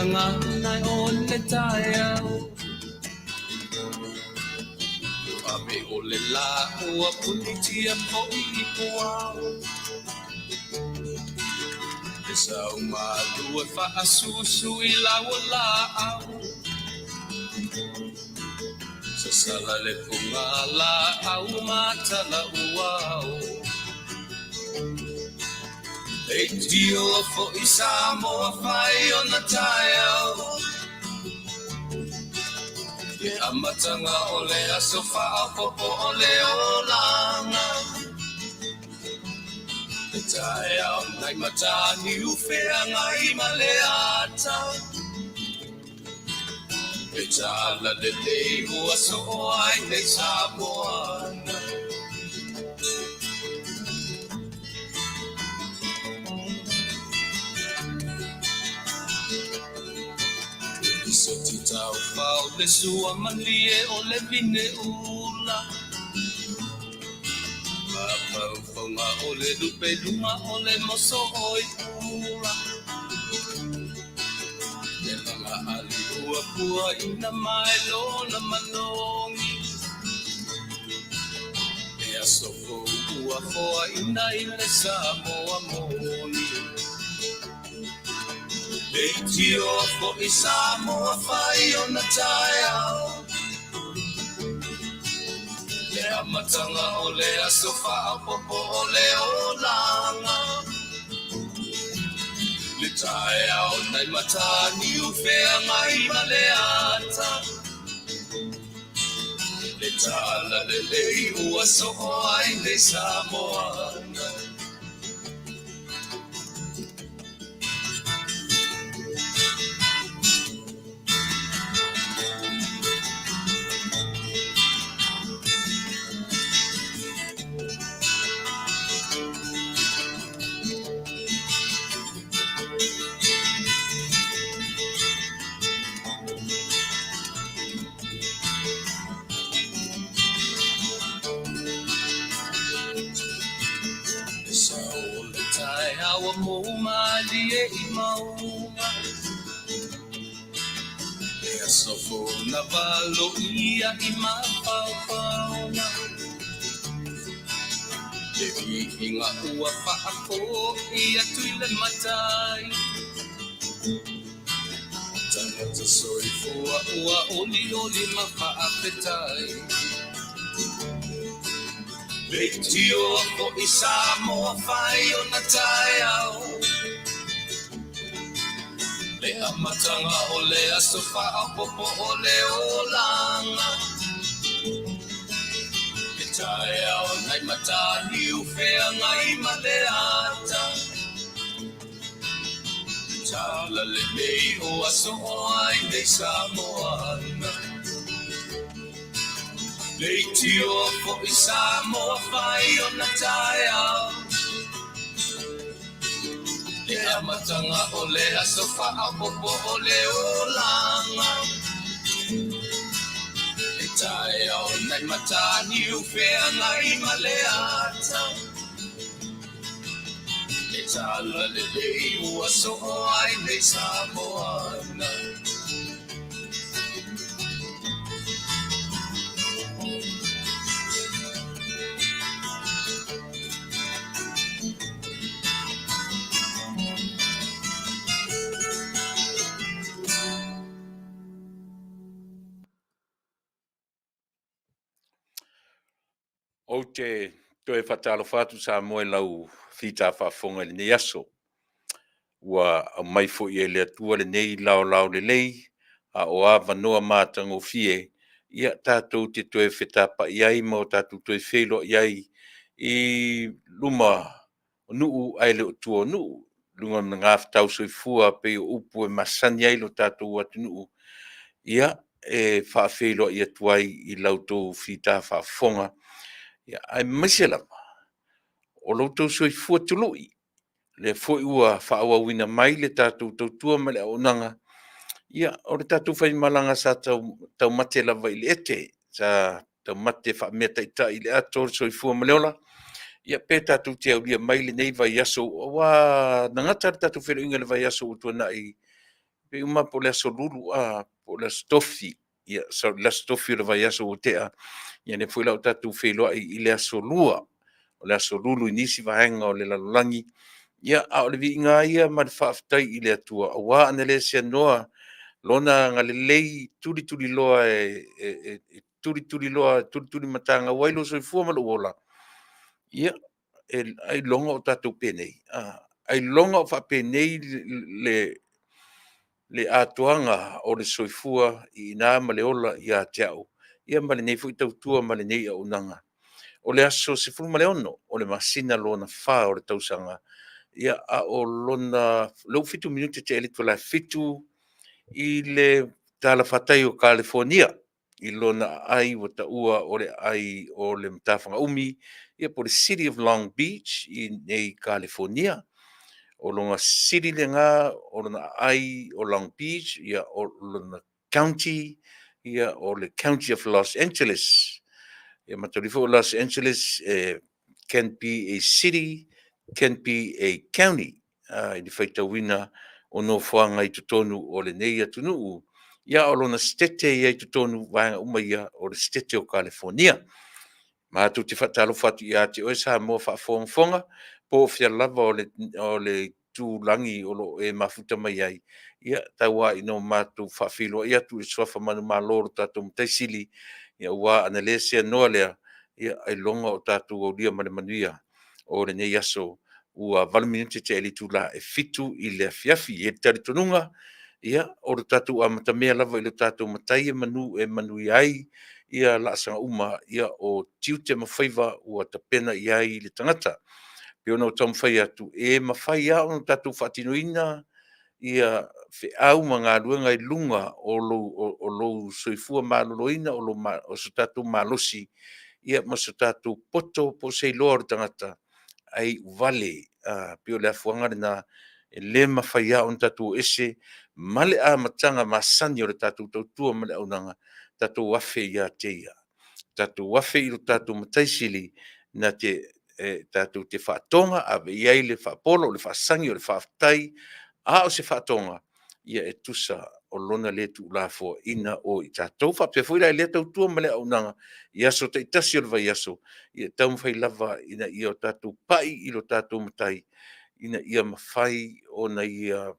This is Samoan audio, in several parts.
feaga nai o le taeao. Ave o le la ua punitia fo'i i puao. Le sau malu e faasusu i lau o laau. Sasala le fuga laau ma tala uao. E tio fo'i Samoa fai ona taeao. Le amataga o le aso faaopoopo o le olaga. Le taeao nai Mataniu Feagai ma le ata. Le tala lelei ua soo ai nei Samoa. Soti tau fao le sua malie o le vine ula. Mafaufaga o le lupe luga o le moso oi pula. Le laga ali ua pua ina mai lona manogi. E aso fou ua foaina i le Samoa moni. Le tio fo'i Samoa fai ona taeao. Le amataga o le aso faaopoopo o le olaga. Le taeao nai Mataniu Feagai ma le ata. Le tala lelei ua soo ai nei Samoa. Le sao o le taeao mou malie i mauga. Le aso fou na valoia i mafaufauga. Le viiga ua faafo'i atu i le matai. Tagata soifua ua olioli ma faafetai. Le tio fo'i Samoa fai ona taeao. Le amataga o le aso faaopoopo o le olaga. Le taeao nai Mataniu Feagai ma le ata. Le tala lelei ua soo ai nei Samoa. Le tio fo'i Samoa fai ona taeao. Le amataga o le aso faaopoopo o le olaga. Le taeao nai Mataniu Feagai ma le ata. Le tala lelei ua soo ai nei Samoa. Ou te toe faatalofa atu Samoa i lau fita faafofoga i lenei aso. Ua aumai foi e le Atua lenei laolao lelei, a o avanoa matagofie, ia tatou te toe fetapai ai ma o tatou toe feiloai ai i luma o nuu ae le o tua o nuu, luga o le magafetau soifua pei o upu e masani ai lo tatou atunuu, ia e faafeiloai atu ai i la outou fita faafofoga, ia, aemaise lava o lo outou soifua tului, lea foi ua faaauauina mai le tatou tautua ma le auaunaga, ia, o le tatou faimalaga sa taumate lava i le ete, sa taumate faameataitai i le ato o le soifua ma le ola, ia pe tatou te aulia mai lenei vaiaso, aua na gata le tatou feiloaiga i le vaiaso ua tuanai. Pei uma po o le Aso Lulu po o le Aso Tofi. Ia, le Aso Tofi o le vaiaso ua tea. Ia lea foi la ua tatou feiloai i le Aso Lua, o le Aso Lulu i nisi vaega o le lalolagi. Ia, a o le viiga lava ia ma le faafetai i le Atua, aua ana le seanoa Lona agalelei tulituliloa e tulituliloa tulitulimatagau ai lou soifua ma lou ola, ia, ailoga o tatou penei, ailoga o faapenei le atoaga o le soifua iina ma le ola ia te au, ia ma lenei foi tautua ma lenei auaunaga. O le aso 16 o le masina lona fa o le tausaga, ia, a o lona... o lea ua 7 minute tea i le itula e 7 i le talafatai o Kalifonia i lona aai ua taua o le aai o le matafaga-umi, ia po o le City of Long Beach i inei i Kalifonia. O lona city lena, o lona aai o Long Beach, o lona county, o le County of Los Angeles. Ia maitaulia foi o Los Angeles can be a city, can be a county i le faitauina o nofoaga i totonu o lenei atunuu. Ia, a o lona Setete e i ai i totonu o vaega uma ia, o le Setete o Kalifonia. Matou te faatalofa atu ia te oe Samoa faafogafoga, po o fea lava o le itulagi o lo o e mafuta mai ai, ia tau lava ina o matou faafeiloai atu i le suafa manumalo o lo tatou Matai Sili, aua ana le seanoa lea, ailoga o tatou aulia ma le manuia o lenei aso ua 8 minute tea i le itula e 7 i le afiafi. E i ai le talitonuga, ia, o le tatou amatamea lava i lo tatou Matai e manuia ai laasaga uma o tiute ma faiva ua tapena i ai le tagata. E pei ona ou taumafai atu, e mafai lava ona tatou faatinoina feau ma galuega i luga o lou soifua maloloina, o so tatou malosi ma so tatou poto po o se iloa o le tagata, ae iuvale. E pei o le afuaga lena, e le mafai lava ona tatou o ese ma le amataga masani o le tatou tautua ma le auaunaga, tatou afe ia te Ia, tatou afe i lo tatou Matai Sili tatou te faatoga, ave i ai le faapolo, o le faasagi, o le faafetai, a o se faatoga e tusa o Lona le tuulafoaiina o i tatou. E faapea foi la i lea tautua ma lea auaunaga i aso taitasi o le vaiaso, ia taumafai lava ina ia o tatou pai i lo tatou Matai ina ia mafai ona Ia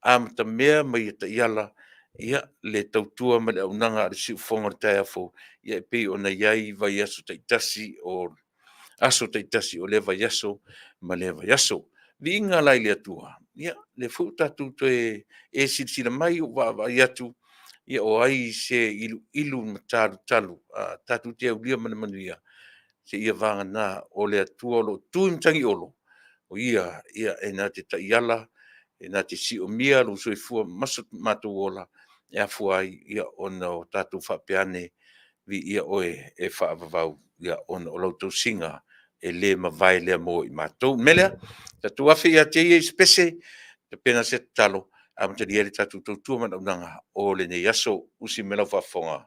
amatamea ma Ia taiala le tautua ma le auaunaga a le siufofoga o le taeao fou e pei ona i ai vaiaso taitasi o aso taitasi o lea vaiaso ma lea vaiaso. Viiga la i le Atua, lea foi ua tatou toe e silasila mai, ua vaavaai atu, ia o ai se iluilu ma talutalu tatou te aulia ma le manuia, seia vagana o le Atua o lo o tu i matagiolo, o Ia e na te taiala, e na te siomia lou soifua ma so matou ola, e afua ai ona o tatou faapea ane, Viia Oe e faavavau, ona o lau tausiga e le mavae lea mo i matou. O le mea lea, tatou afe ia te Ia i se pese, tapena se tatalo e amatalia ai le tatou tautua ma le auaunaga o lenei aso. Usi mai lau faafofoga.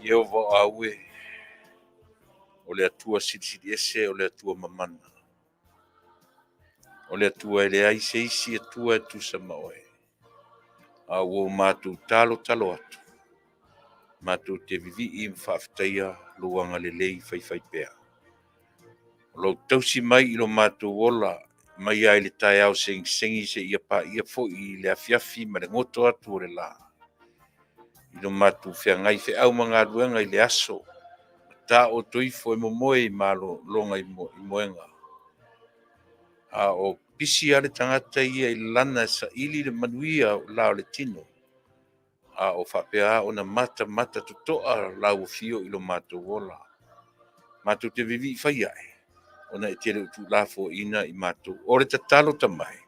Ieova o au e, o le Atua Silisili Ese, o le Atua mamana, o le Atua e leai se isi Atua e tusa ma Oe. A ua o matou talotalo atu, matou te vivii ma faafetaia lou agalelei faifaipea. O lou tausi mai i lo matou ola mai lava i le taeao segisegi seia paia foi i le afiafi ma le goto atu o le la, i lo matou feagai feau ma galuega i le aso, taoto ifo e momoe i malologa i moega, a o pisi lava le tagata ia i lana e saili le manuia o le la o le tino, a o faapea lava ona matamata totoa lau afio i lo matou ola. Matou te vivii fai ae, ona e te le o tuulafoaiina i matou. O le tatalo tamoe,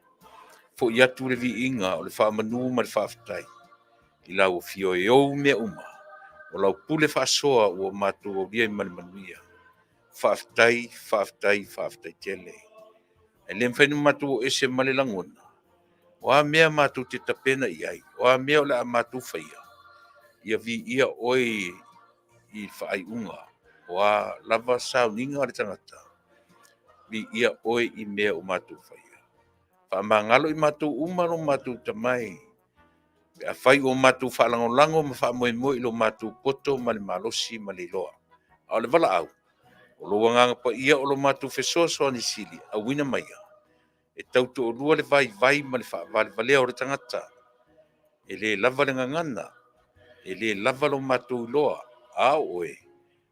foi atu le viiga o le faamanu ma le faafetai i lau Afio e ou mea uma, o lau pule faasoa ua matou aulia ai ma le manuia. Faafetai, faafetai, faafetai tele. E le mafai ona matou o ese ma le lagona, o a mea matou te tapena i ai, o a mea o le a matou faia, ia viia Oe i le faaiuga. O a lava sauniga a le tagata, viia Oe i mea ua matou faia. Faamagalo i matou uma lo matou tamai, pe afai ua matou faalagolago ma faamoemoe i lo matou poto ma le malosi ma le iloa. A o le valaau, o lou Agaga Paia o lo matou fesoasoani sili, auina maia e tautoalua le vaivai ma le faavalevalea o le tagata. E le lava le gagana, e le lava lo matou iloa, a o Oe,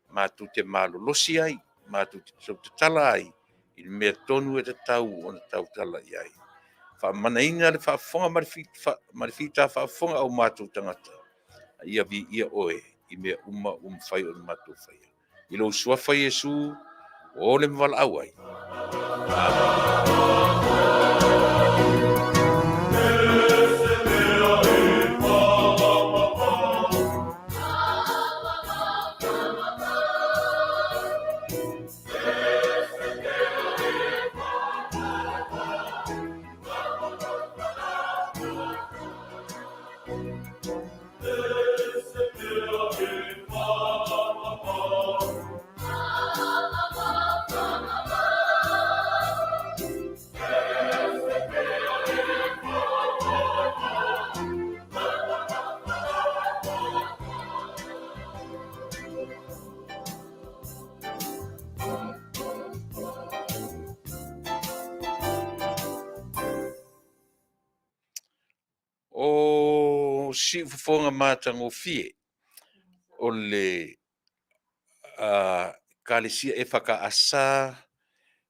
matou te malolosi ai, matou te tautatala ai i le mea tonu e tatau ona tautala i ai. Faamanaina le faafofoga ma le fita faafofoga a o matou tagata, a ia viia Oe i mea uma ua mafai ona matou faia. I lou Suafa Iesu ua ole ma valaau ai. Amene. O siufofoga matagofie o le Ekalesia EFKS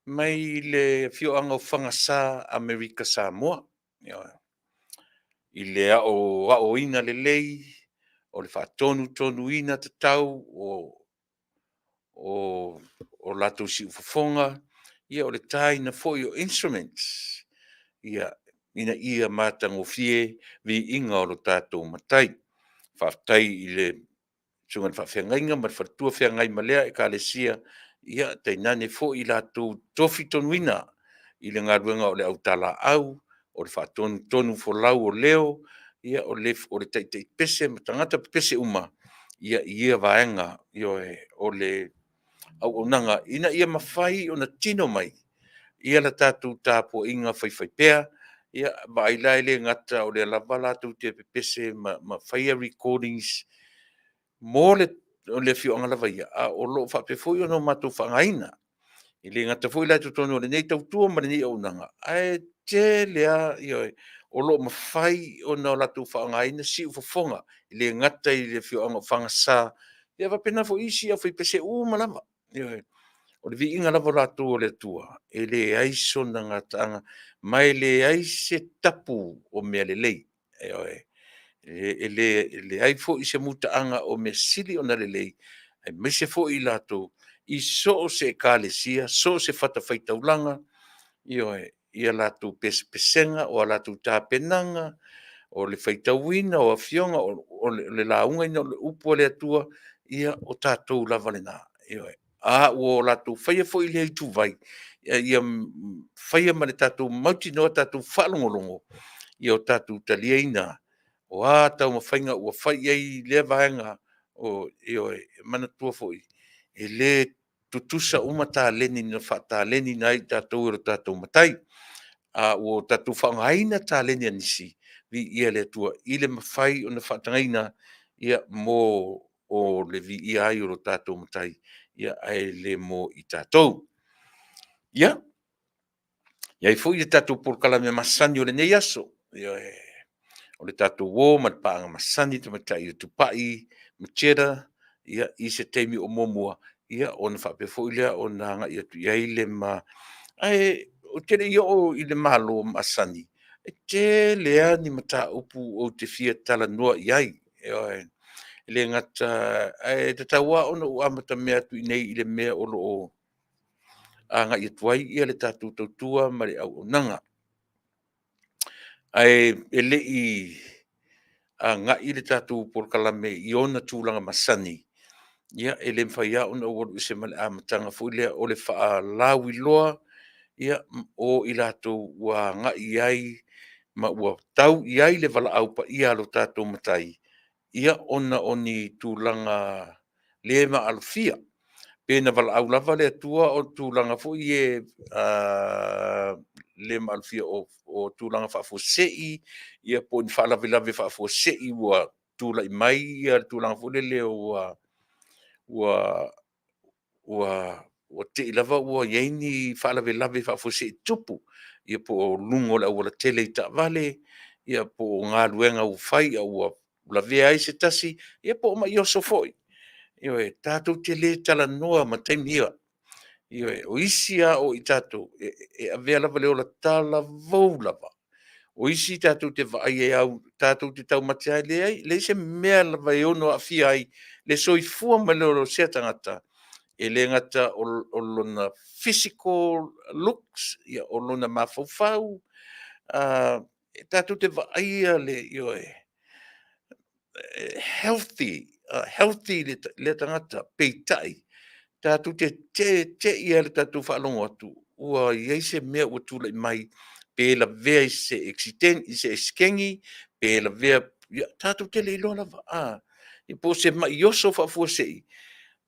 mai le afioaga o Fagasa, Amerika Samoa. Ioe. I le aoaoina lelei, o le faatonutonuina tatau o latou siufofoga, ia o le taina foi o instruments ina ia matagofie viiga o lo tatou Matai. Faafetai i le Susuga i le Faafeagaiga ma le faletua feagai ma lea Ekalesia, ia tainane foi i latou tofitonuina i le galuega o le autalaau, o le faatonutonufolau o leo, ia o le taitaipese ma tagata pepese uma i ia vaega, ioe, o le auaunaga ina ia mafai ona tino mai le tatou tapuaiga faifaipea. Ia vaai la e le gata o lea lava latou te pepese ma faia recordings mo le afioaga lava ia, a o lo o faapea foi ona matou faaaogaina. E le gata foi la i totonu o lenei tautua ma lenei auaunaga, ae tele lava, ioe, o lo o mafai ona latou faaaogaina siufofoga, e le gata i le afioaga o Fagasa, ae faapena foi i isi aufaipese uma lava. Ioe. O le viiga lava latou o le Atua, e leai sona gataaga ma e leai se tapu o mea lelei. Ioe. E leai foi se mutaaga o mea sili ona lelei, aemaise foi i latou i so o se Ekalesia, so o se fatafaitaulaga, ioe, ia latou pesepesega, o a latou tapenaga, o le faitauina o afioga, o le laugaina o le upu a le Atua, ia o tatou lava lena. Ioe. A ua latou faia foi lea ituvai, ia faia ma le tatou mautinoa tatou faalogologo ia o tatou taliaina o a taumafaiga ua fai i ai lea vaega. Ioe. E manatua foi, e le tutusa uma taleni na faataleniina ai i tatou e lo tatou Matai. A ua tatou faaaogaina taleni a nisi, Viia le Atua i le mafai ona faatagaina ia mo o le viia ai o lo tatou Matai, ia ae le mo i tatou. Ia, i ai foi le tatou polokalame masani o lenei aso, ioe, o le tatou uo ma le paaga masani tamaitai o Tupai Macheta, ia, i se taimi o muamua, ia ona faapea foi lea ona agai atu i ai le ma... Ae ou te le i oo i le Malo masani, e tele lava ni mataupu ou te fia talanoa i ai. Ioe. E le gata... ae tatau lava ona ou amatamea atu i inei i le mea o lo o agai atu ai le tatou tautua ma le auaunaga. Ae le i agai le tatou polokalame i ona tulaga masani, ia, e le mafai lava ona ou alu ese ma le amataga foi lea o le faalauiloa o i latou ua agai i ai ma ua tau i ai le valaau paia a lo tatou Matai, ia ona o ni tulaga le maalofia. Pe na valaau lava le Atua o tulaga foi ia le maalofia o tulaga faafuasei, ia po o ni faalavelave faafuasei ua tulai mai le tulaga foi lele ua te i lava ua i ai ni faalavelave faafuasei tupu, ia po o luga o le aualatele i taavale, ia po o galuega ua fai a ua lavea ai se tasi, ia po o mai oso foi. Ioe. Tatou te le talanoa ma taimi ia. Ioe. O isi lava o i tatou, e avea lava le ola talavou lava. O isi tatou te vaai tatou te taumate lava, e leai, e leai se mea lava e ono aafia ai le soifua ma le ola o sea tagata, e le gata o lona physical looks, o lona mafaufau, tatou te vaaia ioe, healthy, healthy lea tagata, peitai, tatou te te'i lava i le tatou faalogo atu ua i ai se mea ua tulai mai, pe lavea i se eseteni, pe lavea, ia tatou te le iloa lava, po o se mai oso faafuasei,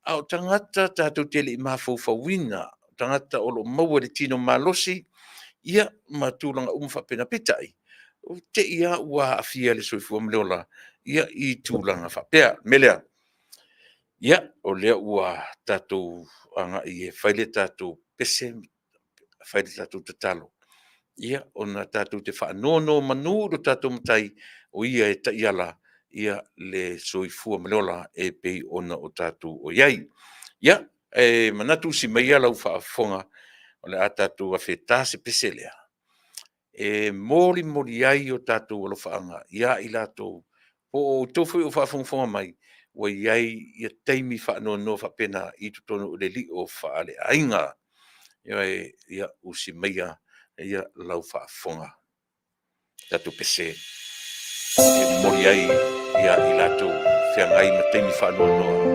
a o tagata tatou te le i mafaufauina, o tagata o lo o maua i le tino malosi, ia ma tulaga uma faapena. Peitai, ua te i lava ua aafia le soifua ma le ola i tulaga faapea. O le mea lea, ia, o lea ua tatou agai e fai le tatou pese, fai le tatou tatalo, ia, ona tatou te faanonomanu i lo tatou Matai, o Ia e taiala le soifua ma le ola e pei ona o tatou i ai. Ia, e manatu, usi maia lau faafofoga o le a tatou afe e ta se pese lea, e molimoli ai o tatou alofaaga ia i latou po o outou foi o faafogafoga mai ua i ai taimi faanoanoa faapena i totonu o le lio faaleaiga. Ioe. Ia, usi maia lau faafofoga. Tatou pese e momoli ai ia i latou feagai ma taimi faanoanoa.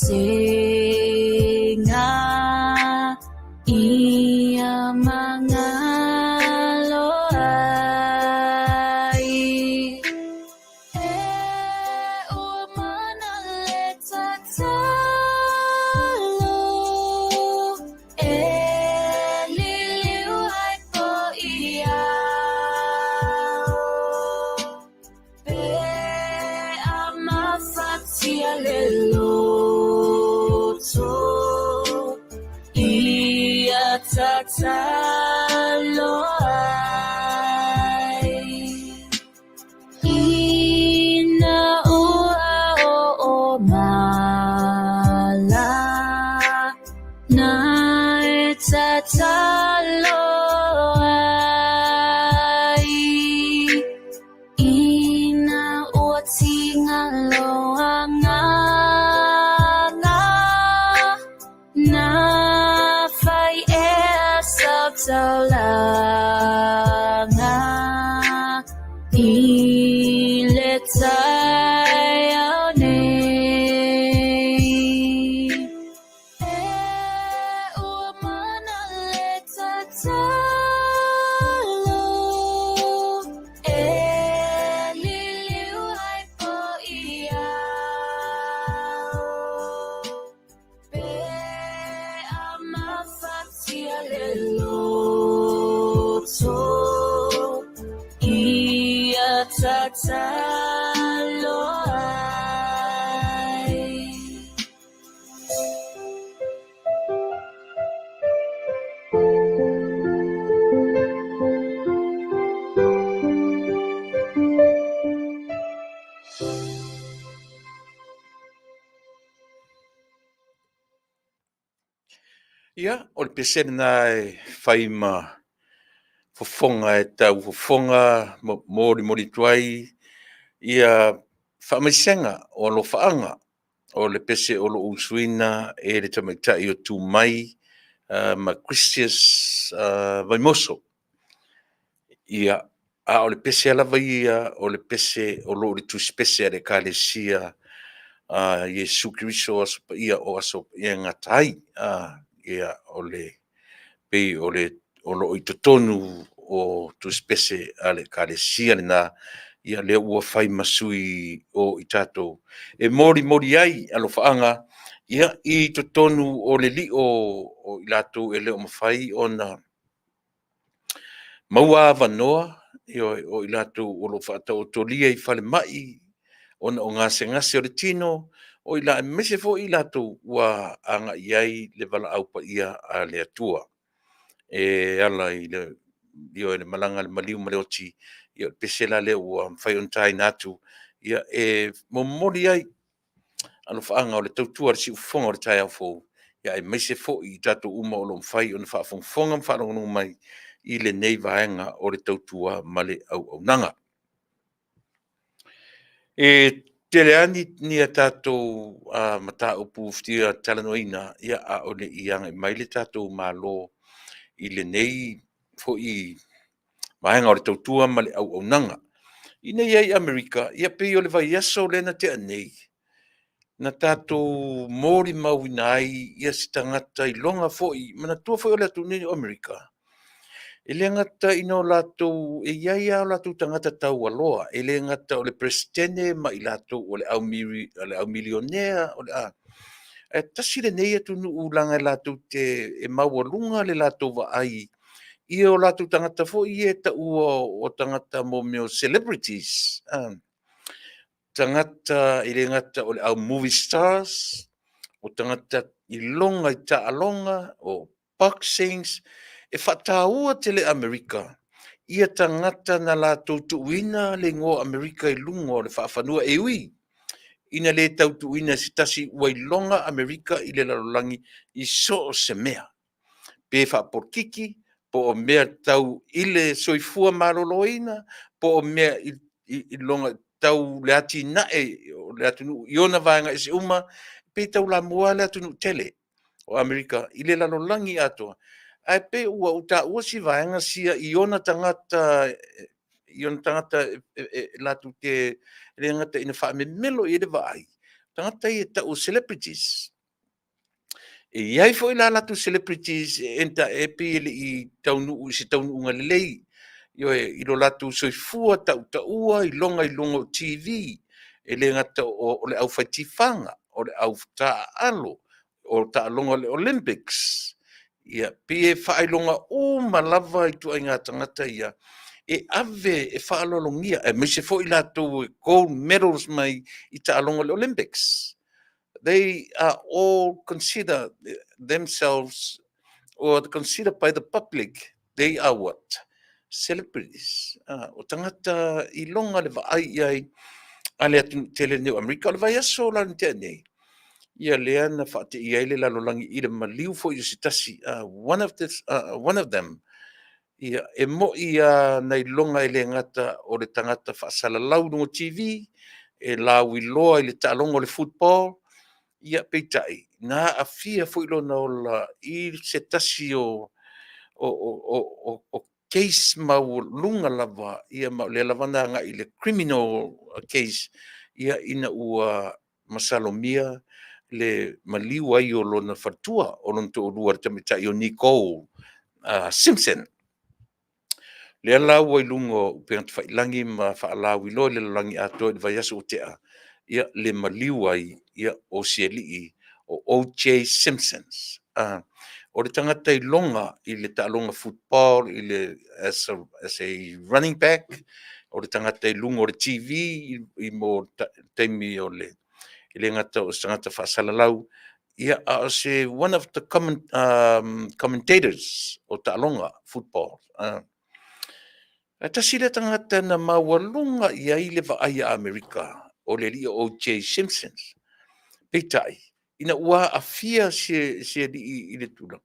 Pesega ia magalo ai. E ua mana le tatalo, e liliu ai po i ao. Pe a mafatia le loto, ia tatalo ai. Ina ua oo mala, na e tatalo ai. Ina ua tiga lou agaga, na fai ea sau taulaga i le taeao nei. E ua mana le tatalo, e liliu ai po i ao. Pe a mafatia le loto, ia tatalo ai. Ia, o le pese lena e fai ma fofoga e tau fofoga molimoli atu ai ia faamaisega o alofaaga o le pese o lo o usuina e le tamaitai o Tumai ma Christius Vaimoso. Ia, a o le pese lava ia o le pese o lo o i le tusipese a le Ekalesia a Iesu Keriso o Aso Paia o Aso Paia e gata ai. Ia, o le pei o le o lo o i totonu o tusipese a le Ekalesia lena, ia lea ua fai ma sui o i tatou e molimoli ai alofaaga, ia, i totonu o le lio o i latou e le o mafai ona maua avanoa, ioe, o i latou o lo o faataotolia i falemai ona o gasegase o le tino, o i aemaise foi i latou ua agai i ai le valaau paia a le Atua e ala i le, ioe, le malaga a le maliu ma le oti. Ia o le pese la lea ua mafai ona taina atu, ia, e momoli ai alofaaga o le tautua a le siufofoga o le taeao fou, aemaise foi i tatou uma o lo o mafai ona faafogafoga ma faalogologo mai i lenei vaega o le tautua ma le auaunaga. E tele lava ni a tatou mataupu fia talanoaina, ia, a o le i agai mai le tatou Malo i lenei foi vaega o le tautua ma le auaunaga. I nei ai i Amerika, ia pei o le vaiaso lea na tea nei, na tatou molimauina ai ia se tagata iloga foi, manatua foi o le atunuu nei o Amerika, e le gata ina o latou, e i ai lava o latou tagata taualoa, e le gata o le Peresetene ma i latou o le au milionea, o le a. Ae tasi lenei atunuu leaga e latou te e maualuga le latou vaai i o latou tagata foi ia e taua o tagata mo mea o celebrities, tagata e le gata o le au movie stars, o tagata iloga i taaloga, o boxings, e faataua tele e Amerika ia tagata na latou tuuina le igoa o Amerika i luga o le faafanua, e ui ina le tau tuuina e se tasi ua iloga Amerika i le lalolagi i so o se mea, pe faapolokiki, po o mea tau i le soifua maloloina, po o mea i luga tau le atinae o le atunuu i ona vaega ese uma, pe taulamua lava le atunuu tele o Amerika i le lalolagi atoa. Ae pei ua ou taua si vaega sia i ona tagata latou te le gata ina faamemelo i ai le vaai, tagata ia e tau o celebrities. E i ai foi la latou celebrities e e pei e le i taunuu i se taunuuga lelei, ioe, i lo latou soifua tautaua iloga i luga o TV, e le gata o le aufaitifaga, o le au taaalo, o taaloga o le Olympics. Ia, pei e faailoga uma lava ituaiga tagata ia e ave e faaaloalogia, aemaise foi latou e gold medals mai i taaloga o le Olympics. They are all consider themselves or considered by the public, they are what? Celebrities. O tagata iloga le vaai i ai a le atunuu tele nei o Amerika. O le vaiaso la na tea nei, ia lea na faateia ai le lalolagi i le maliu foi o se tasi, one of them. Ia, e mo'i lava na iloga e le gata o le tagata faasalalau i luga o TV, e lauiloa i le taaloga o le football, ia peitai, na aafia foi lona ola i se tasi o case maualuga lava, ia ma o lea lava na agai i le criminal case, ia ina ua masalomia le maliu ai o lona faletua, o lona toalua, le tamaitai o Nicole Simpson. Lea la ua i luga o upega tafailagi ma faalauiloa i le lalolagi atoa i le vaiaso ua tea, ia le maliu ai ia o si alii o O.J. Simpson. O le tagata iloga i le taaloga football i le as a running back, o le tagata i luga o le TV i mo taimi o le, e le gata o se tagata faasalalau, ia a o se one of the commentators o taaloga football. Ae tasi lea tagata na maualuga i ai le vaai a Amerika, o le alii o O.J. Simpson. Peitai, ina ua aafia se alii i le tulaga,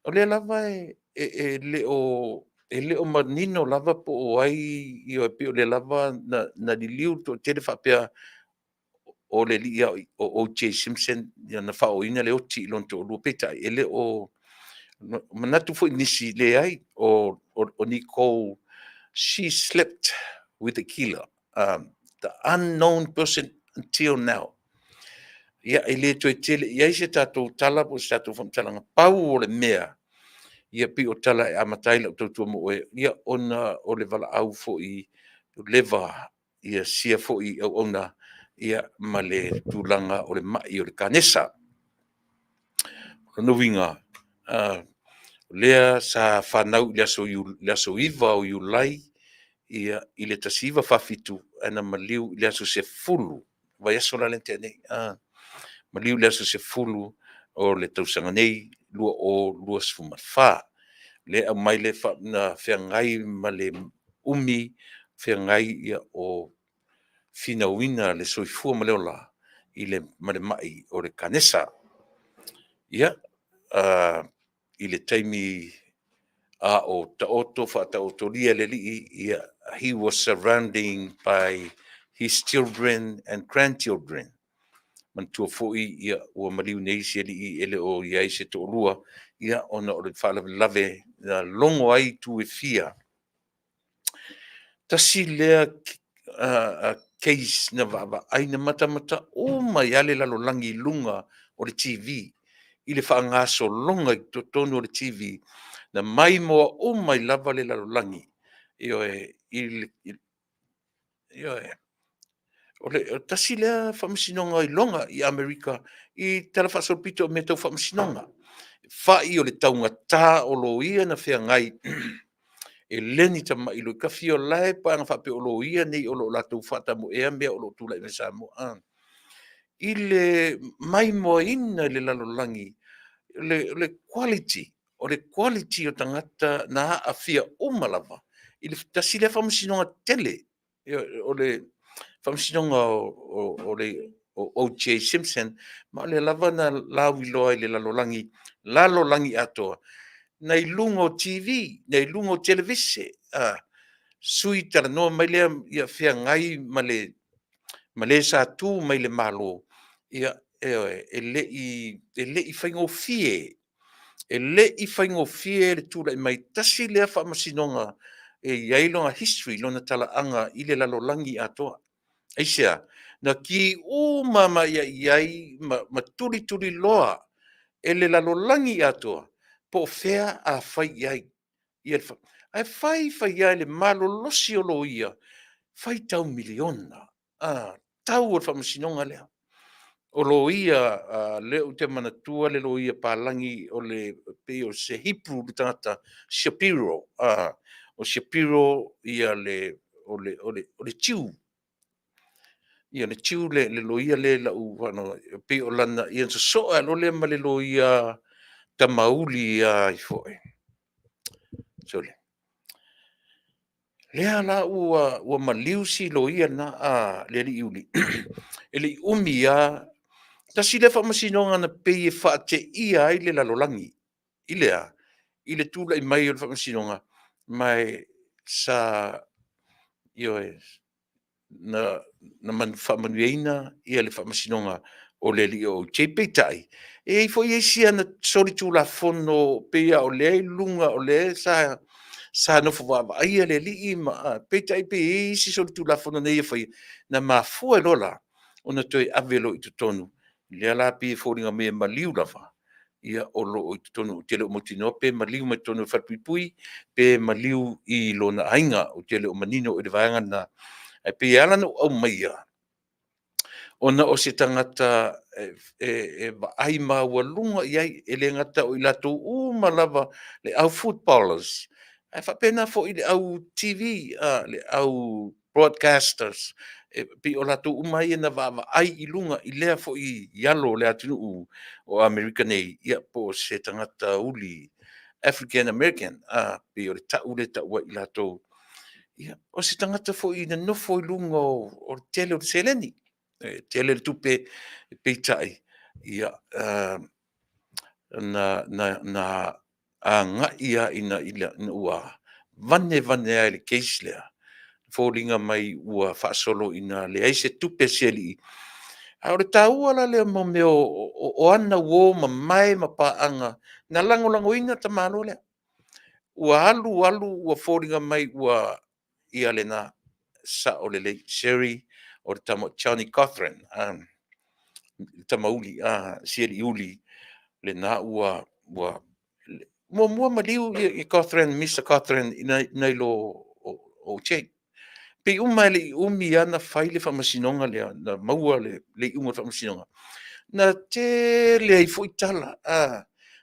o lea lava e le o manino lava po o ai, e pei o lea lava na liliu le toatele faapea o le alii o O.J. Simpson na faaooina le oti i lona toalua. Peitai, e le o manatu foi nisi, leai, o Nicole, she slept with the killer, the unknown person until now. Ia, e le toe tele i ai se tatou tala po o se tatou faamatalaga. Pau o le mea, ia pei o tala e amata ai lau tautua mo oe, ia ona o le valaau foi leva ia sia foi auauna ia ma le tulaga o le mai o le kanesa. O lona uiga, lea sa fanau i le aso 9 o Iulai ia, i le 1947, ae na maliu i le aso 10, vaiaso la lea na tea nei, maliu i le aso 10 o le tausaga nei 2024. Lea e aumai le na feagai ma le umi feagai ia o finauina le soifua ma le ola i le ma le mai o le kanesa. Ia, i le taimi a o taoto faataotolia le alii, ia, he was surrounding by his children and grandchildren. Manatua foi ia ua maliu nei si alii e le o i ai se toalua, ia ona o le faalavelave na logo ai itu e fia. Tasi lea case na vaavaai na matamata uma ai lava le lalolagi i luga o le TV i le faagasologa i totonu o le TV, na maimoa uma ai lava le lalolagi. Ioe, ioe, o le tasi lea faamasinoga iloga i Amerika i tala faasolopito o mea tau faamasinoga. Fa'i o le taugata o loia na feagai e le ni tamai loikafi o la e pe ana faapea o loia nei o lo o latou faatamoea mea o lo o tulai mai Samoa. I le maimoaina i le lalolagi le quality, o le quality o tagata na aafia uma lava i le tasi lea faamasinoga tele, o le faamasinoga o le O.J. Simpson, ma o lea lava na lauiloa i le lalolagi, lalolagi atoa, na i luga o TV, na i luga o televise, sui talanoa mai lea ia feagai ma le sa tu mai le Malo, ia, e le i faigofie, e le i faigofie le tulai mai. Tasi lea faamasinoga e i ai lona history, lona talaaga i le lalolagi atoa. Aisea? Na ki uma mai ai i ai ma tulituliloa. e le lalolagi atoa po o fea a fai i ai ia le ae fai fai lava i le malolosi o loia, faitau miliona tau o le faamasinoga lea. O loia, lea ou te manatua le loia palagi o le pei o se Hebrew le tagata, Shapiro, o Shapiro o le Jew. Ia le Jew le loia lea i lau faalogo, e pei o lana, ia ona sosoo ae loa lea ma le loia tamauli ai foi, sole, lea la ua maliu si loia lena, le alii uli, e le i umi lava, tasi lea faamasinoga na pei e faateia ai le lalolagi. I le a? I le tulai mai o le faamasinoga, ma e sa, ioe, na faamanuiaina le faamasinoga o le alii o OJ. Peitai, e i ai foi isi ana solitulafono pei lava o lea e i luga o lea sa nofo vaavaaia le alii ma… peitai pei e i ai isi solitulafono na ia faia, na mafua ai loa la ona toe ave loa i totonu, lea la pei e foliga mai e maliu lava, o lo o i totonu. Ou te le o mautinoa pe maliu mai totonu o le falepuipui pe maliu i lona aiga, ou te le o manino i le vaega lena. Ae pei e ala ona ou aumaia, ona o se tagata e vaai maualuga i ai, e le gata o i latou uma lava le au footballers, ae faapena foi i le au TV, le au broadcasters, e pei o latou uma ia na vaavaai i luga i lea foi alo o le atunuu o Amerika nei, ia po o se tagata uli African American, pei o le tau lea e tau ai i latou. Ia, o se tagata foi na nofo i luga o le tele o le seleni, e tele le tupe, peitai, ia, na agai lava ina ua vane vane lava i le case lea, foliga mai ua faasolo ina leai se tupe a si alii. A o le taua la lea o mea o ana uo mamae ma paaga na lagolagoina le tamaloa lea. Ua alu alu ua foliga mai ua… ia lena, sao lelei, Sherry, o le tama o Johnny Cawthron, le tama uli, si alii uli lena ua muamua maliu Cawthron, Mister Cawthron nai lo OJ. Pei uma e le i umi lava na fai le faamasinoga lea, na maua le iuga o le faamasinoga, na tele ai foi tala,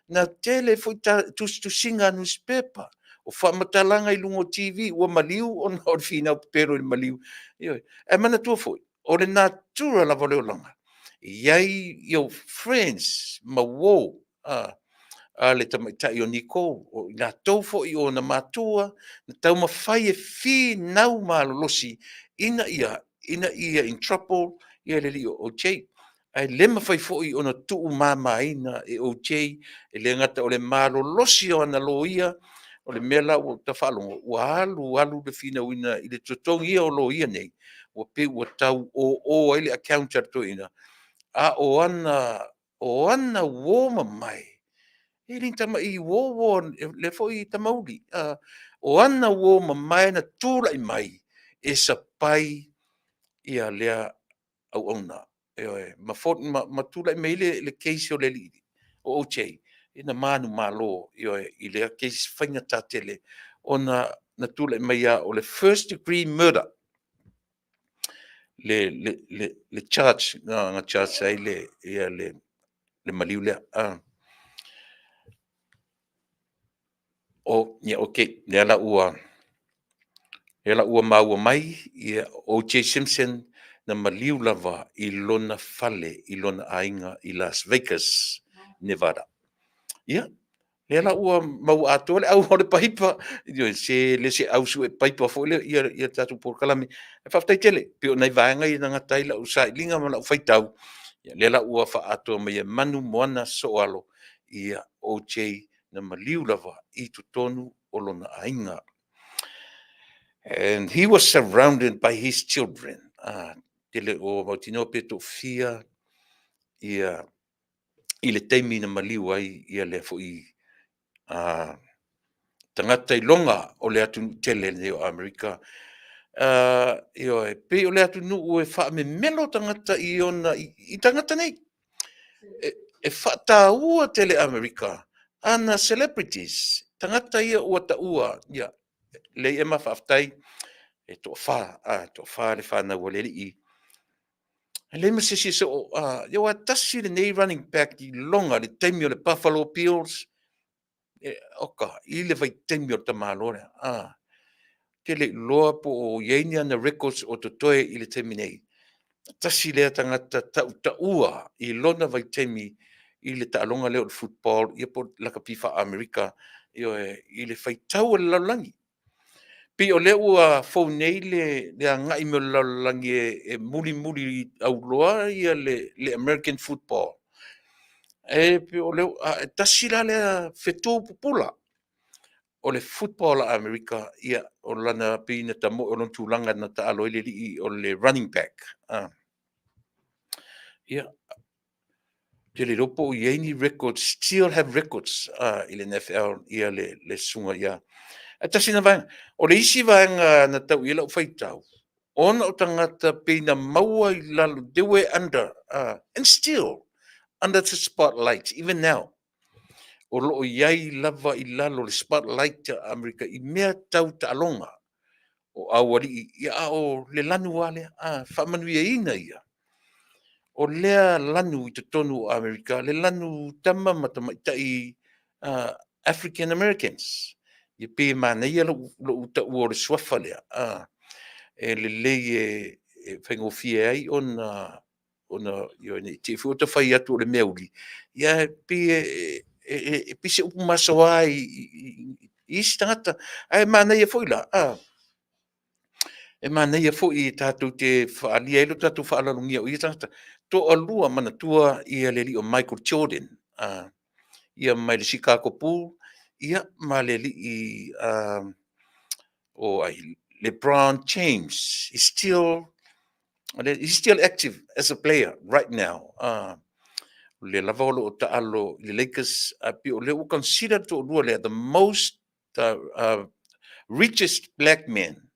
na tele ai foi tusitusiga a nusipepa, o faamatalaga i luga o TV, ua maliu ona o le finau pepelo i le maliu. Ioe. Ae manatua foi, o le natura lava o le olaga, e i ai ou friends ma uo a le tamaitai o Nicole, o i latou foi o ona matua na taumafai e finau malolosi ina ia in trouble le alii o OJ. Ae le mafai foi ona tuumamaina e OJ, e le gata o le malolosi o ana loia, o le mea la ua ou tau faalogo, ua alu alu le finauina i le totogia o loia nei, ua pei ua tau o o ai le account a le toeaina, a o ana uo mamae, e le ni tamai uo uo a lea foi tamauli, o ana uo mamae na tulai mai e sapai lea auauna. Ioe. Ma tulai mai ai le case o le alii o OJ na manumalo, ioe, i lea case faigata tele ona na tulai mai lava o le first degree murder le charge na charge ai le maliu lea. Ia okei, lea la ua maua mai, o.J. Simpson na maliu lava i lona fale i lona aiga i Las Vegas, Nevada. Ia, lea la ua maua atoa le au o le paipa, ioe, se le o se au sue paipa foi le tatou polokalame. Ae faafetai tele, pei o nai vaega ia na gata ai lau sailiga ma lau faitau, ia lea la ua faaatoa mai e manu moana sosooalo, ia, OJ na maliu lava i totonu o lona aiga. And he was surrounded by his children. Ou te le o mautinoa pe toafia i le taimi na maliu ai lea foi tagata iloga o le atunuu tele lenei o Amerika. Ioe, e pei o le atunuu e faamemelo tagata i tagata nei. E faataua tele Amerika ana celebrities, tagata ia ua taua, ia, lelei Ema faafetai, e toafa, e toafa le fanau a le alii. E leai ma se isi e soo, ia aua e tasi lenei running back iloga i le taimi o le Buffalo Bills, oka, i le vaitaimi o le tamaloa lea. Ou te le i iloa po o i ai ni ana records o totoe i le taimi nei. Tasi lea tagata tautaua i lona vaitaimi i le taaloga lea o le football ia po o le lakapi faa-Amerika, ioe, i le faitau a le lalolagi. Pei o lea ua fou nei le agai mai o le lalolagi e mulimuli auloa le American football. E pei o lea, e tasi la lea fetu pupula o le football a Amerika, ia, o lana pei na tamoe o lona tulaga na taalo ai le alii o le running back. Ia, ou te le iloa po o i ai ni records, still have records i le NFL ia le susuga ia. Ae tasi lena vaega. O le isi vaega na tau i ai lau faitau, ona o tagata pei na maua i lalo, they were under, and still under the spotlight even now. O lo o i ai lava i lalo o le spotlight a Amerika i mea tau taaloga o aualii, ia a o le lanu lava lea, faamanuiaina ia. O lea lanu i totonu o Amerika, le lanu tama ma tamaitai African Americans. Ia pei e manaia lou taua o le suafa lea, e lelei e faigofie ai ona ne i te i foi ua ta fai atu o le mea uli, ia ae pei e se upu masoa i isi tagata. Ae manaia foi la, e manaia foi tatou te faaalia ai lo tatou faaaloalogia o ia tagata. Toalua, manatua le alii o Michael Jordan, ia mai le Chicago Bull, ia ma le alii o ai, LeBron James, is still active as a player right now. O lea lava o lo o taalo i le Lakers, ae pei o lea ua consider le toalua lea the most richest black man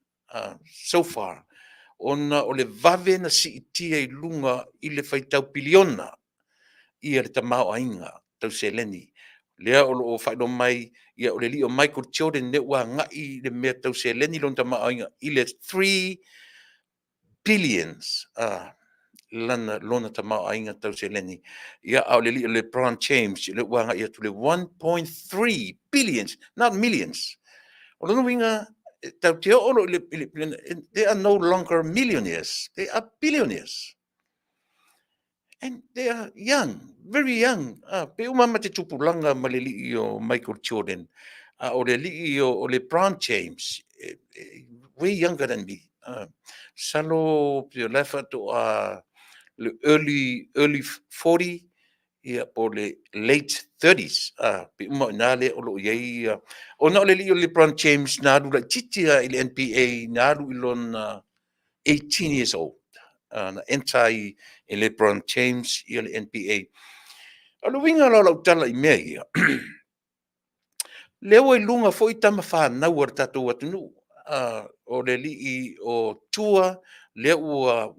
so far, ona o le vave na siitia i luga i le faitau piliona ia le tamaoaiga tau seleni. Lea o lo o faailoa mai, ia o le alii o Michael Jordan lea ua agai i le mea tau seleni lona tamaoaiga i le 3 billions lona tamaoaiga tau seleni. Ia, a o le alii o LeBron James, lea ua agai atu i le 1.3 billions, not millions. O lona uiga, tatou te oo loa i le, they are no longer millionaires, they are billionaires. And they are young, very young. Pe uma ma te tupulaga ma le alii o Michael Jordan. A o le alii o LeBron James, way younger than me. Masalo pe o la e faatoa le early 40, ia po o le late 30s. Pe uma o i ina lea o lo o i ai. Ona o le alii o LeBron James na alu laitiiti lava i le NBA, na alu i lona 18 years old. Na enter ai e LeBron James ia le NBA. O le uiga la o lau tala i mea ia, lea ua i luga foi tama fanau a le tatou atunuu. O le alii o Tua, lea ua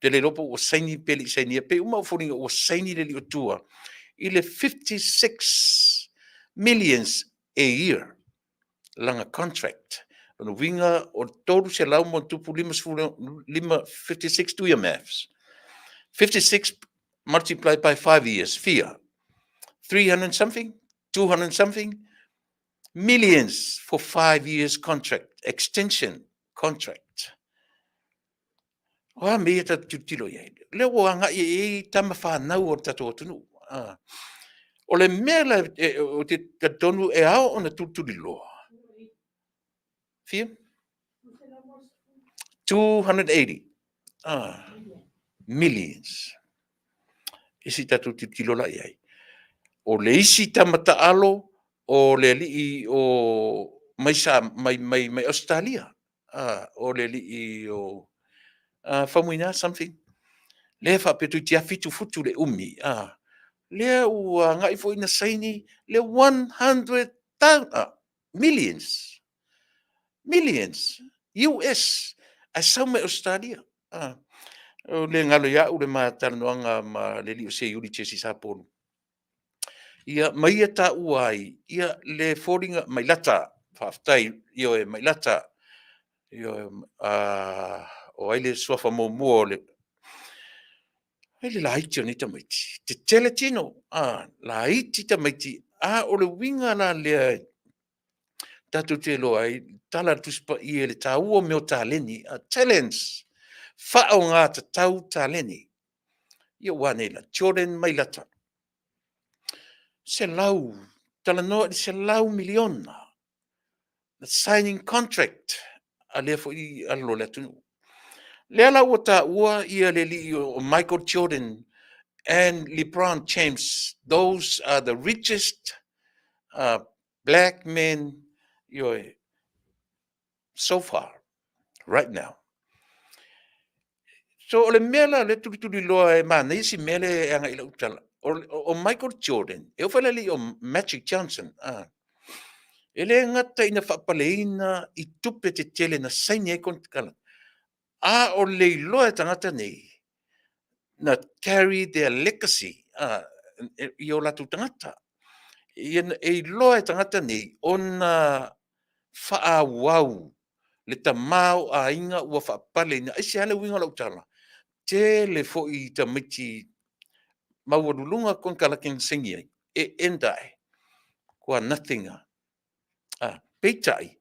tele iloa po ua saini pe le i sainia, pei uma ou foliga ua saini le alii o Tua i le 56 millions a year lana contract. O le uiga o le 300 ma tupu 55, 56, do your maths. 56 multiplied by 5 years, fia? 300 something, 200 something millions for 5 years contract, extension contract. O a mea ia tatou tilotilo i ai? Lea ua agai i ai tama fanau o le tatou atunuu. O le mea la ou te talitonu e ao ona tulituliloa. Fia? 280 millions. E se i tatou tilotilo la i ai. O le isi tama taalo o le alii o mai sa mai mai mai Ausetalia. O le alii o Faumuina something. Lea faapea toeitiiti 7 futu le umi. Lea ua agai foi na saini le 100 millions. Millions US ae sau mai Ausetalia. O le galo ia au le ma talanoaga ma le alii o Seiuli Jesse Sapolu. Ia, ma ia taua ai, ia, le foliga mai lata, faafetai, ioe, mai lata, ioe, o ai le suafa muamua o le, ai le laiti o nei tamaiti, tetele tino, a, laiti tamaiti, a o le uiga la lea tatou te iloa ai, tala a le Tusi Paia i le taua o mea o taleni, a talents, faaaoga tatau taleni. Ia ua a nei la? Jordan Mailata, 100, talanoa i le $100 miliona, the signing contract a lea foi alo o le atunuu. Lea la ua taua ia le alii o Michael Jordan and LeBron James, those are the richest black men, ioe, so far, right now. So o le mea la lea tulituliloa e manaia si mea lea e agai i lau tala, o Michael Jordan, e oo foi la i le alii o Magic Johnson, e le gata ina faapaleina i tupe tetele na saini ai konekarate, a o le iloa e tagata nei, na carry their legacy i o latou tagata. E iloa e tagata nei ona faaauau le tamaoaiga ua faapaleina. Aisea le uiga o lau tala? Tele foi tamaiti maualuluga konekarate na saini ai, e end ae, ua nothing lava. Peitai,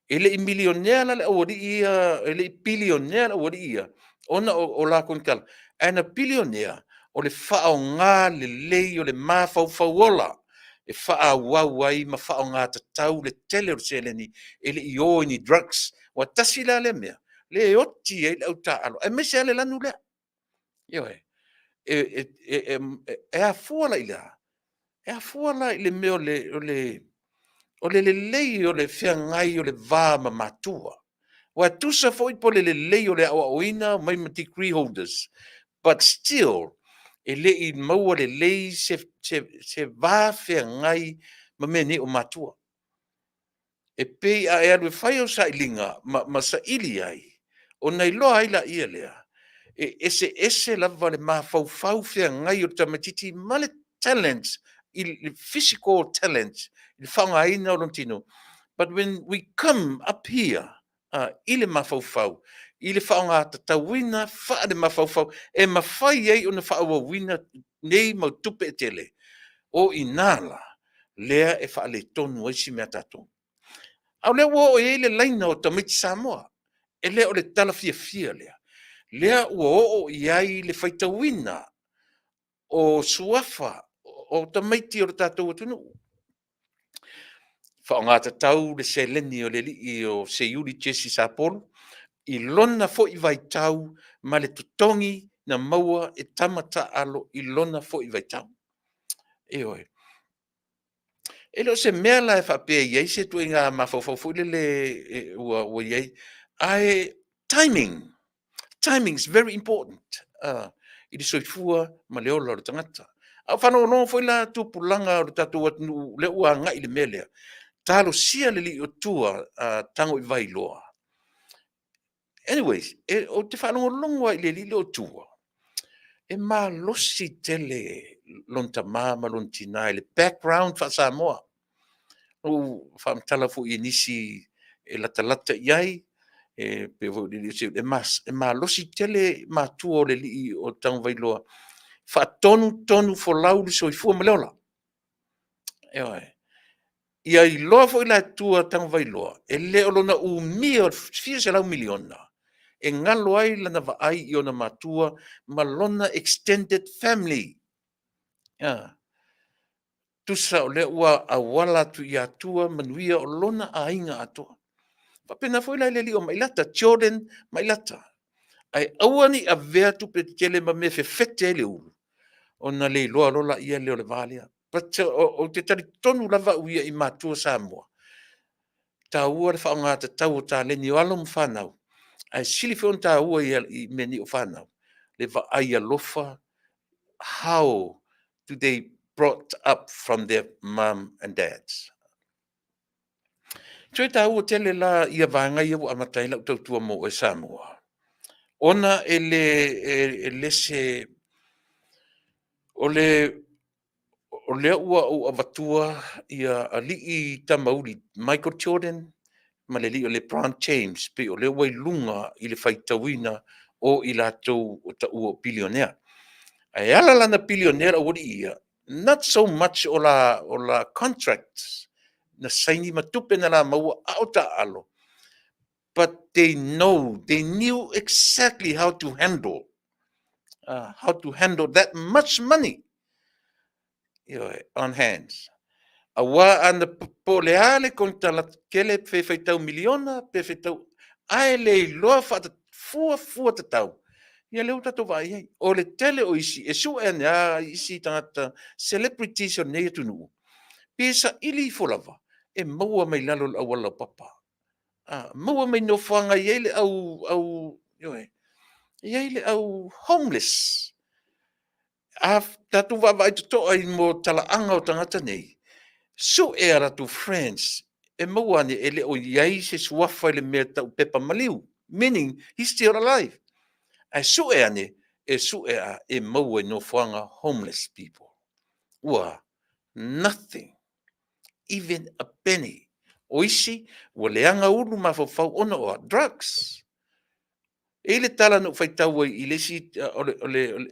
e le i milionea la le aualii ia, e le i bilionea le aualii ia ona o la konekarate, ae na bilionea o le faaaoga lelei o le mafaufau ola e faaauau ai ma faaaoga tatau le tele o le seleni e le i o i ni drugs. Aua tasi la lea mea lea e oti ai le au taaalo, aemaise lava le lanu lea. Ioe. E afua la i le a? E afua la i le mea o le lelei o le feagai o le va ma matua. Aua e tusa foi po o le lelei o le aoaoina mai ma degree holders, but still e le i maua lelei se va feagai ma mea nei o matua. E pei a e alu e fai au sailiga ma saili ai, ona iloa ai laia lea, e eseese lava le mafaufau feagai o le tamaitiiti ma le talent, i le physical talent, i le faaaogaina o lona tino. But when we come up here, i le mafaufau, i le faaaoga tatauina faale-mafaufau e mafai ai ona faaauauina nei mau tupe e tele, o i ina la lea e faaletonu ai si mea tatou. A o lea ua oo i ai le laina o tamaiti Samoa, e le o le tala fiafia lea, lea ua oo i ai le faitauina o suafa o tamaiti o le tatou atunuu. Faaaoga tatau le seleni o le alii o Seiuli Jesse Sapolu i lona foi vaitau ma le totogi na maua e tama taaalo i lona foi vaitau. Ioe. E le o se mea la e faapea e i ai se ituaiga mafaufau foi lele ua i ai, ae timing, timing is very important i le soifua ma le ola o le tagata. A o faalogologo foi la tupulaga o le tatou atunuu lea ua agai i le mea lea, talosia le alii o Tua Tagoivailoa. Anyways, ou te faalogologo lava i le alii lea o Tua, e malosi tele lona tama ma lona tina i le background faa-Samoa. Na ou faamatala foi i nisi e latalata i ai, e pei foi o le alii o Seiuli, e malosi tele matua o le alii o Tagovailoa, faatonutonu folau le soifua ma le ola. Ioe. Ia iloa foi la e Tua Tagovailoa, e le o lona umia o le fia selau miliona e galo ai lana vaai i ona matua ma lona extended family. Tusa o lea ua auala atu ia Tua manuia o lona aiga atoa. Faapena foi la i le alii o Mailata, Jordan Mailata. Ae aua ne i avea tupe tetele ma mea e fefete ai le ulu, ona le iloa loa lea o le va lea. But ou te talitonu lava au ia i matua Samoa, e taua le faaaoga tatau o taleni o alo ma fanau, ae sili foi ona taua i mea nei o fanau, le vaai alofa, how do they brought up from their mom and dads. Toe taua tele la ia vaega ia ua amata ai lau tautua mo oe Samoa. Ona e le, e le se, o le, o lea ua ou avatua ia alii tamauli Michael Jordan ma le alii o Lebron James, pei o lea ua i luga i le faitauina o i latou ua taua o bilionea. Ae ala la ona bilionea le aualii ia, not so much o la contracts na saini ma tupe na la maua a o taaalo, but they know, they knew exactly how to handle that much money on hands. Aua ana po o le a le konekarate tele pe faitau miliona pe faitau, ae le iloa fuafua tatau, ia lea ua tatou vaai i ai. O le tele o isi, e sue ane lava isi tagata celebrities o lenei atunuu, pe saili ifo lava, e maua mai lalo o le auala laupapa, maua mai nofoaga e i ai le au, ioe, e i ai le au homeless. A tatou vaavaai totoa i mea o talaaga o tagata nei, sue a latou friends e maua ane e le o i ai se suafa i le mea e tau o pepa maliu, meaning he is still alive. Ae sue ane, e sue lava e maua i nofoaga homeless people. Ua nothing, even a penny. O isi ua leaga ulu mafaufau ona o a? Drugs. E i ai le tala na ou faitau ai i le isi,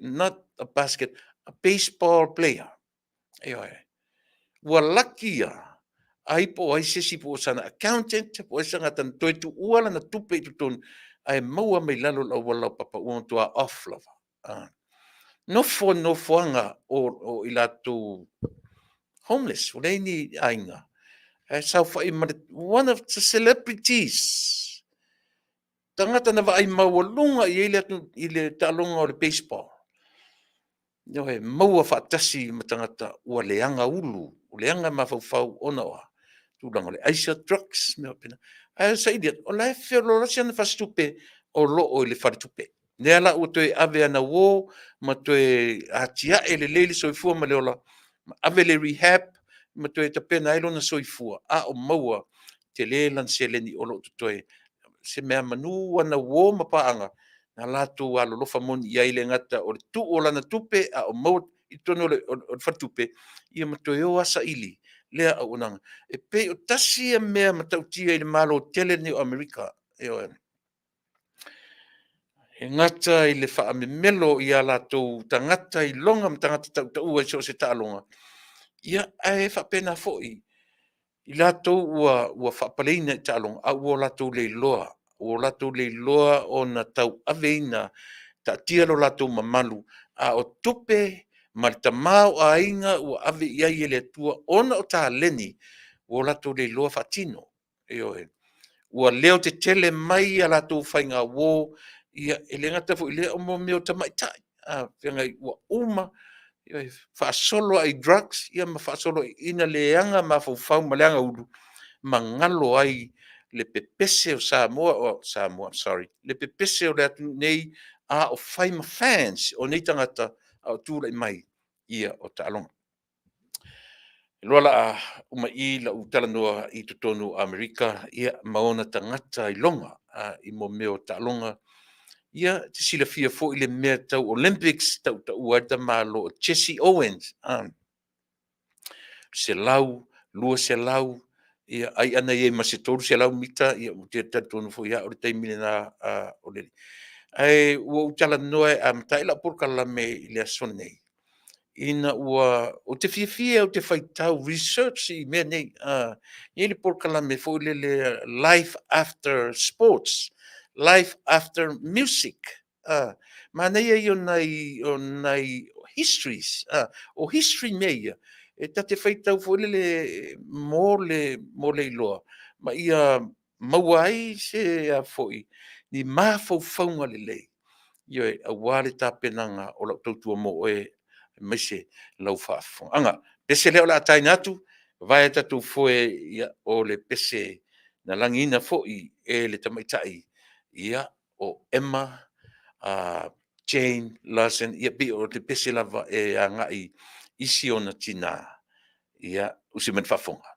not a basket, a baseball player. Ioe. Ua laki ia, ai po o ai se isi po o sana accountant po o ai se tagata na toe tuua lana tupe i totonu ae maua mai lalo o le auala laupapa ua matua off lava. Nofo i nofoaga o i latou homeless, ua leai ni aiga, ae saofai ma le one of the celebrities, tagata na vaai maualuga i ai le atunuu i le taaloga o le baseball. Ioe, maua faatasi ma tagata ua leaga ulu, ua leaga mafaufau ona o a? Tulaga o le aisa, drugs ma mea faapena. Ae saili atu, o la e feoloolo lava si ana fasitupe o lo o i le faletupe. Lea la ua toe ave ana uo ma toe atiae lelei le soifua ma le ola, ma ave i le rehab ma toe tapena ai lona soifua, a o maua, tele lana seleni o lo o totoe. Se meamanu ana uo ma paaga na latou alolofa moni i ai, e le gata o le tuu o lana tupe a o maua i totonu o le faletupe, ia ma toe o lava saili lea auaunaga. E pei o tasi ia mea matautia i le Malo tele lenei o Amerika, ioe. E gata i le faamemelo i a latou tagata iloga ma tagata tautaua i so o se taaloga, ia ae faapena foi i latou ua faapaleina i taaloga, a ua latou le iloa, ua latou le iloa ona tauaveina, taatia lo latou mamalu, a o tupe ma le tamaoaiga ua ave i ai e le Atua ona o taleni ua latou le iloa faatino. Ioe. Ua leotetele mai a latou faigauo, e le gata foi i lea o mea o tamaitai feagai ua uma, faasolo lava i drugs ma faasolo ina leaga mafaufau ma leaga ulu, ma galo ai le pepese o Samoa, sorry, le pepese o le atunuu nei a o fai ma fans o nei tagata a o tulai mai o taaloga. Iloa o le a uma i i lau talanoa i totonu o Amerika ma ona tagata iloga i mea o taaloga. Ia, e te silafia foi le mea tau Olympics e tautaua ai le tamaloa o Jesse Owens, 100, 200, ia ai ana i ai ma se 300 mita, ou te talitonu foi lava o le taimi lena o le… Ae ua ou talanoa e amata ai lau polokalame i le aso lenei, ina ua… ou te fiafia ou te faitau, research i mea nei. E i ai le polokalame foi lele Life After Sports, Life After Music. Manaia ia o nai histories, o history mea ia, e ta te faitau foi lele mo le iloa, ma ia maua ai se a foi, ni mafaufauga lelei, ioe, aua le tapenaga o lau tautua mo oe aemaise lau faafofogaaga. O le pese lea o le a taina atu, vae o tatou foe, o le pese na lagiina foi e le tamaitai o Emma Jane Larsen. Ia pei o le pese lava e agai i si ona tina. Ia, usi mai le faafofoga.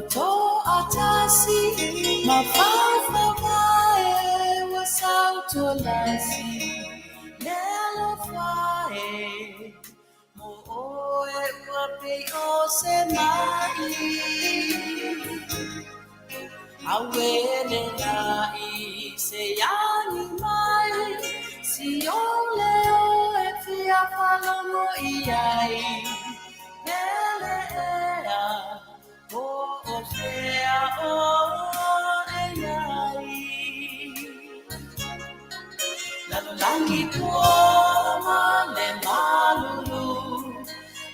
O toatasi ma faufaumae ua sautolasi le alofa e mo oe ua pei o se ma'i. Auele la'i se agi mai, si o leo e fia faalogo i ai. Pele ea, po o fea oe i ai. Lalolagi pua ma le malulu,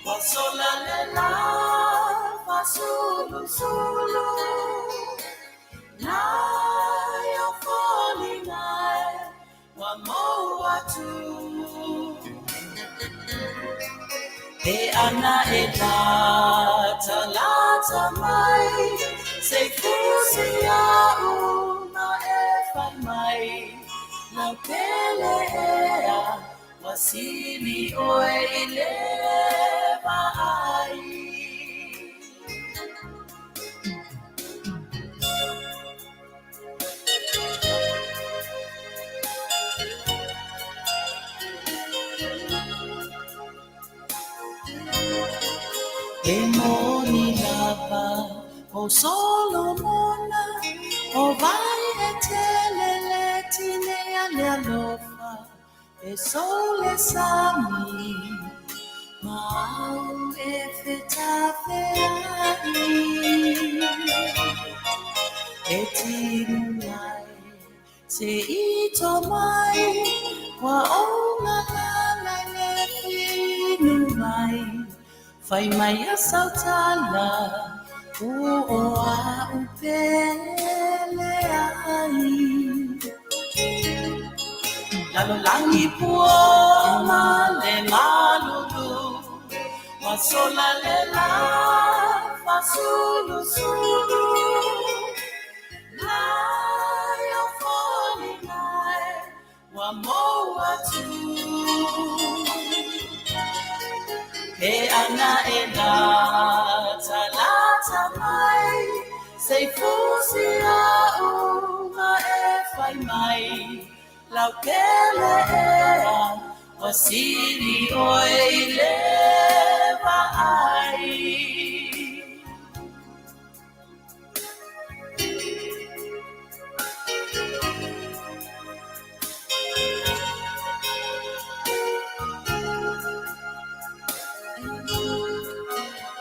ua sola le la fa'asulusulū. Nai o foliga e ua mou atu. Pe ana e latalata mai, se i fusi a'u ma e fai mai. Lau pele ea, ua sili oe i le vaai. E moni lava o Solomona, o vai e tele le tineia le alofa, e sou le sami, ma au e fetafea'i. E tinu mai, se i tō mai, ua ou lalala i le whinu mai. Fai mai a sau tala, po o a'u pele ai. Lalolagi pua ma le malulu, ua sola le la fa'asulusulū. Nai o foliga e ua mou atu. Pe ana e latalata mai, se i fusi a'u ma e fai mai. Lau pele ea, ua sili oe i le vaai.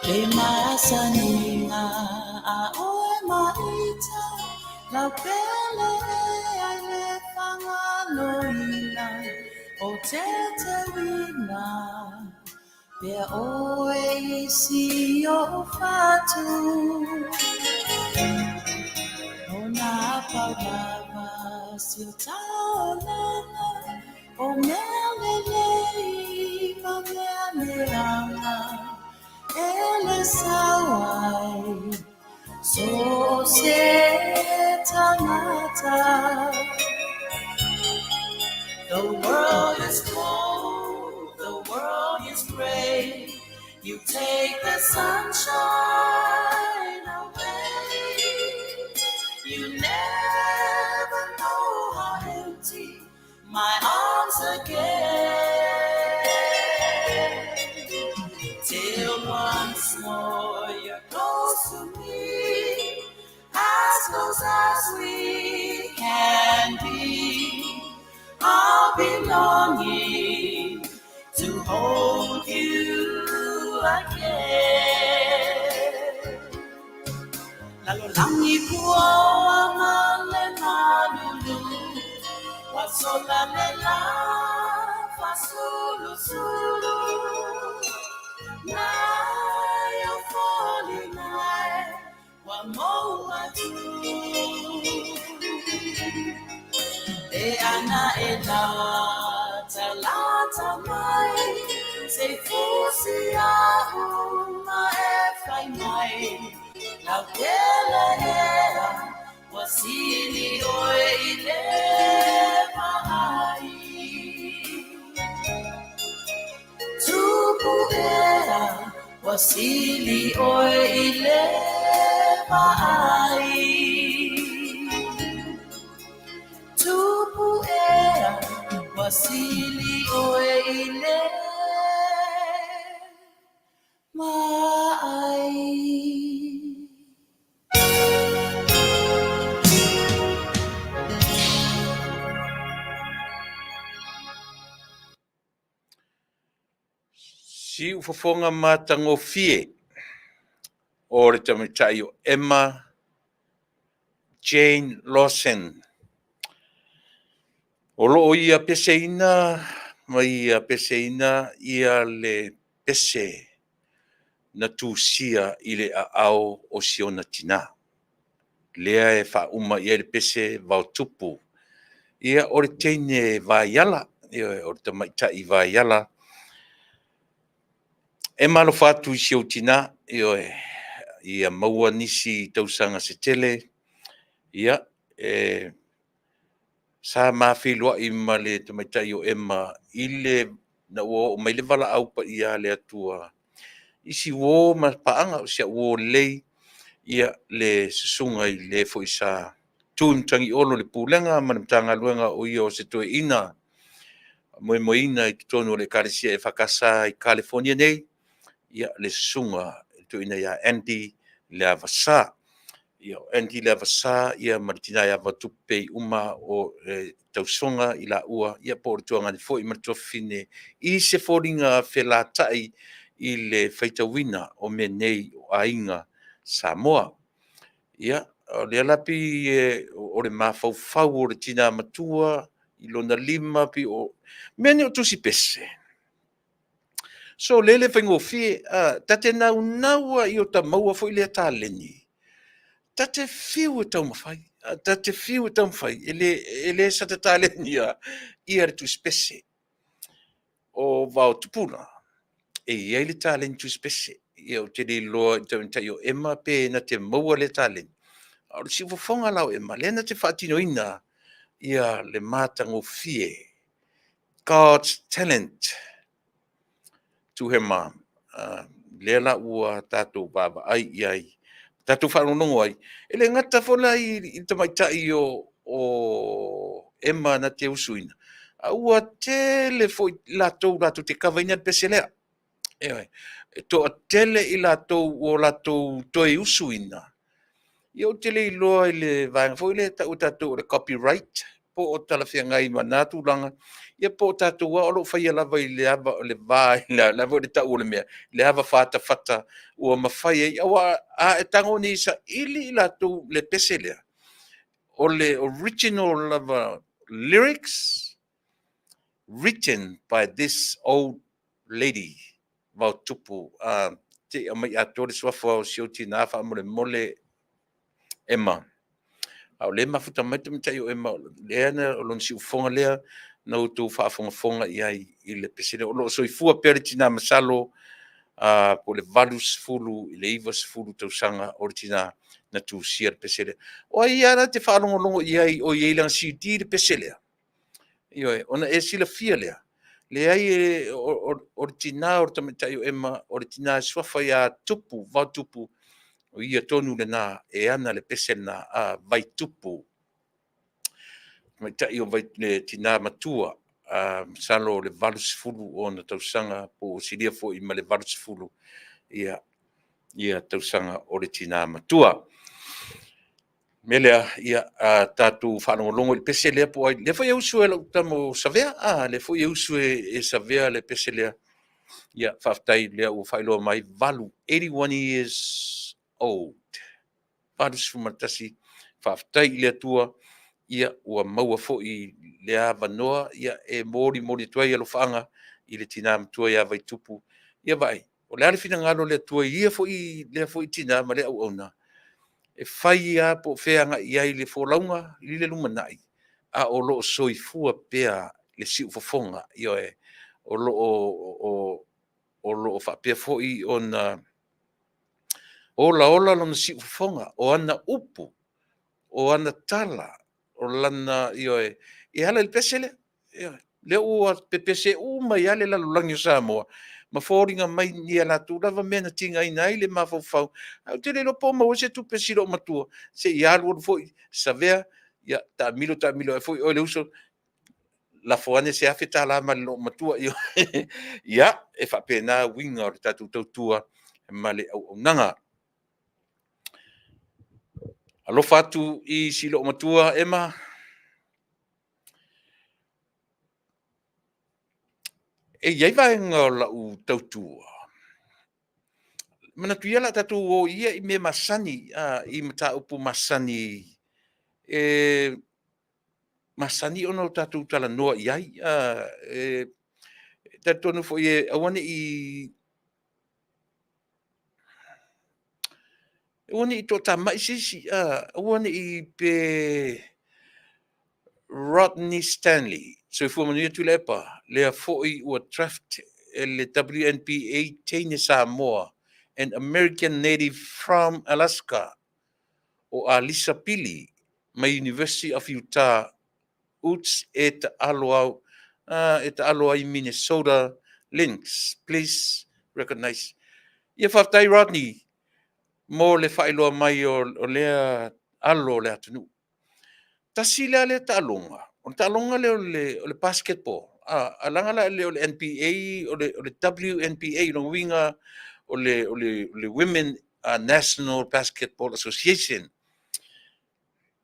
Le masaniga a oe ma ita, lau pele ea i le fagaloina o teteuina. Pea oe i si o'u fatu. O nā pau lava si o taolaga, o mea lelei ma mea leaga, e le sau ai so o se tagata. The world is cold, the world is gray. You take the sunshine away. You never know how empty my arms again. Till once more you're close to me, as close as we can be. I'll be longing to hold you again. Lalolagi pua ma le malulu, ua sola le la fa'asulusulū. Nai o foliga e ua mou atu. Pe ana e latalata mai, se i fusi a'u ma e fai mai. Lau pele ea, ua sili oe i le vaai. Tupu ea, ua sili oe i le vaai. Tupu ea ua sili oe i le maai. Siufofoga matagofie o le tamaitai o Emma Jane Lawson. O lo o ia peseina ma ia peseina ia le pese na tusia i le aao o si ona tina. Lea e faauma i ai le pese Vaotupu. Ia, o le teine vaiala, ioe, o le tamaitai vaiala. E alofa atu i si ou tina, ioe, ia maua nisi tausaga se tele. Ia, e sa ma feiloai ma le tamaitai o Emma ina ua oo mai le valaau paia a le Atua i si uo ma paaga, o si au uo lelei, ia le susuga i le foi sa tu i Matagiolo i le Pulega ma le Matagaluega, o ia o se toeaina moemoeina i totonu o le Ekalesia EFKS i Kalifonia nei, ia le susuga i le toeaina ia Andy Leavasa. Ia, o Andy Leavasa ma le tina ia Vaotupu Peiuma o le tausoga i laua po o le tuagane foi ma le tuafafine i se foliga felatai i le faitauina o mea nei o aiga Samoa. Ia, o lea la e pei o le mafaufau o le tina matua i lona lima, pei o mea nei o tusi pese, sole le faigofie, ta te naunau lava ia maua foi lea taleni, ta te fiu e taumafai, ta te fiu e taumafai, e le sata taleni lava le tusipese. O Vaotupu la, e i ai le taleni tusipese. Ia ou te le iloa i le tamaitai o Emma pe na te maua lea taleni, a o le siufofoga la o Emma, lea na te faatinoina ia le matagofie, God's talent to her mom. Lea la ua tatou vaavaai i ai, tatou faalogologo ai, e le gata foi la i le tamaitai o Emma na te usuina, a ua tele foi latou latou te cover ina le pese lea. Ioe. E toatele i latou ua latou toe usuina. Ia ou te le iloa i le vaega foi lea e tau e tatou o le copyright po o talafeagai ma na tulaga, ia po o tatou lava o lo o faia lava i le ava, le va, o le a foi le tau o le mea, le ava fatafata ua mafai ai. Aua a e tago nei e saili i latou le pese lea, o le original lava lyrics written by this old lady Vaotupu. Se i aumai atoa le suafa o si ou tina faamolemole Emma. A o lea e mafuta mai le tamaitai o Emma, lea na o lona siufofoga lea na outou faafogafoga i ai i le pese lea. O lo o soifua pea le tina, masalo po o le 80 i le 90 tausaga o le tina na tusia le pese lea. O ai lava la te faalogologo i ai o i ai i lana CD le pese lea? Ioe, ona e silafia lea, leai, o le tina o le tamaitai o Emma, o le tina e suafa ia Tupu, Vaotupu, o ia tonu lena e ana le pese lena a Vaitupu. Tamaitai o le tina matua, masalo o le 80 ona tausaga po ua silia foi ma le 80 ia tausaga o le tina matua. Mea lea, ia tatou faalogologo i le pese lea po o ai. Lea foi e usu e lau tama o Savea, a, lea foi e usu e Savea le pese lea. Ia, faafetai lea ua faailoa mai, 8, 81 years old, 81. Faafetai i le Atua, ia ua maua foi le avanoa ia e molimoli atu ai alofaaga i le tina matua ia Vaitupu. Ia vaai, o le a le finagalo o le Atua i ia foi, lea foi tina ma lea auauna, e fai lava po o fea e agai i ai le folauga i le lumanai, a o lo o soifua pea le siufofoga. Ioe, o lo o faapea foi ona olaola lona siufofoga, o ana upu, o ana tala, o lana, ioe, e ala i le pese lea. Ioe. Lea ua pepese uma ai lava le lalolagi o Samoa ma foliga mai ni a latou lava mea na tigaina ai le mafaufau. Ae ou te le iloa po o maua ai se tupe a si loomatua se i alu alu foi, savea, ia taamilo taamilo ae foi oe le uso, lafo ane se $1,000 ma le loomatua. Ia, e faapena uiga o le tatou tautua ma le auaunaga. Alofa atu i si loomatua Ema, e i ai vaega o lau tautua, manatu ia o le a tatou o ia i mea masani, i mataupu masani e masani ona tatou talanoa i ai. E talitonu foi e aua ne i toatamai se isi, aua ne i pe Rodney Stanley, soifua manuia Tuilaepa, lea foi ua draft e le WNBA teine Samoa and American Native from Alaska, o Alisa Pili mai University of Utah Utes e taalo ai Minnesota Lynx. Please recognize. Ia faafetai Rodney mo le faailoa mai o lea alo o le atunuu. Tasi la lea taaloga, o le taaloga lea o le basketball, a leaga la e le o le NBA, o le WNBA, lona uiga o le Women National Basketball Association.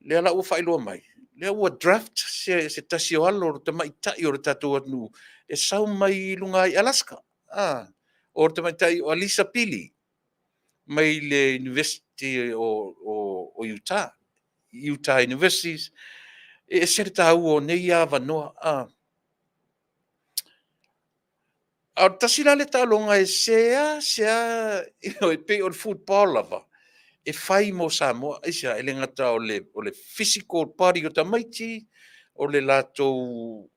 Lea la ua faailoa mai, lea ua draft se tasi o alo o le tamaitai o le tatou atunuu e sau mai luga i Alaska, o le tamaitai o Alisa Pili mai le University o Utah, Utah University. E ese le taua o nei avanoa. A o le tasi la lea taaloga e seasea, e pei o le football lava, e fai mo Samoa. Aisea? E le gata o le physical body o tamaiti, o le latou...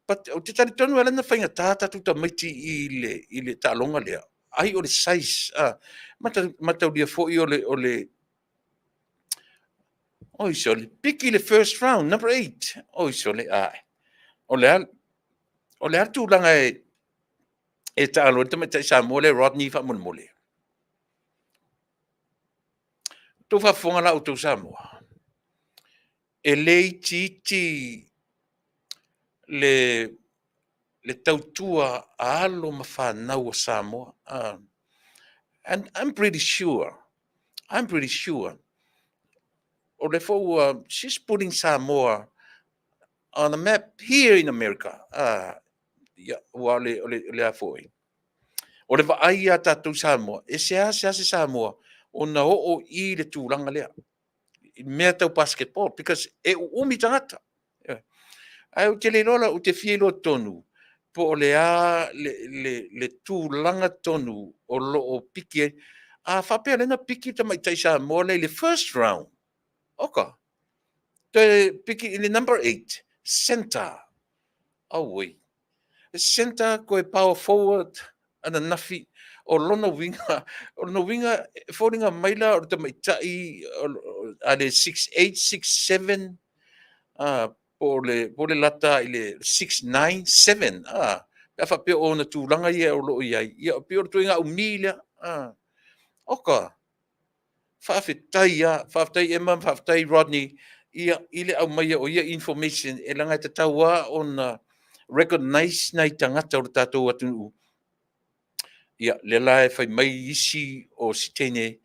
But ou te talitonu e ala ona faigata tatou tamaiti i le taaloga lea, ai o le size. Mataulia foi o le oi sole, piki le first round, number 8. Oi sole, ae. O le a le tulaga e taalo ai le tamaitai Samoa lea Rodney faamolemole? Outou faafofoga la outou Samoa, e le itiiti le tautua a alo ma fanau a Samoa. And I'm pretty sure, I'm pretty sure, o le foi ua, she's putting Samoa on the map here in America. Ia, ua o le a foi. O le vaai ia tatou Samoa, e seasea se Samoa ona oo i le tulaga lea, i mea tau basketball, because e uumi tagata. Ae ou te le iloa la, ou te fia iloa tonu, po o le a le tulaga tonu o lo o piki ai. A faapea lea na piki le tamaitai Samoa lea i le first round, oka, toe piki i le number 8, center. Auoi. Center koe power forward ananafi. O lona uiga, e foliga mai la o le tamaitai a le 6'8", 6'7", po o le lata i le 6'9", 7, pe a faapea o ona tulaga ia o lo o i ai, ia pei o le ituaiga umi lea. Oka, faafetai lava, faafetai Emma, faafetai Rodney ia, i le aumaia o ia information, e leaga e tatau lava ona recognize nai tagata o le tatou atunuu. Ia, lea la e fai mai isi o si teine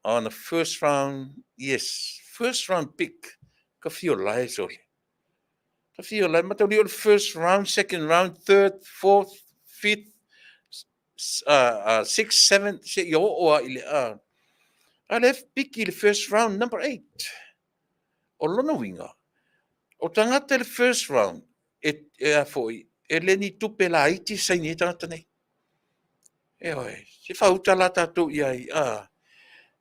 on the first round, yes, first round pick, ka fia o lae sole. Ka fia o lae, mataulia o le first round, second round, third, fourth, fifth, sixth, seventh, se ia oo a i le a le piki le first round, number 8. O lona uiga, o tagata i le first round, e a foi, e le ni tupe laiti saini ai tagata nei. E oe, se fauta la tatou i ai,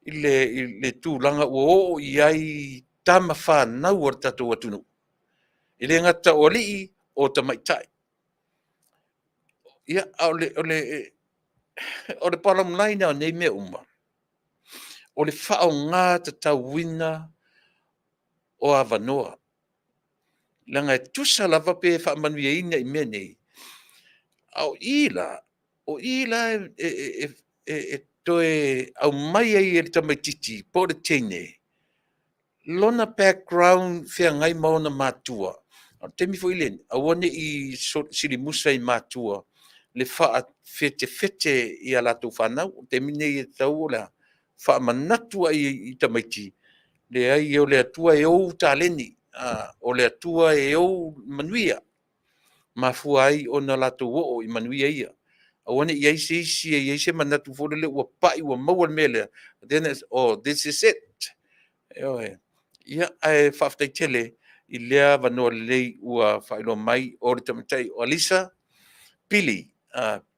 i le tulaga ua oo i ai tama fanau o le tatou atunuu. E le gata o alii, o tamaitai. Ia, a o le bottom line o nei mea uma, o le faaaoga tatauina o avanoa. Leaga e tusa lava pe faamanuiaina i mea nei, a o i la, o i la e toe aumai ai e le tamaitiiti po o le teine lona background feagai ma ona matua. O le taimi foi lenei, aua ne i silimusa i matua le faafetefete i a latou fanau. O le taimi lenei e tatau ona faamanatu i tamaiti, leai o le Atua e ou taleni, o le Atua e ou manuia, mafua ai ona latou oo i manuia ia. Aua ne i i ai se isi e i ai se manatu foi lele ua pai ua maua le mea lea, then oh, this is it. Ioe. Ia, ae faafetai tele i lea avanoa lelei ua faailoa mai o le tamaitai o Alisa Pili.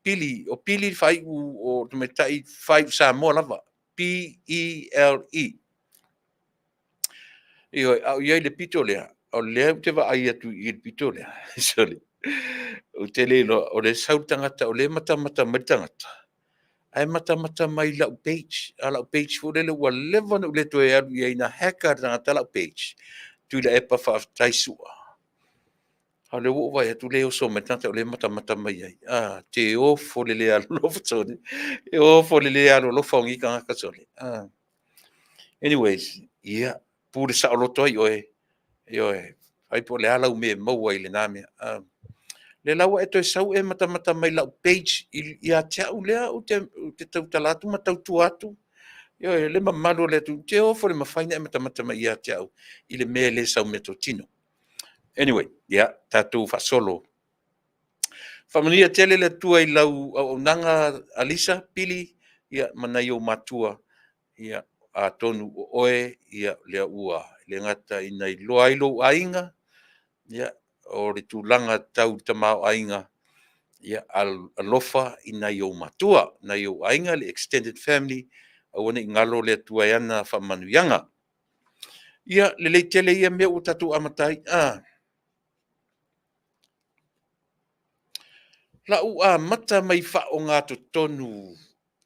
Pili, o Pili le faaiu o tamaitai faaiu Samoa lava. Pele. Ioe, a o i ai i le pito lea, o lea ou te vaai atu i le pito lea, sorry, ou te le iloa, o lea e sau le tagata, o lea e matamata mai le tagata, ae matamata mai i lau page. A o lau page foi lele ua leva ona ou le toe alu i ai, na hack e le tagata lau page. Tuilaepa faafetai Sua. A o lea ua ou vaai atu o lea e oso mai le tagata o lea e matamata mai ai. A, te ofo le le alolofa sole. E ofo le le alolofa o nei tagata sole. Anyways, ia, pule saoloto ai oe. Ioe, fai po o le a lau mea e maua ai i lena mea. Lea la ua e toe sau e matamata mai i lau page ia te au lea ou te tautala atu ma tautua atu. Ioe, le mamalu o le atunuu, te ofo le mafai ona e matamata mai ia te au i le mea e le sau meatotino. Anyway, ia, tatou faasolo. Faamanuia tele le Atua i lau auaunaga Alisa Pili, ia, ma nai ou matua, ia, atonu o oe, ia, lea ua le gata ina iloa ai lou aiga, ia, o le tulaga tau tamaoaiga, ia, alofa i nai ou matua, nai ou aiga, le extended family, aua ne i galo le Atua e ana faamanuiaga. Ia, lelei tele ia mea ua tatou amata ai. Lau amata mai faaogatotonu,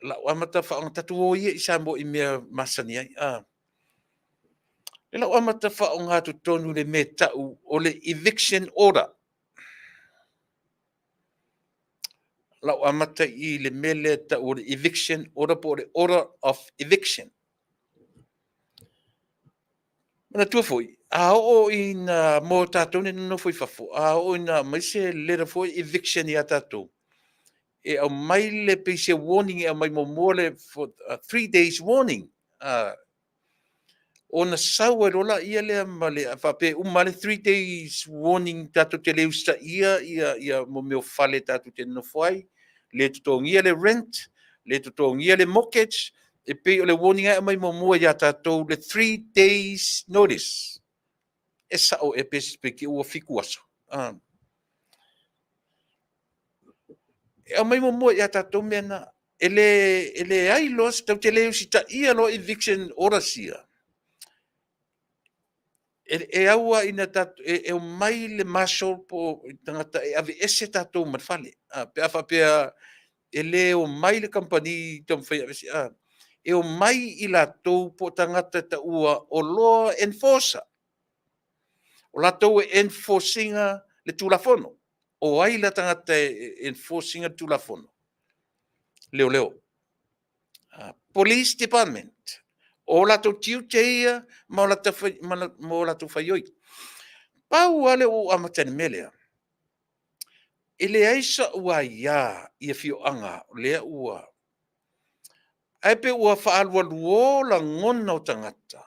lau amata faaaoga, tatou o ia i Samoa i mea masani ai. I lau amata faaogatotonu i le mea e tau o le eviction order. Lau amata i le mea lea e tau o le eviction order po o le order of eviction. Manatua foi, a oo ina, mo tatou nei nonofo i fafo, a oo ina aumai se letter foi eviction ia tatou, e aumai le pei se warning e aumai muamua le 3 days warning. Ona sau ai loa lea lea ma le faapea e uma le 3 days warning tatou te le usitaia ia mo mea o fale tatou te nonofo ai, le totogia le rent, le totogia le mortgage, e pei o le warning e aumai muamua ia tatou le 3 days notice. E sao ea pe te i ua 7 aso. E aumai muamua ia tatou mea na. E leai loa, tatou te le usitaia loa eviction orders ia, e au lava ina e omai le marshal po o tagata e aveese tatou ma le fale. Pe a faapea e le omai le kamupani taumafai e aveese, e omai i latou po o tagata e taua o law enforcer. O latou e enforce ina le Tulafono. O ai la tagata e enforce ina le Tulafono? Leoleo. Police Department. O latou tiute ia ma o latou faioi. Pau lava lea ua ou amata i le mea lea, e leai sau aia i afioaga o lea ua... Ae pei ua faaalualuo lagona o tagata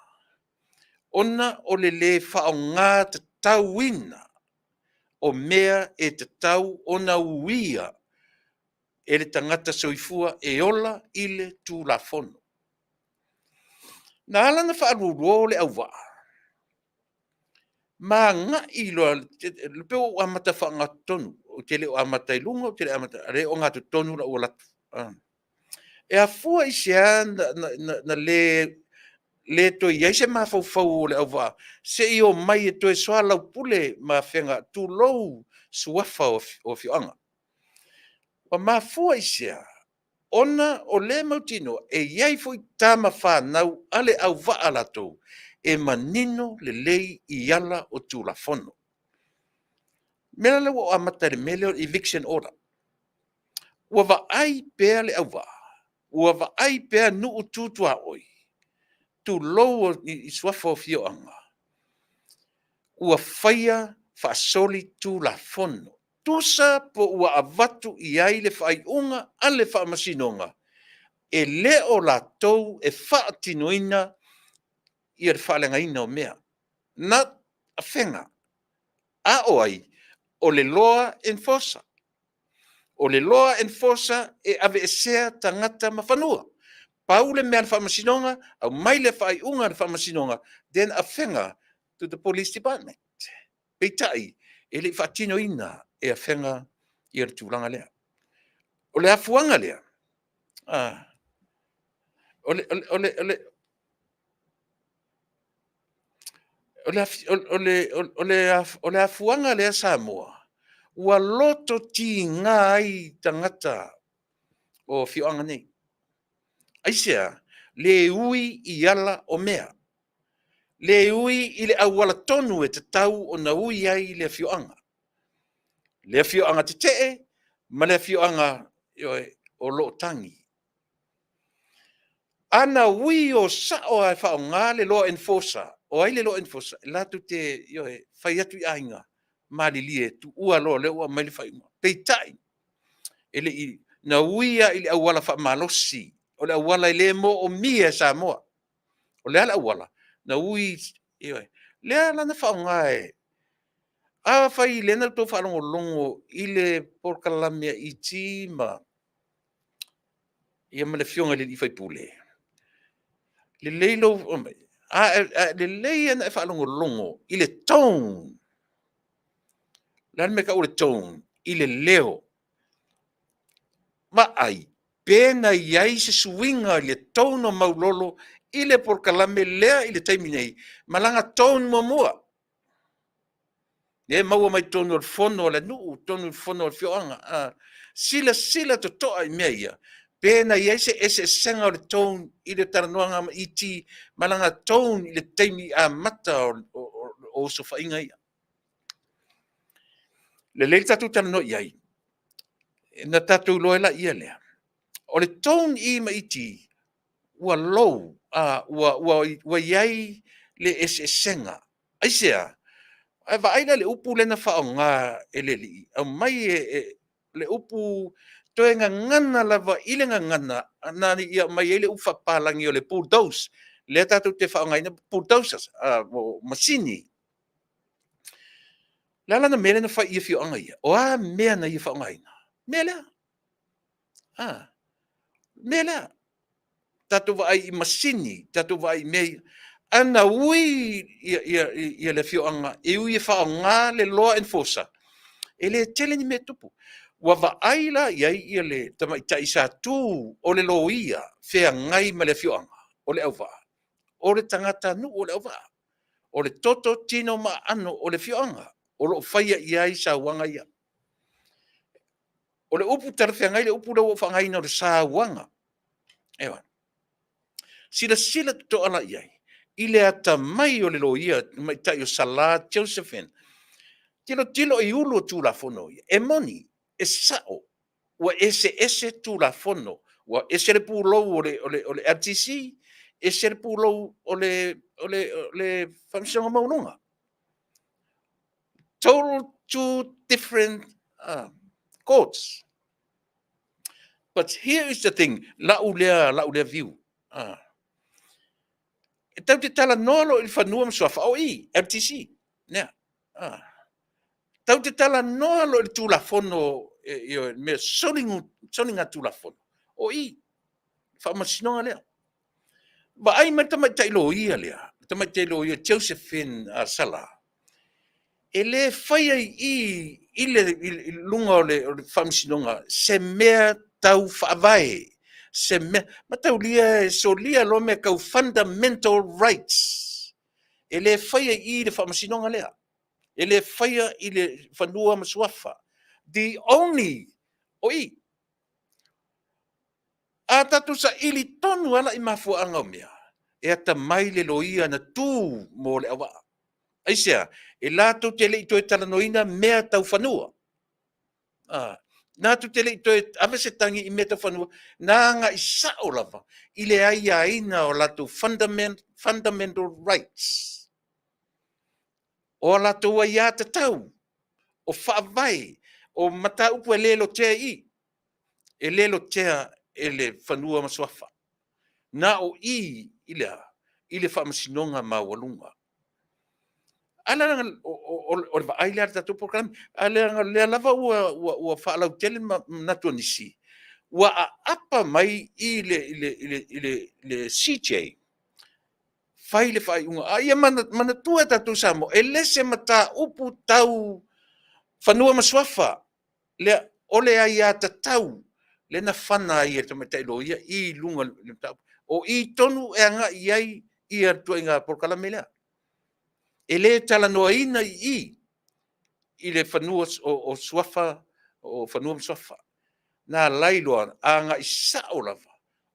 ona o le le faaaoga tatauina o mea e tatau ona uia e le tagata soifua e ola i le Tulafono. Na ala ona faalualuo le auvaa, ma agai loa, pei ua ou amata faaogatotonu, ou te le o amata i luga, ou te le amata, o lea e ogatotonu lou alu atu. E afua i se a na le toe i ai se mafaufau o le auvaa se i omai e toe soalaupule ma afega, tulou, suafa o afioaga. Ua mafua i se a? Ona o lea e mautinoa e i ai foi tama fanau a le auvaa latou e manino lelei i ala o Tulafono. Mea la ua ou amata i le mea lea o le eviction order. Ua vaai pea le auvaa, ua vaai pea nuu tu tuaoi, tulou i suafa o afioaga, ua faia faasoli tulafono. Tusa po ua avatu i ai le faaiuga a le Faamasinoga, e le o latou e faatinoina ia le faaleagaina o mea. Not Afega, a o ai? O le law enforcer. O le law enforcer e aveesea tagata ma fanua. Pau le mea a le Faamasinoga, aumai le faaiuga a le Faamasinoga, then Afega to the Police Department. Peitai, e le i faatinoina e Afega ia le tulaga lea. O le afuaga lea, o le afuaga lea Samoa, ua loto tiga ai tagata o afioaga nei. Aisea? Le ui i ala o mea, le ui i le auala tonu e tatau ona ui ai le afioaga. Le afioaga tetee ma le afioaga, ioe, o lo o tagi. Ana ui o sao lava e faaaoga le law enforcer. O ai le law enforcer? E latou te, ioe, fai atu i aiga, malilie tuua loa o lea ua aumai le faaiuga. Peitai, e le i, na ui lava i le auala faamalosi, o le auala e le moomia e Samoa. O le a le auala? Na ui, ioe, lea la na faaaoga e, afai lea na outou faalogologo i le polokalame a ET ma le Afioga i le sui usufono, lelei lou, lelei lava ona e faalogologo i le tone. O le a le mea e tau o le tone? I le leo. Vaai pe na i ai se suiga i le tone o Maulolo i le polokalame lea i le taimi nei ma lana tone muamua. Lea e maua mai totonu o le fono a le nuu, totonu o le fono a le afioaga. Silasila totoa i mea ia, pe na i ai se eseesega o le tone i le talanoaga a ET ma lana tone i le taimi amata o osofaiga ia. Lelei le tatou talanoa i ai, ona tatou iloa ai laia lea, o le tone i ma ET, ua low, ua i ai le eseesega. Aisea? A vaai la i le upu lea na faaaoga e le alii, aumai le upu toe gagana lava i le gagana na ia aumai ai le upu faapapalagi o le bulldoze, lea tatou te faaaogaina bulldozers, o masini. O le a la le mea lea na fai i afioaga ia? O a mea na ia faaaogaina? Mea lea. Mea lea. Tatou vaai i masini, tatou vaai i mea ia. Ana ui le afioaga e ui e faaaoga le law enforcer, e le tele ni mea e tupu. Ua vaai la i ai le tamaitai sa tu o le loia feagai ma le afioaga o Leauvaa, o le tagatanuu o Leauvaa. O le toto, tino ma aano o le afioaga o lo o faia i ai sauaga ia. O le upu talafeagai le upu lea ua ou faaaogaina o le sauaga. Ioe. Silasila totoa la i ai i le atamai o le loia tamaitai o Sala Josephine, tilotilo i ulu o Tulafono ia. E moni, e sao, ua eseese Tulafono, ua ese le pulou o le LTC, ese le pulou o le Faamasinoga Maualuga. Total two different courts. But here is the thing, lau lea view. E tatou te talanoa loa i le Fanua ma Suafa, o i, LTC. Lea. Tatou te talanoa loa i le Tulafono, le mea soligatulafono, o i, Faamasinoga lea. Vaai mai le tamaitai loia lea, le tamaitai loia Josephine Sala, e le faia i i i luga o le Faamasinoga se mea tau faavae, se mea, mataulia e solia loa mea tau fundamental rights. E le faia i i le Faamasinoga lea. E le faia i le Fanua ma Suafa. The only, o i. A tatou saili tonu lava la i mafuaaga o mea, e atamai le loia na tu mo Leauvaa. Aisea? E latou te le i toe talanoaina mea tau fanua. Latou te le i toe ave se tagi i mea tau fanua, na agai sao lava i le aiaina o latou fundamental rights. O a latou aiatatau, o faavae, o mataupu e le lotea i i, e le lotea e le Fanua ma Suafa. Na o i i le a? I le Faamasinoga Maualuga. Ae leaga o le vaai lea a le tatou polokalame, ae leaga o lea lava ua faalautele manatu o nisi, ua aapa mai i le CJ fai le faaiuga. A ia manatua e tatou Samoa, e le se mataupu tau fanua ma suafa, lea, o le aiatatau lea na fana ai e le tamaitai loia i luga o le mataupu. O i tonu e agai i ai le ituaiga polokalame lea. E le talanoaina i i i le fanua o suafa, o Fanua ma Suafa. Na ala ai loa agai sao lava.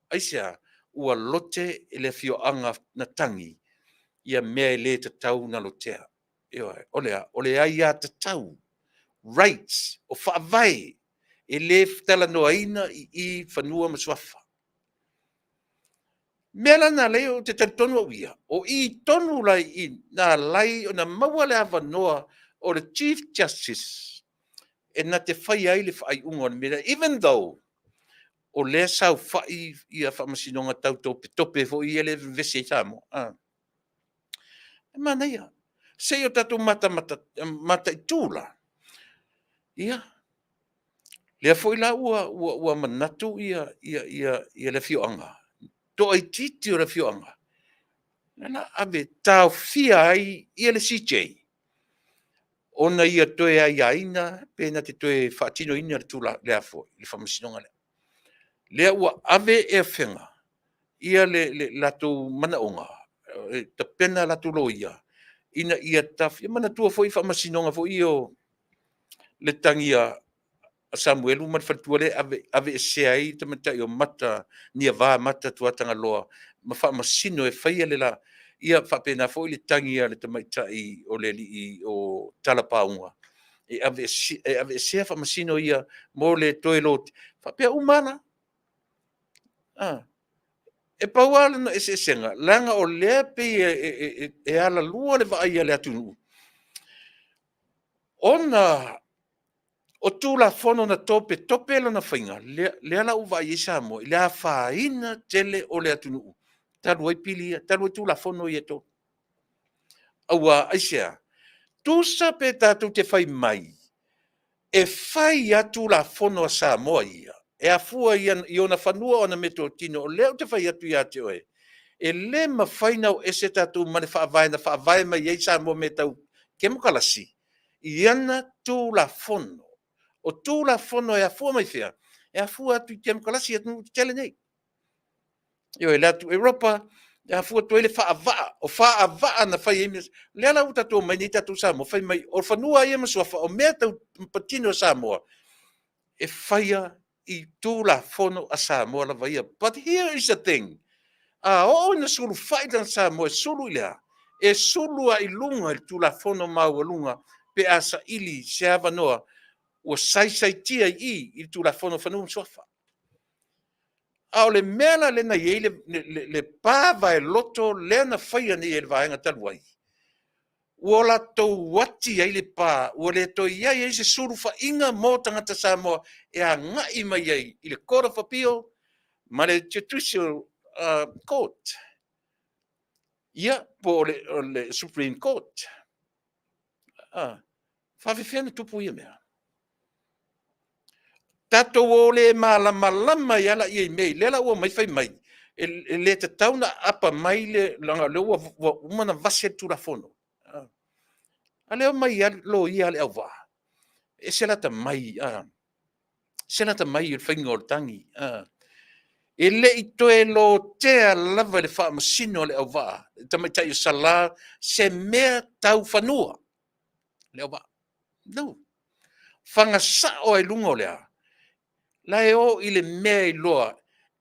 Aisea? Ua lote e le afioaga na tagi ia mea e le tatau ona lotea. Ioe. O le a? O le aiatatau, rights, o faavae e le talanoaina i i Fanua ma Suafa. O le mea la lena o lea ou te talitonu au ia, o i tonu la i i na ala ai ona maua le avanoa o le Chief Justice e na te faia ai le faaiuga o le mea lea, even though o lea e saofai ia faamasinoga tau topetope foi ia lea e vevesi ai Samoa. E manaia, se i o tatou mataitu la, ia, lea foi la ua manatu le afioaga, toaitiiti o le afioaga, o le a ave e taofia ai le CJ ona ia toe aiaina pe na te toe faatinoina le faamasinoga lea. Lea ua ave e Afega le latou manaoga, e tapena latou loia ina ia taofia. Ia manatua foi faamasinoga foi ia o le tagi a Samuelu ma le faletua lea e aveesea ai le tamaitai o Niava Mata Tuatagaloa ma faamasino e faia le la... Ia faapena foi le tagi a le tamaitai o le alii o Talapauga, e aveesea faamasino ia mo le toe lotea, faapea uma lava la. E pau lava lona eseesega, leaga o lea e pei e alalua le vaai a le atunuu, ona o Tulafono na topetope lona faiga, lea la ua vaai i ai Samoa i le afaina tele o le atunuu talu ai pili ia, talu ai Tulafono ia e 3. Aua aisea? Tusa pe tatou te fai mai e fai lava Tulafono a Samoa ia e afua i ona fanua ma ana meatotino, o lea ou te fai atu ia te oe, e le mafai ona o ese tatou ma le Faavae na faavae mai ai Samoa i mea tau kemokarasi i ana Tulafono. O Tulafono e afua mai fea? E afua atu i kemokarasi i atunuu tetele nei. Ioe, le atu Europa, e afua atu ai le faavaa, o faavaa na fai ai mea. O lea la ua tatou omai nei tatou Samoa fai mai o fanua ia ma suafa, o mea tau patino a Samoa, e faia i Tulafono a Samoa lava ia. But here is the thing, a oo ina sulufai le tagata Samoa e sulu i le a? E sulu lava i luga i le Tulafono maualuga pe a saili se avanoa ua saisaitia i i i le Tulafono o Fanua ma Suafa. A o le mea la lea na i ai le pa vaeloto lea na faia nei e le Vaega talu ai, ua latou ati ai le pa, ua le toe i ai se sulufaiga mo tagata Samoa e agai mai ai i le Court of Appeal ma le Judicial Court, ia, po o le Supreme Court. Faapefea ona tupu ia mea? Tatou o le malamalama ai lava lea i mea ia. Lea la ua omai fai mai, e le tatau ona aapa mai leaga o lea ua uma ona vase le Tulafono. A lea e omai lava loia a le auvaa, e ese le atamai, ese le atamai i le faiga o le tagi. E le i toe lotea lava e le faamasino a Leauvaa, le tamaitai o Sala, se mea tau fanua. Leauvaa. No. Faga sao lava i luga o le a? La e o i le mea e iloa,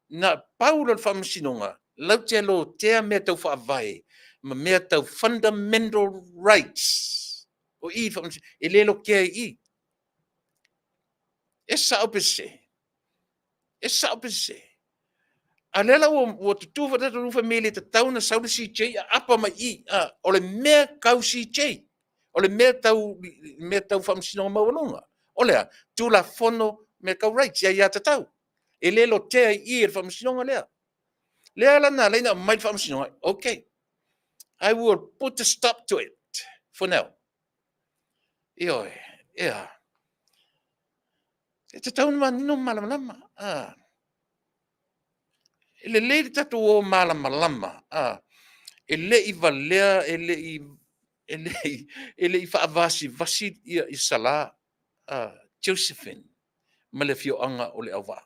na pau lea o le faamasinoga, latou te lotea mea tau faavae. ma mea tau fundamental rights o i e le lotea i i. E sao pe sese? E sao pe sese? A o lea la ua tutū foi le tatou nuu fai mai e le tatau ona sau le CJ aapa mai i i. O le mea tau CJ, o le mea tau Faamasinoga Maualuga. O le a? Tulafono mea tau rights, aiatatau. E le lotea i i e le Faamasinoga lea. Lea la na ala ai ona aumai le Faamasinoga, okay, I will put a stop to it for now. Ioe, ea. E tatau ona manino ma malamalama. E lelei le tatou o malamalama. E le i valea, e le i faavasivasi ia Sala Josephine ma le afioaga o Leauvaa.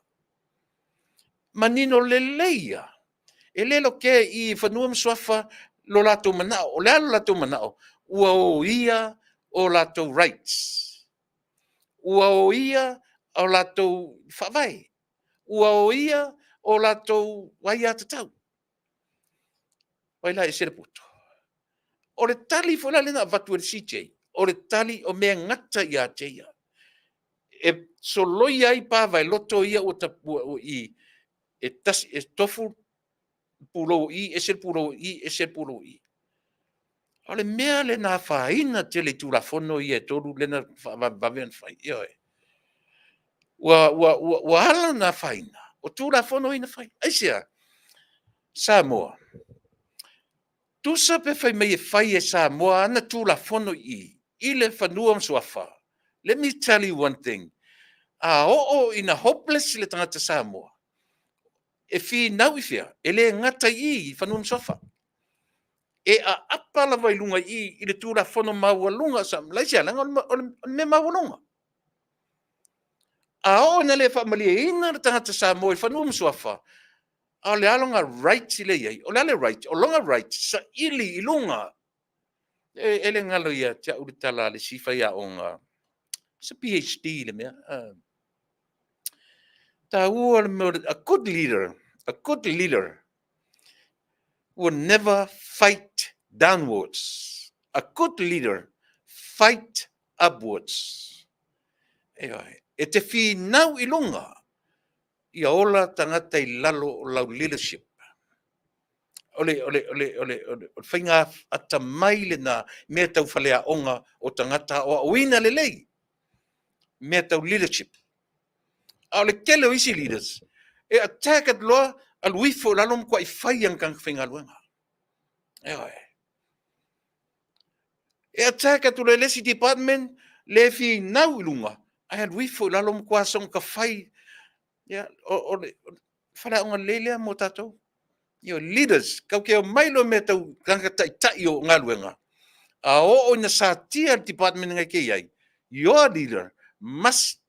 Manino lelei lava, e le lotea i i i Fanua ma Suafa lo latou manao. O le a lo latou manao? Ua oia o latou rights, ua oia o latou faavae, ua oia o latou aiatatau. Vaai la e ese le poto. O le tali foi la lea na avatu e le CJ, o le tali o mea e gata ia te ia, e soloia ai pa vaeloto ia ua i i, e tofu pulou o i, ese le pulou o i, ese le pulou o i. O le mea lea na afaina tele i Tulafono ia e 3 lea na faavavevave ona fai, ioe. Ua ala ona afaina, o Tulafono ia na fai. Aisea? Samoa, tusa pe fai mai e fai e Samoa ana Tulafono i i, i le Fanua ma Suafa, let me tell you one thing, a oo ina hopeless le tagata Samoa, e finau i fea? E le gata i i i Fanua ma Suafa. E aapa lava i luga i i i le Tulafono maualuga a Samoa. Aisea? Leaga o le mea maualuga. A oo ina le faamalieina le tagata Samoa i Fanua ma Suafa, a o le a lona right lea e i ai? O le a le right? O lona right, saili i luga. E le galo ia te au le tala a le isi faiaoga, se PhD le mea. Taua le mea, a good leader will never fight downwards. A good leader fight upwards. Ioe, e te finau i luga, ia ola tagata i lalo o lau leadership. O le faiga atamai lena, mea tau faleaoga o tagata aoaoina lelei, mea tau leadership. A o le tele o isi leaders, e attack atu loa, alu ifo i lalo matuai fai ana tagata faigaluega. Ioe. E attack atu loa e le isi department, le finau i luga, ae alu ifo i lalo matua soona fai. Ia, o le faleaoga lelei lea mo tatou. Ioe, leaders, tatou te omai loa i mea tau tagata taitai o galuega, a oo ina satia le department na te i ai, your leader must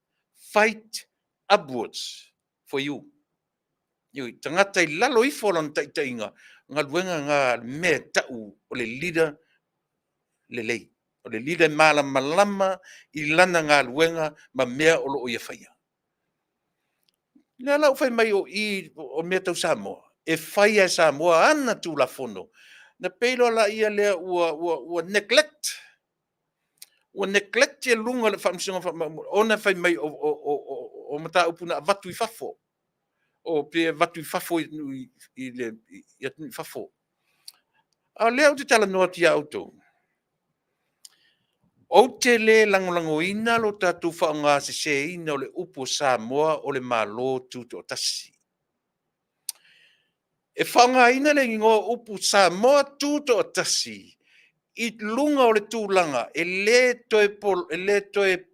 fight upwards for you. Ioe, tagata i lalo ifo o lona taitaiga, galuega na mea e tau o le leader lelei. O le leader e malamalama i lana galuega ma mea o lo o ia faia. Lea la ua fai mai o i o mea tau Samoa, e fai e Samoa ana Tulafono, na pei loa laia lea ua neglect. Ua neglect ia luga o le Faamasinoga ona fai mai o mataupu na avatu i fafo. O pe avatu i fafo i atunuu i fafo. A o lea ou te talanoa atu ia outou, ou te le lagolagoina lo tatou faaaogaseseina o le upu o Samoa o le Malo Tutoatasi. E faaaogaina le igoa upu Samoa Tutoatasi i luga o le tulaga e le toe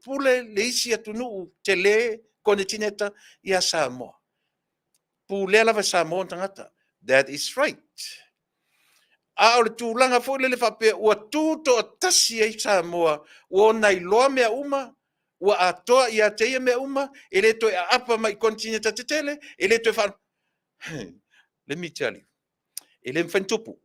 pule le isi atunuu tele konetineta ia Samoa. Pulea lava e Samoa ona tagata. That is right. A o le tulaga foi lele faapea ua tutoatasi ai Samoa, ua ona iloa mea uma, ua atoa ia te ia mea uma, e le toe aapa mai i konetineta tetele, e le toe faa. Let me tell you, e le mafai ona tupu.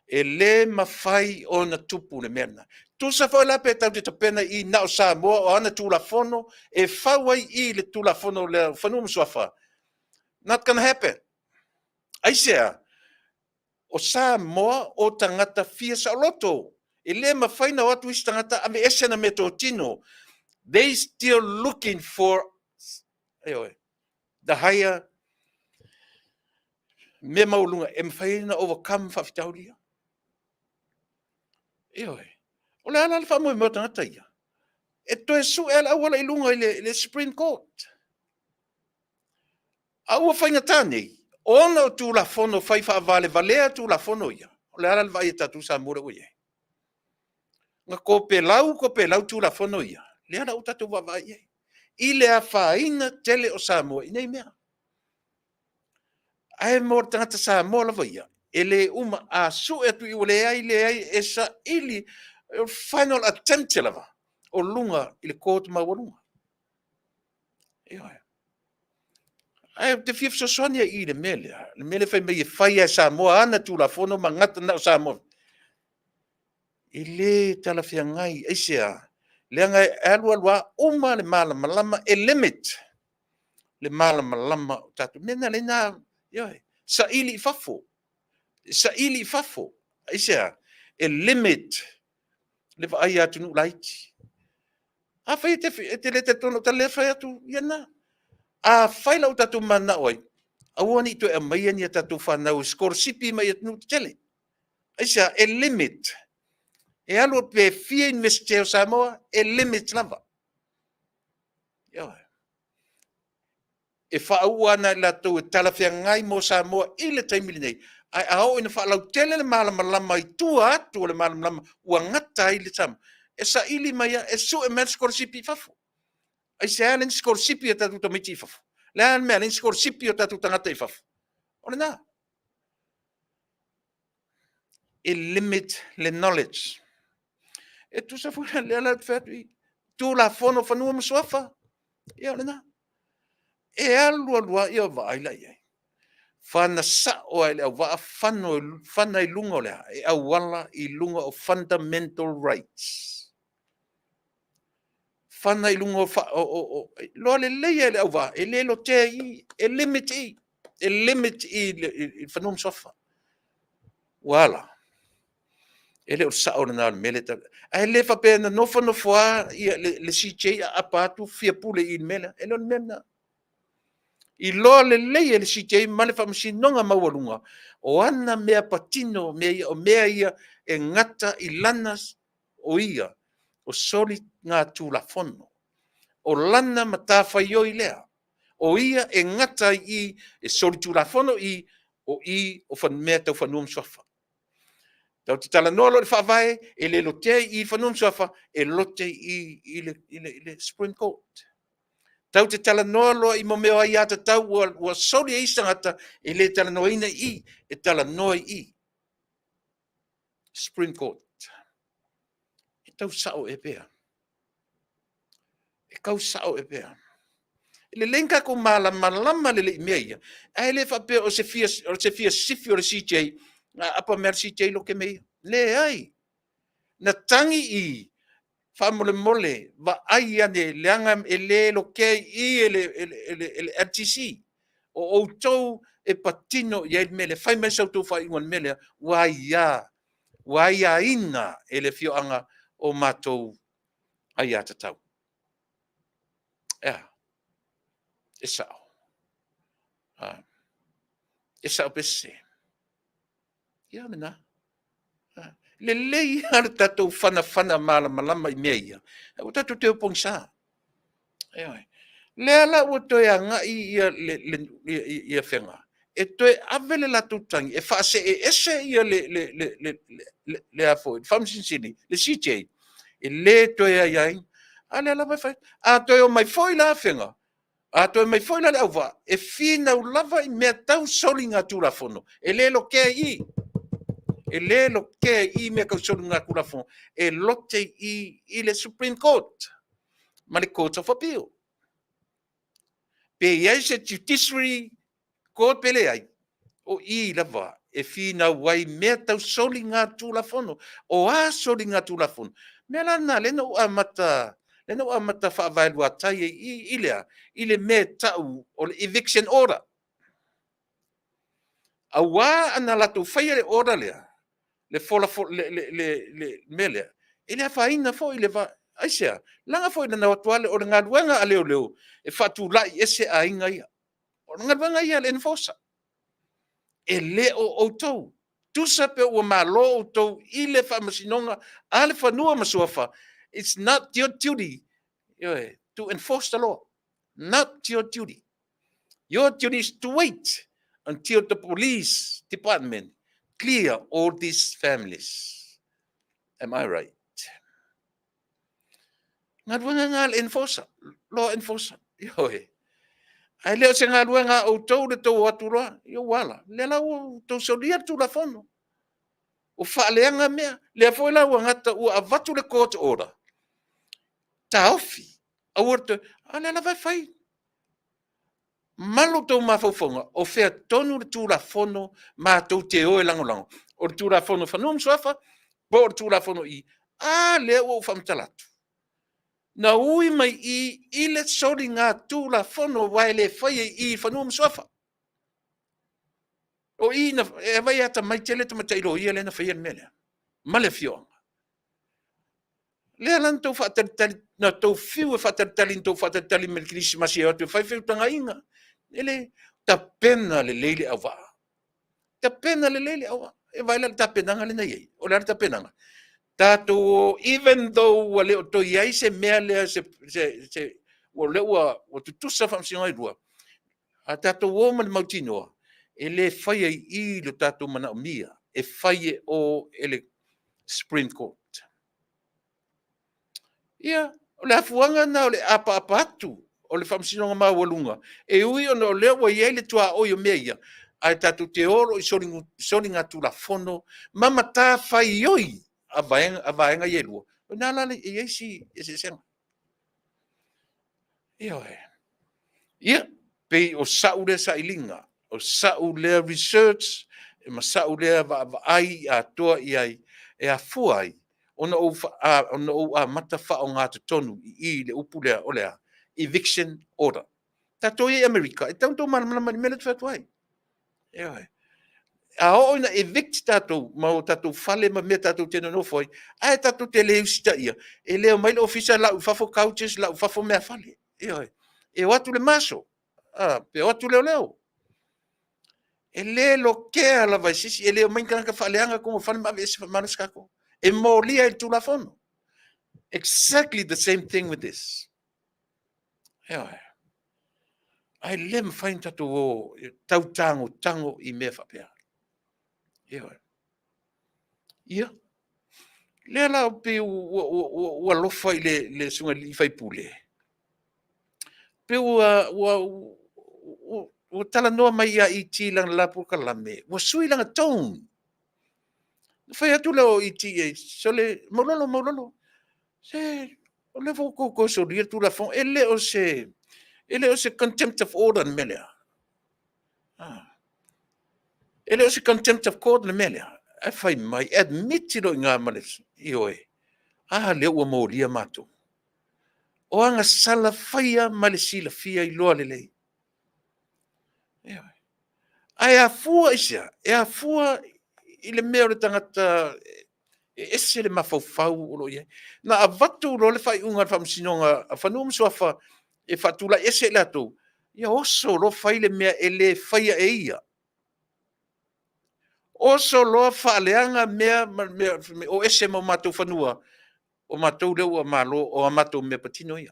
E le mafai ona tupu le mea lena. Tusa foi la pe tatou te tapena i na o Samoa o ana Tulafono e fau ai i le Tulafono lea o Fanua ma Suafa. Not gonna happen. Aisea? O Samoa o tagata fia saoloto. E le mafai ona o atu isi tagata aveese ana meatotino. They still looking for, ioe, the higher mea maualuga e mafai ai ona overcome faafitauli ia. Ioe. O le a la le faamoemoe o tagata ia? E toe sue lava le auala i luga i le Supreme Court. A ua faigata nei ona o Tulafono fai faavalevalea Tulafono ia. O le a la le vaai a tatou Samoa lea ua i ai? Na topelau, topelau Tulafono ia, lea la ua tatou vaavaai i ai i le afaina tele o Samoa i nei mea. Ae mo le tagata Samoa lava ia, e le uma, a sue atu i i ua leai, leai, e saili, final attempt lava o luga i le court maualuga. Ioe. Ae ou te fia fesoasoani i le mea lea, le mea lea fai mai e fai lava e Samoa ana Tulafono ma gata na o Samoa. E le talafeagai. Aisea? Leaga e alu alu lava uma le malamalama, e limit le malamalama o tatou. O le mea lena o lea na, ioe, saili i fafo, saili i fafo. Aisea? E limit le vaai a atunuu laiti. Afai e te le talitonu i lau tala lea e fai atu, ia lena. Afai la ua tatou mananao ai, aua ne i toe aumaia ni a tatou fanau e sikolasipi mai atunuu tetele. Aisea? E limit. E alu pe fia Iunivesite o Samoa, e limit lava. Ioe. E faauu lava i latou e talafeagai mo Samoa i le taimi lenei, ae a oo ina faalautele le malamalama i tua atu o le malamalama ua gata ai le Samoa, e saili mai lava, e sue mai lava le sikolasipi i fafo. Aisea e ala ai ona sikolasipi a tatou tamaiti i fafo? O le a le mea e ala ai ona sikolasipi o tatou tagata i fafo? O lena. E limit le knowledge. E tusa foi la, lea la ou te fai atu i Tulafono o Fanua ma Suafa, ia o lena. E alu alu lava, ia vaai la i ai. Fana sao lava e le auvaa fana i luga o le a? E auala i luga o fundamental rights. Fana i luga o, iloa lelei lava e le auvaa, e le lotea i i, e limit i, e limit i i le Fanua ma Suafa. Ua a la? E le o le sao lena o le mea lea e Ae le faapea na nofo nofo lava le CJ aapa atu fia pule i le mea lea. E le o le mea lena. Iloa lelei e le CJ ma le Faamasinoga Maualuga, o ana mea patino mea ia, o mea ia e gata i lana, o ia, o soligatulafono. O lana matafaioi lea, o ia e gata ai i i, e solitulafono i, o i o mea tau fanua ma suafa. Tatou te talanoa loa i le Faavae, e le lotea i i Fanua ma Suafa, e lote i i i le Supreme Court. Tatou te talanoa loa i mea o aiatatau ua soli e isi tagata, e le talanoaina i i, e talanoa i i Supreme Court. E tau sao ea pe a? E tau sao ea pe a? E lelei ona tatou malamalama lelei i mea ia, ae le faapea o se fia sifi o le CJ, na aapa mai lava le CJ lote mea ia. Leai, na tagi i, faamolemole vaai ane leaga e le lotea i i e le LTC. O outou e patino i ai le mea lea, fai mai sa outou faaiuga i le mea lea, ua aia, ua aiaina e le afioaga o matou aiatatau. E a? E sao. E sao pe sese? Ia o lena. Lelei lava le tatou fanafana malamalama i mea ia, aua tatou te o pogisa. Ioe. Lea la ua toe agai ia le Afega e toe ave le latou tagi e faasee ese ia le Faamasino Sili, le CJ, e le toe aiaina. A lea lava e fai atu. A toe omai foi la Afega, a toe omai foi la le auvaa e finau lava i mea tau soligatulafono, e le lotea i i. E le lotea i i mea tau soligatulafono, e lote i i i le Supreme Court ma le Court of Appeal. Pe i ai se Judiciary Court pe leai, o i lava e finau ai mea tau soligatulafono. O a soligatulafono? O le mea la lena lea na ou amata, lea na ou amata faavaeluatai ai i i le a? I le mea e tau o le eviction order. Auā ana latou faia le order lea, le fola le le le le mea lea, e le afaina foi le va aisea? Leaga foi na o atu lava o le galuega a leoleo e faatulai ese aiga ia. O le galuega ia a le enforcer. E le o outou. Tusa pe ua malo outou i le Faamasinoga a le Fanua ma Suafa, it's not your duty, ioe, to enforce the law. Not your duty. Your duty is to wait until the police department clear all these families. Am I right? Galuega nga le enforcer, law enforcer. Ioe. Ae le o se galuega a outou le tou o atu loa, ia ua ala. Lea la ua outou solia le Tulafono. Ua faaleaga mea. Lea foi la ua gata ua avatu le court order, taofi, aua le toe, a o lea lava e fai. Malu outou mafaufauga, o fea tonu le Tulafono matou te o e lagolago? O le Tulafono o Fanua ma Suafa po o le Tulafono i? A lea ua ou faamatala atu. Na ui mai i i le soligatulafono aua e le faia i i i Fanua ma Suafa. O i na, e vaai e atamai tele le tamaitai loia lea na faia le mea lea ma le afioaga. Lea la na tou faatalitali, na tou fiu e faatalitali, na tou faatalitali mai le Kerisimasi e o atu e fai feutagaiga. E le tapena lelei le auvaa. Tapena lelei le auvaa. E vaai la i le tapenaga lea na i ai. O le a le tapenaga? Tatou o, even though ua le o toe i ai se mea lea, se, se, se, o lea ua tutusa faamasinoga e lua, a tatou o ma le mautinoa, e le faia i i lo tatou manaomia, e fai e o e le Supreme Court. Ia, o le afuaga lena o le apaapa atu o le Faamasinoga Maualuga, e ui ona o lea ua i ai le tuaoi o mea ia, ae tatou te o loa i soligatulafono ma matafaioi a vaega ia e lua, o i ina la e i ai si eseesega. Ioe. Ia, pei o sau lea sailiga, o sau lea research ma sau lea vaavaai atoa i ai e afua ai ona ou amata faaogatotonu i i i le upu lea o le a? Eviction order. Tatou ia i Amerika, e tatau ona outou malamalama i le mea lea ou te fai atu ai. Ioe. A oo ina evict tatou ma o tatou fale ma mea tatou te nonofo ai, ae tatou te le usitaia, e le omai le ofisa lau i fafo couches, lau i fafo meafale. Ioe. E o atu le marshal, pe o atu leoleo. E le lokea lava e se isi, e le omai ni tagata faaleaga totonu o fale ma aveese faamalosi tatou. E molia e le Tulafono. Exactly the same thing with this. Ioe. Ae le mafai ona tatou o e tau tagotago i mea faapea. Ioe. Ia, lea la pei ua alofa i le susuga i le sui usufono, pei ua talanoa mai ia ET i lana la polokalame, ua sui lana tone. Na fai atu lea o ET i ai, sole, Maulolo, Maulolo, se o lea foi ua outou toe solia le Tulafono, e le o se contempt of order le mea lea. E le o se contempt of court le mea lea. Ae fai mai, admit loa i ina ma le ioe. A lea ua molia matou. O agasala faia ma le silafia iloa lelei. Ioe. Ae afua i se a? E afua i le mea o le tagata e ese le mafaufau o lo o i ai. Na avatu loa le faaiuga a le Faamasinoga a Fanua ma Suafa e faatulai ese i latou, ia oso loa fai le mea e le faia e ia. Oso loa faaleaga mea ma mea, o ese ma o matou fanua, o matou lea ua malo, o a matou mea patino ia.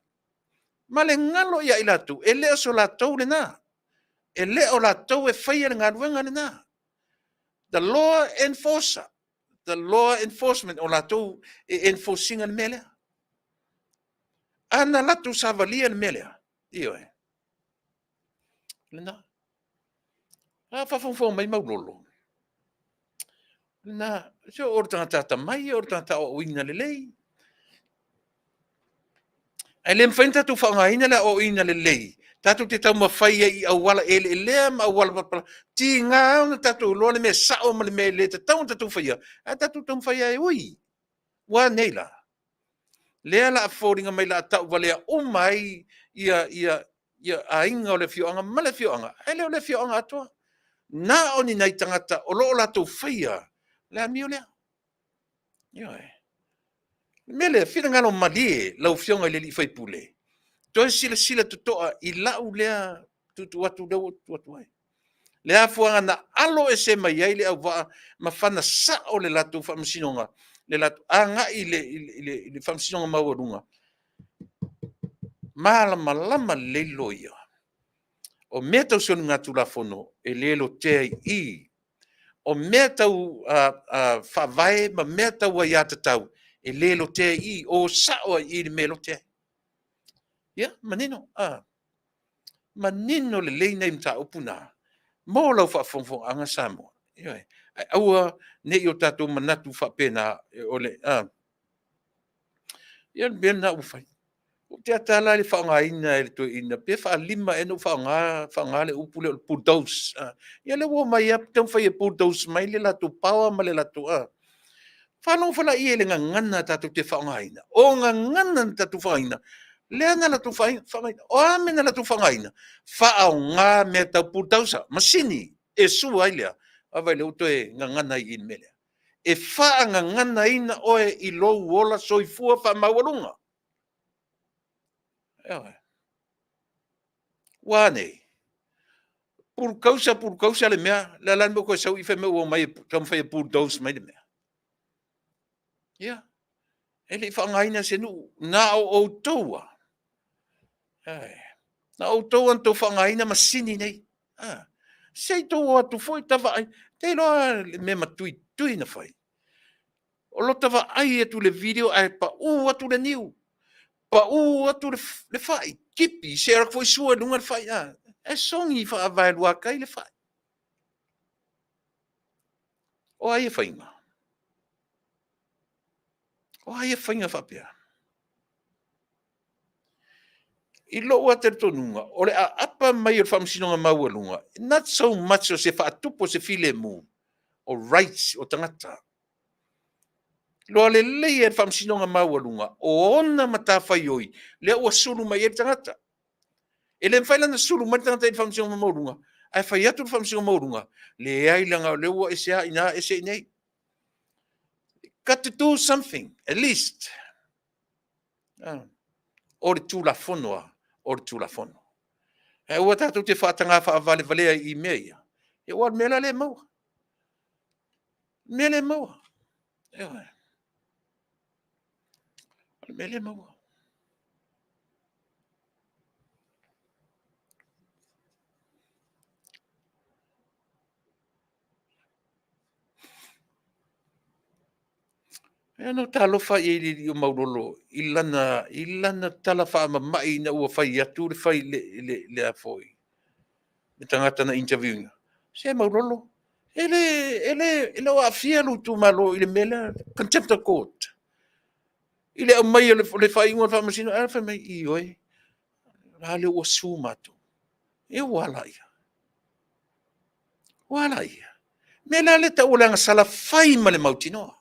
Ma le galo ia i latou, e le o so latou lena. E le o latou e faia le galuega lena. The law enforcer, the law enforcement, o latou e enforce ina le mea lea. A na latou savalia le mea lea, ioe, lena. A faafogafoga mai Maulolo, lena, se o le tagata atamai, o le tagata aoaoina lelei. Ae le mafai ona tatou faaaogaina le aoaoina lelei, tatou te taumafai ai i auala eleelea ma auala palapala. Tiga ona tatou iloa le mea sao ma le mea e le tatau ona tatou faia, ae tatou taumafai lava e ui. Ua a nei la? Lea o le a foliga mai o le a tauvalea uma ai ia aiga o le afioaga ma le afioaga, ae le o le afioaga atoa. Na o ni nai tagata o lo o latou faia le amio lea. Ioe. O le mea lea, finagalo malie lau Afioga i le sui usufono, toe silasila totoa i lau lea tuutuu atu lea ua ou tuutuu atu ai. Le afuaga na alo ese mai ai le auvaa ma fana sao le latou faamasinoga, le latou agai i le faamasinoga maualuga, malamalama lelei le loia, o mea tau soligatulafono, e le lotea i i. O mea tau faavae ma mea tau aiatatau, e le lotea i i, o sao lava i i i le mea e lote ai. Ia, manino, manino lelei nai mataupu na mo lau faafogafogaaga Samoa. Ioe. Ae aua ne i o tatou manatu faapena, o le a? Ia o le mea lena ua fai. Ou te tautala i le faaaogaina e le toeaina, pe faa-5 ea ona ou faaaoga le upu lea o le bulldoze. Ia o lea ua omai lava taumafai e bulldoze mai le latou power ma le latou... Faalogo foi lea i le gagana tatou te faaaogaina, o gagana na tatou faaaogaina, lea na latou faaaogaina. O a mea na latou faaaogaina? Faaaoga mea tau bulldozer, masini e sua ai le a? Vaai o lea ua toe gagana ai i i i le mea lea. E faagaganaina oe i lou ola soifua faamaualuga. Ioe. Ua a nei? Pulukausa pulukausa le mea, o le a la le mea ua toe sau i i fai mai ua omai e taumafai e bulldoze mai le mea? Ia, e le i faaaogaina e se nuu, na o outou lava. Na o outou lava na outou faaaogaina masini nei. Se i tou o atu foi ta vaai, ou te iloa le mea matuitui na fai, o lota vaai atu i le video ae pau atu le niu, pau atu le fai, tipi, se i alu atu foi sua i luga le fai, ae sogi faavaeluakai le fai. O ai e faia? O ai e faia faapea? I lou lava talitonuga, o le aapa mai o le Faamasinoga Maualuga, not so much o se faatupu o se filemu, o rights o tagata. Iloa lelei e le Faamasinoga Maualuga o ona matafaioi lea ua sulu mai ai le tagata. E le mafai la ona sulu mai le tagata i le Faamasinoga Maualuga, ae fai atu le Faamasinoga Maualuga, leai leaga o lea ua ese lava i ina ese i inei. Got to do something, at least. O le Tulafono lava, o le Tulafono. Ae aua tatou te faataga faavalevalea i mea ia, aua o le mea la lea e maua. O le mea lea e maua. Ioe. O le mea lea e maua. Ia na ou talofa lava i ai i le alii o Maulolo i lana tala faamamai ina ua fai atu le tagata na interview ina, se Maulolo, e le o aafia lou itumalo i le mea lea, contempt of court, i le aumai o le faaiuga a le faamasinoga. Ae fai mai, ioe, a lea ua sue matou. Ia ua a laia? Ua a laia? O le mea la lea e tau o le agasala, fai ma le mautinoa.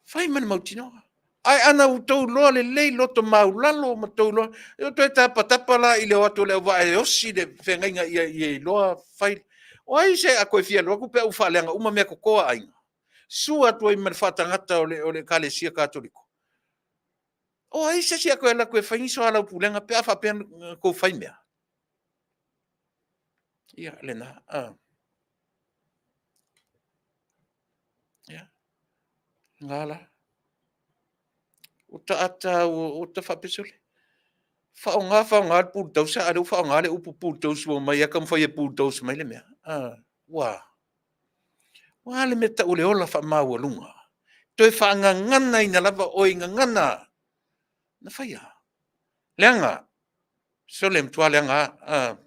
Fai ma le mautinoa. Ae ana outou iloa lelei, loto maualalo ma outou iloa, e le o toe tapatapa la i le o atu o Leauvaa e osi le feagaiga ia iloa fai. O ai se a toe fia alu atu pe a ua faaleaga uma meatoto a aiga? Sua atu ai ma le faatagata o le Ekalesia Katoliko. O ai se isi a toe alu atu e fai ni soalaupulega pe a faapea na outou fai mea? Ia, lena. Ia, lena la. Ua ta ata lava ua faapea, sole, faaaoga faaaoga le bulldozer a o lea ua faaaoga le upu bulldoze ua omai lava taumafai e bulldoze mai le mea. Ua a? Ua a le mea e tau o le ola faamaualuga? Toe faagaganaina lava oe i gagana na faia. Leaga, sole, matua leaga lava.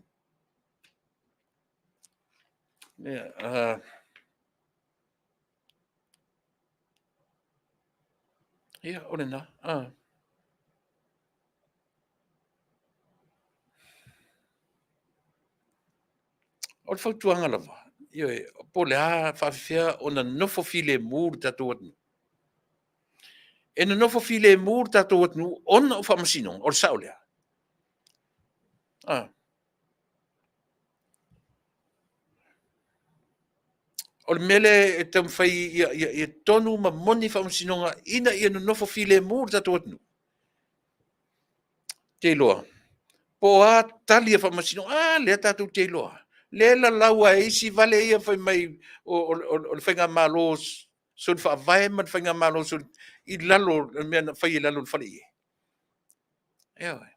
Ia, o lena. O le fautuaga lava, ioe, po o le a faapefea ona nonofo filemu le tatou atunuu. E nonofo filemu le tatou atunuu ona o faamasinoga, o le sao lea? O le mea lea e taumafai ia tonu ma moni faamasinoga ina ia nonofo filemu le tatou atunuu. Te iloa, po o a tali a faamasinoga, a lea tatou te iloa, lea e lalau lava e isi vale ia fai mai o le faigamalo soli faavae ma le faigamalo soli i lalo o le mea na fai i lalo o le faleie. Ioe.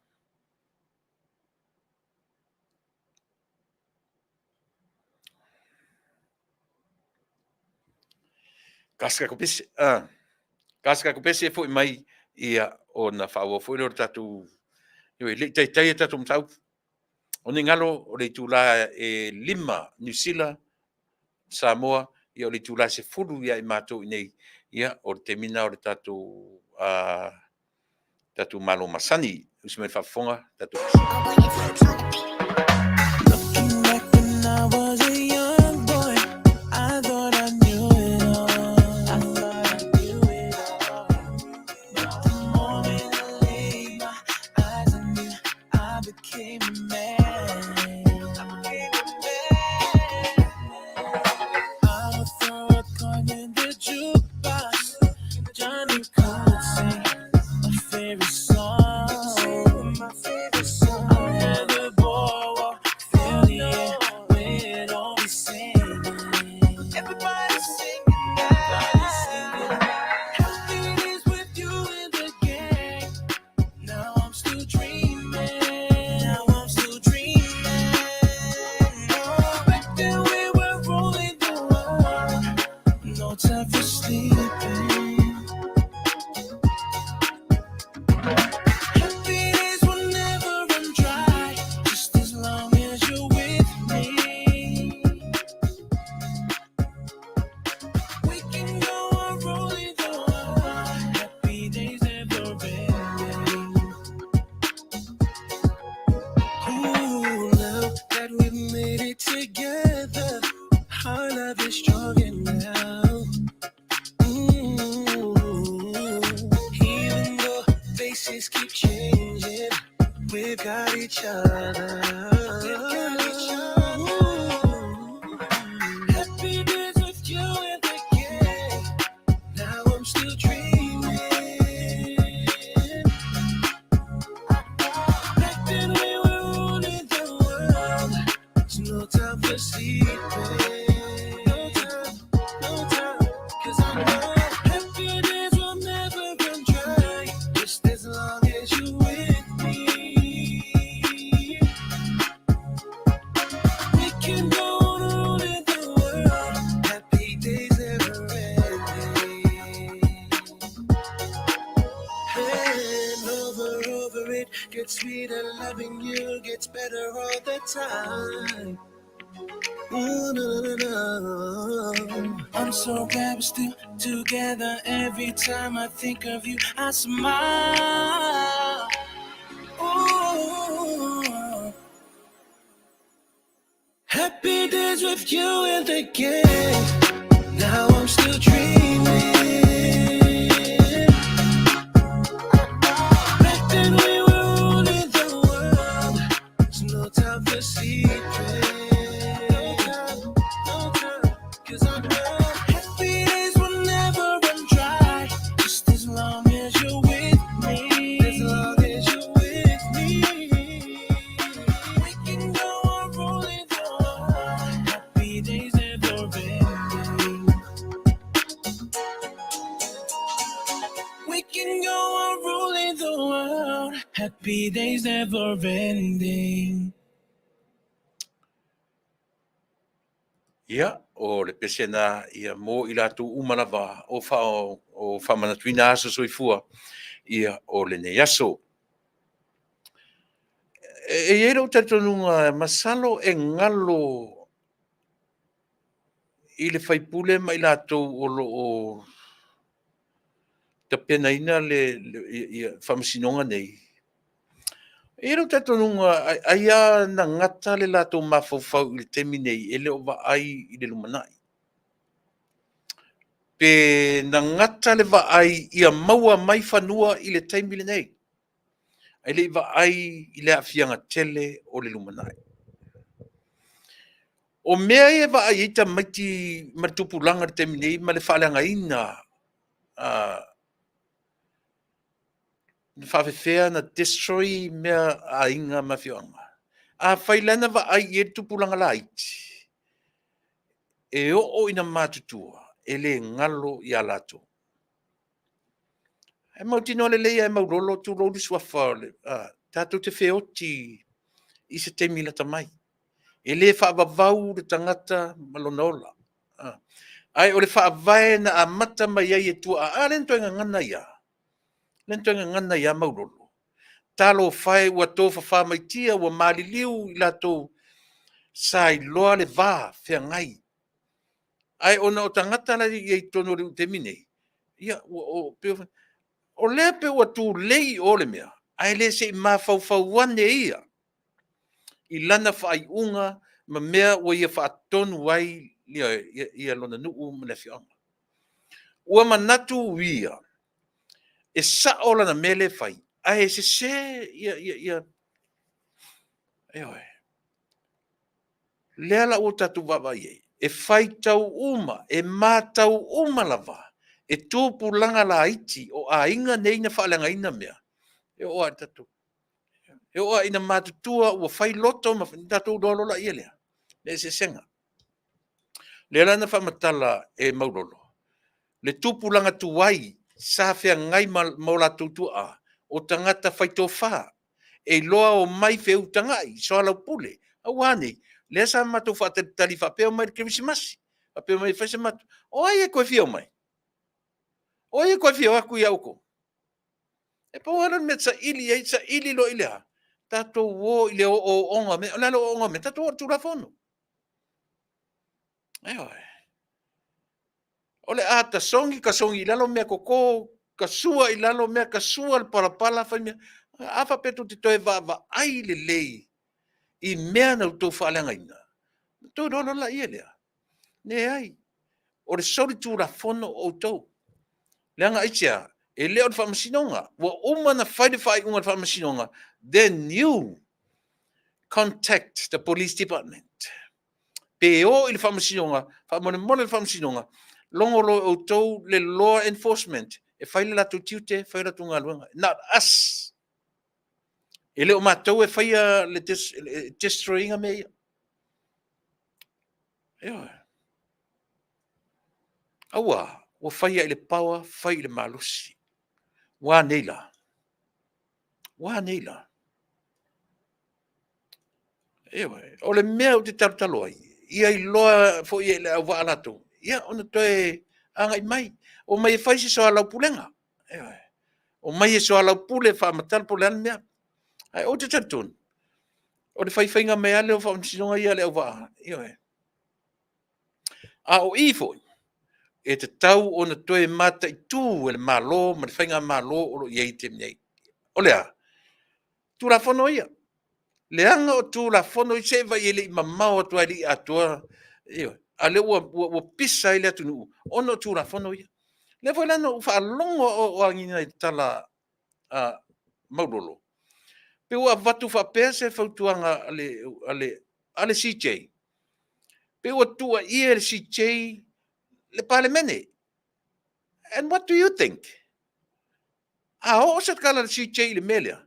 Tasi tatou pese, tasi tatou pese foi mai, ia, ona faaauau foi lea o le tatou... E le i taitai le tatou mataupu. O ne i galo o le itula e 5:00 Niu Sila, Samoa, ia o le itula e 10:00 ia i matou i inei, ia o le taimi lena o le tatou malo masani. Usi mai le faafofoga, tatou Ia, o le pese lena ia mo i latou uma lava o faamanatuina aso soifua ia o lenei aso. E i ai lou talitonuga, masalo e galo i le sui usufono ma i latou o lo o tapenaina le faamasinoga nei, e i ai lou talitonuga ai lava na gata le latou mafaufau i le taimi nei e le o vaai i le lumanai. Pe na gata le vaai ia maua mai fanua i le taimi lenei, ae le i vaai i le aafiaga tele o le lumanai. O mea ia e vaai ai tamaiti ma le tupulaga i le taimi nei ma le faaleagaina na faapefea ona destroy mea a aiga ma afioaga. Afai la na vaai i ai le tupulaga laiti, e oo ina matutua, e le galo ia latou. E mautinoa lelei lava e Maulolo, tulou le suafa o le tatou te feoti i se taimi lata mai. E le faavavau le tagata ma lona ola. Ae o le faavae na amata mai ai e tuaa, a lea na toe gagana ai lava, lea na toe gagana ai lava Maulolo. Talofa e ua tofafa mai tia ua maliliu i latou sa iloa le va feagai. Ae ona o tagata la e i ai i totonu o le taimi nei, ia o lea pei ua tulei i o le mea, ae le se i mafaufau ane ia i lana faaiuga ma mea ua ia faatonu ai lona nuu ma le afioaga. Ua manatu ia e sao lana mea lea e fai, ae sese ia, ioe. O lea la ua tatou vaavaai i ai, e faitau uma, e matau uma lava e tupulaga laiti o aiga nei na faaleagaina mea, e oo lava i tatou. E oo lava ina matutua ua fai loto ona tatou iloa loa lea le eseesega. O lea la na faamatala e Maulolo le tupulaga tuai sa feagai ma o latou tuaa, o tagata faitofa, e iloa omai feutagai, soalaupule. Ae ua a nei? Lea sa matou faatalitali faapea e omai i le Kerisimasi, faapea e omai e fai se matou… O ai e toe fia omai? O ai e toe fia o atu ia outou? E pau lava lea o le mea e saili i ai, saili loa i le a? Tatou o i le ooooga o mea. O le a le ooooga o mea? Tatou o i le Tulafono. Ioe. O le a tasogi tasogi i lalo meatoto, tasua i lalo mea, tasua le palapala, fai mea. A faapea tou te toe vaavaai lelei i mea na outou faaleagaina, ona outou iloa loa lea, leai, o le solitulafono outou. Leaga aisea? E le o le Faamasinoga. Ua uma ona fai le faaiuga a le Faamasinoga, then you contact the Police Department. Pe o i le Faamasinoga, faamolemole le Faamasinoga, logo loa e outou le Law Enforcement e fai le latou tiute, fai le latou galuega. Not us. E le o matou e faia le destroy ina mea ia. Ioe. Aua, ua faia i le power, fai i le malosi. Ua a nei la? Ua a nei la? Ioe. O le mea ou te talotalo ai, ia iloa foi e le auvaa latou, ia ona toe agai mai, omai e fai se soalaupulega. Ioe. Omai e soalaupule, faamatala po o le a le mea. Ae ou te talitonu, o le faifaiga mai lava lea o faamasinoga ia a le auvaa, ioe. A o i foi, e tatau ona toe mataitu e le Malo ma le faigamalo o lo o i ai i le taimi nei. O le a? Tulafono ia. Leaga o Tulafono ia, se i vaai i ai e le i mamao atu lava e le i atoa, ioe, a o lea ua pisa ai le atunuu ona o Tulafono ia. O lea foi la na ou faalogo lava o agiga i le tala a Maulolo, pei ua avatu faapea se fautuaga a le CJ, pei ua tuuaia e le CJ le Palemene. And what do you think? A oo se tala a le CJ i le mea lea,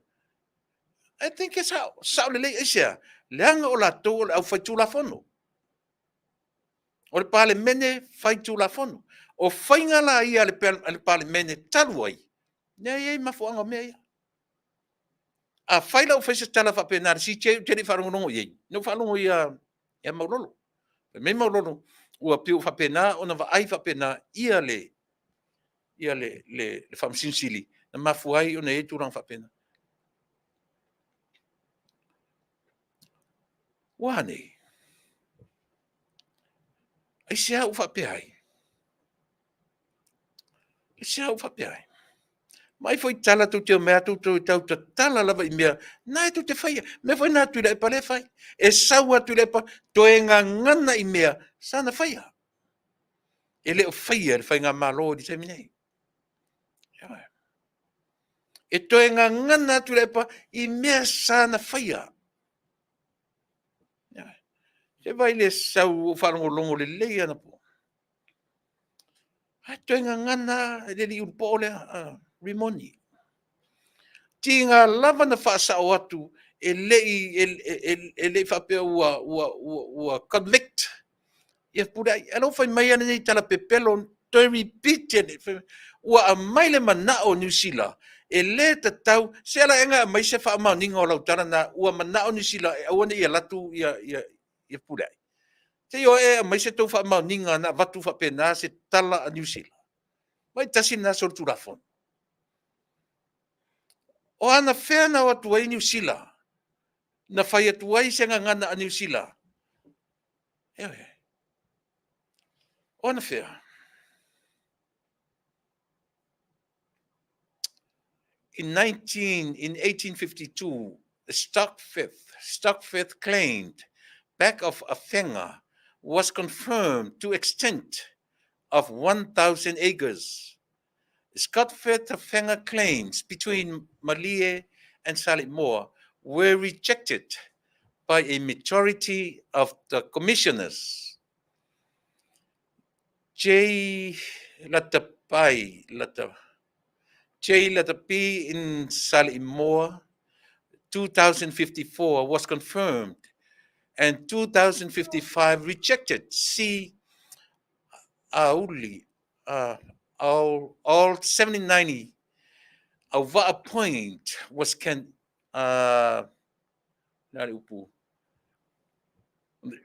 I think e sao, sao lelei. Aisea? Leaga o latou o le aufaitulafono. O le Palemene faitulafono. O faiga la ia a le Palemene talu ai, lea e i ai mafuaaga o mea ia. Afai la ua fai se tala faapena a le CJ ou te le i faalogologo i ai, na ou faalogo ia Maulolo. Fai mai Maulolo ua pei ua faapena ona vaai faapena le Faamasino Sili, na mafua ai ona i ai tulaga faapena. Ua a nei? Aisea ua faapea ai? Aisea ua faapea ai? Vaai foi i tala tou te omai lava tou te tautatala lava i mea na tou te faia. O le mea foi lena a Tuilaepa lea e fai, e sau lava Tuilaepa toe gagana i mea sa na faia. E le o faia e le faigamalo i le taimi nei. Ioe. E toe gagana lava Tuilaepa i mea sa na faia. Se vai le sau o faalogologo lelei anapo. Ae toe gagana le alii ulupoo lea, Rimoni. Tiga lava na faasao atu e le i faapea ua convict ia Fepuleai. Ae o lea ua fai mai lenei tala pepelo, toe repeat, ua aumai le manao o Niu Sila e le tatau. Se ala ea aumai se faamaoniga o lau tala lena ua manao Niu Sila e aua ne i alu atu ia Fepuleai? Se i o e aumai se tou faamaoniga na avatu faapena se tala a Niu Sila. Vaai tasi lena solitulafono. O anafea na o atu ai Niu Sila na fai atu ai se gagana a Niu Sila? Ioe. O anafea? In 1852, Stock Fifth claimed back of Afega was confirmed to extent of 1,000 acres. Scott Fifth Afega claims between Malie and Saleimoa were rejected by a majority of the commissioners. J. Latapai, Lata, J. Latapi in Saleimoa, 2054 was confirmed and 2055 rejected. C. Auli, all 1790, Auva'a Point was can,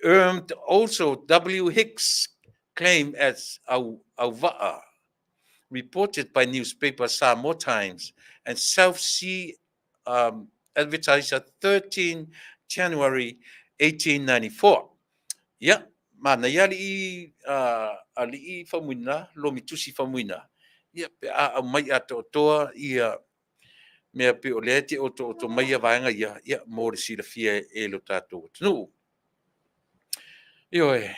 earned also W. Hicks claim as Auva'a, reported by newspaper Samoa Times and South Sea Advertiser 13 January 1894. Ia, manaia alii, alii Faumuina, Lomitusi Faumuina. Ia, pe a aumai atoatoa ia mea pe o lea te otooto mai ia vaega ia, ia, mo le silafia e lo tatou atunuu. Ioe.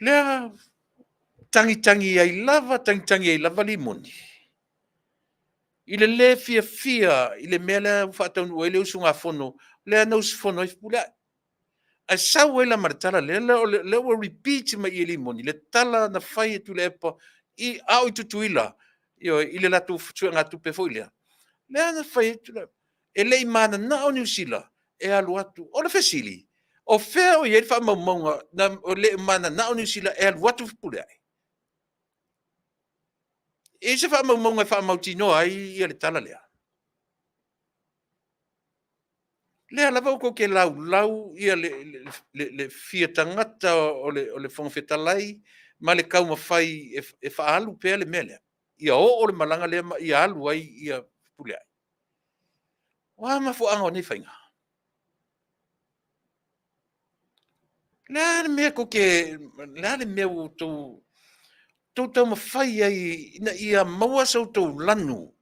Lea tagitagi ai lava, tagitagi ai lava Rimoni i le lē fiafia i le mea lea ua faataunuu ai le usugafono lea na usufono ai Fepuleai. Ae sau ai la ma le tala lea, lea ua repeat mai i Rimoni le tala na fai e Tuilaepa i a o i Tutuila, ioe, i le latou suegatupe foi lea. Lea na fai ai Tuilaepa, e le i mananao Niu Sila e alu atu. O le fesili, o fea o i ai le faamaumauga na le mananao Niu Sila e alu atu Fepuleai? E i ai se faamaumauga e faamautinoa ai ia le tala lea? Lea lava ua tou te laulau ia le fia tagata o le Fofoga Fetalai ma le taumafai e faaalu pea le mea lea, ia oo le malaga lea ma ia alu ai ia Fepuleai. O a mafuaaga o nei faiga? Le a le mea tou te, le a le mea ua outou taumafai ai ina ia maua so outou lanu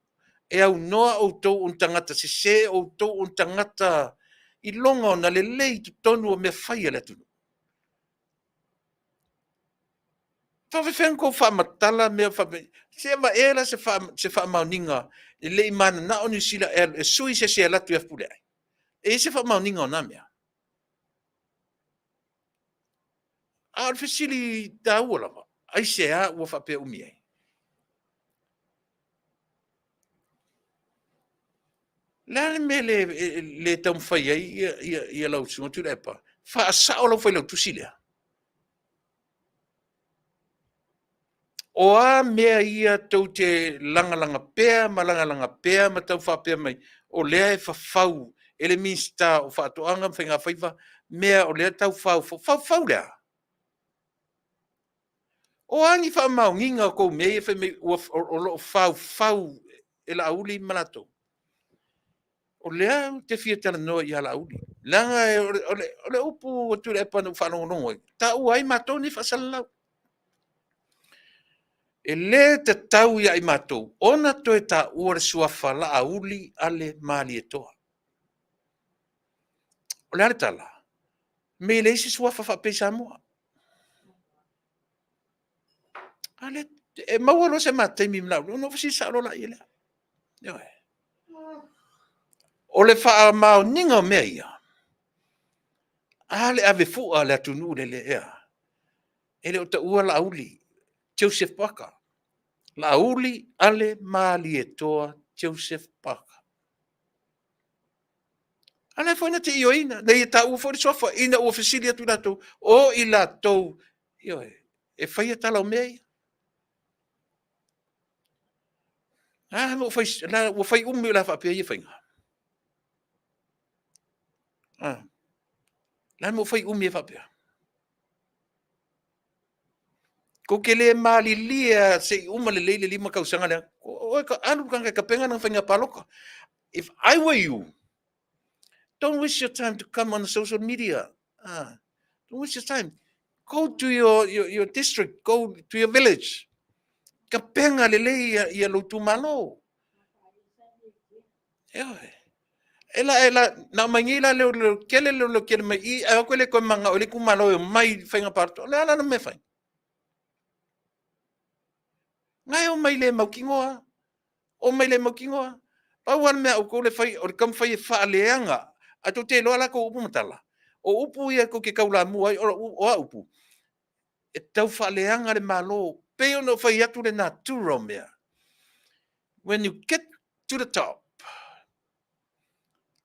e aunoa outou o ni tagata sese, outou o ni tagata iloga ona lelei i totonu o mea fai a le atunuu? Faafefea ona outou faamatala mea faapea? Se vaea la se faamaoniga e le i mananao Niu Sila e sui se isi e alu atu ia Fepuleai. E i ai se faamaoniga o na mea? A o le fesili taua lava, aisea ua faapea umi ai? Le a le mea e le taumafai ai ia lau Susuga Tuilaepa? Faasao lau failautusi lea. O a mea ia tou te lagalaga pea ma lagalaga pea ma tau faapea mai, o lea e fafau e le Minisita o Faatoaga ma Faigafaiva mea o lea e tau faufau. Faufau le a? O a ni faamaoniga o tou mea ia fai mai o lo o faufau e Laauli ma latou? O lea ou te fia talanoa ia Laauli, leaga o le upu a Tuilaepa na ou faalogologo ai, taua ai matou nei faasalalau. E le tatau ia i matou ona toe taua le suafa Laauli Ale Malietoa. O le a le tala? Me e leai se suafa faapea i Samoa. A lea e maua loa se ma taimi ma Laauli, ona ou fesili sao loa lea. Ioe. O le faamaoniga o mea ia, a le ave fua a le atunuu le lea, e le o taua Laauli, Joseph Parker. Laauli Ale Malietoa Joseph Parker. A la foi na te ioeina, na ia taua foi le suafa ina ua fesili atu i latou, o i latou, ioe, e faia tala o mea ia. A ua fai umi o le a faapea ia faiga? A, le a le mea ua fai umi ai faapea? Tou te le malilie lava se i uma lelei le 5 tausaga lea. Oe alu le tagata e tapena lana faiga palota. If I were you, don't waste your time to come on the social media. Don't waste your time. Go to your district, go to your village. Tapena lelei ia lou itumalo. Ioe. E la, e la, na mai nei la leo leo kele leo leo kele mai i, ai o le koe manga o le itumalo e mai i faiga palota. O le a la na mea fai? Ngai o mai le mautinoa. O mai le mautinoa. Pau lava le mea a outou le fai, o le taumafai e faaleaga. Ae tou te iloa a latou upu ma tala? O upu ia tou te taulamua ai, o a upu? E tau faaleaga le Malo. Pei ona ou fai atu le natura o mea. When you get to the top,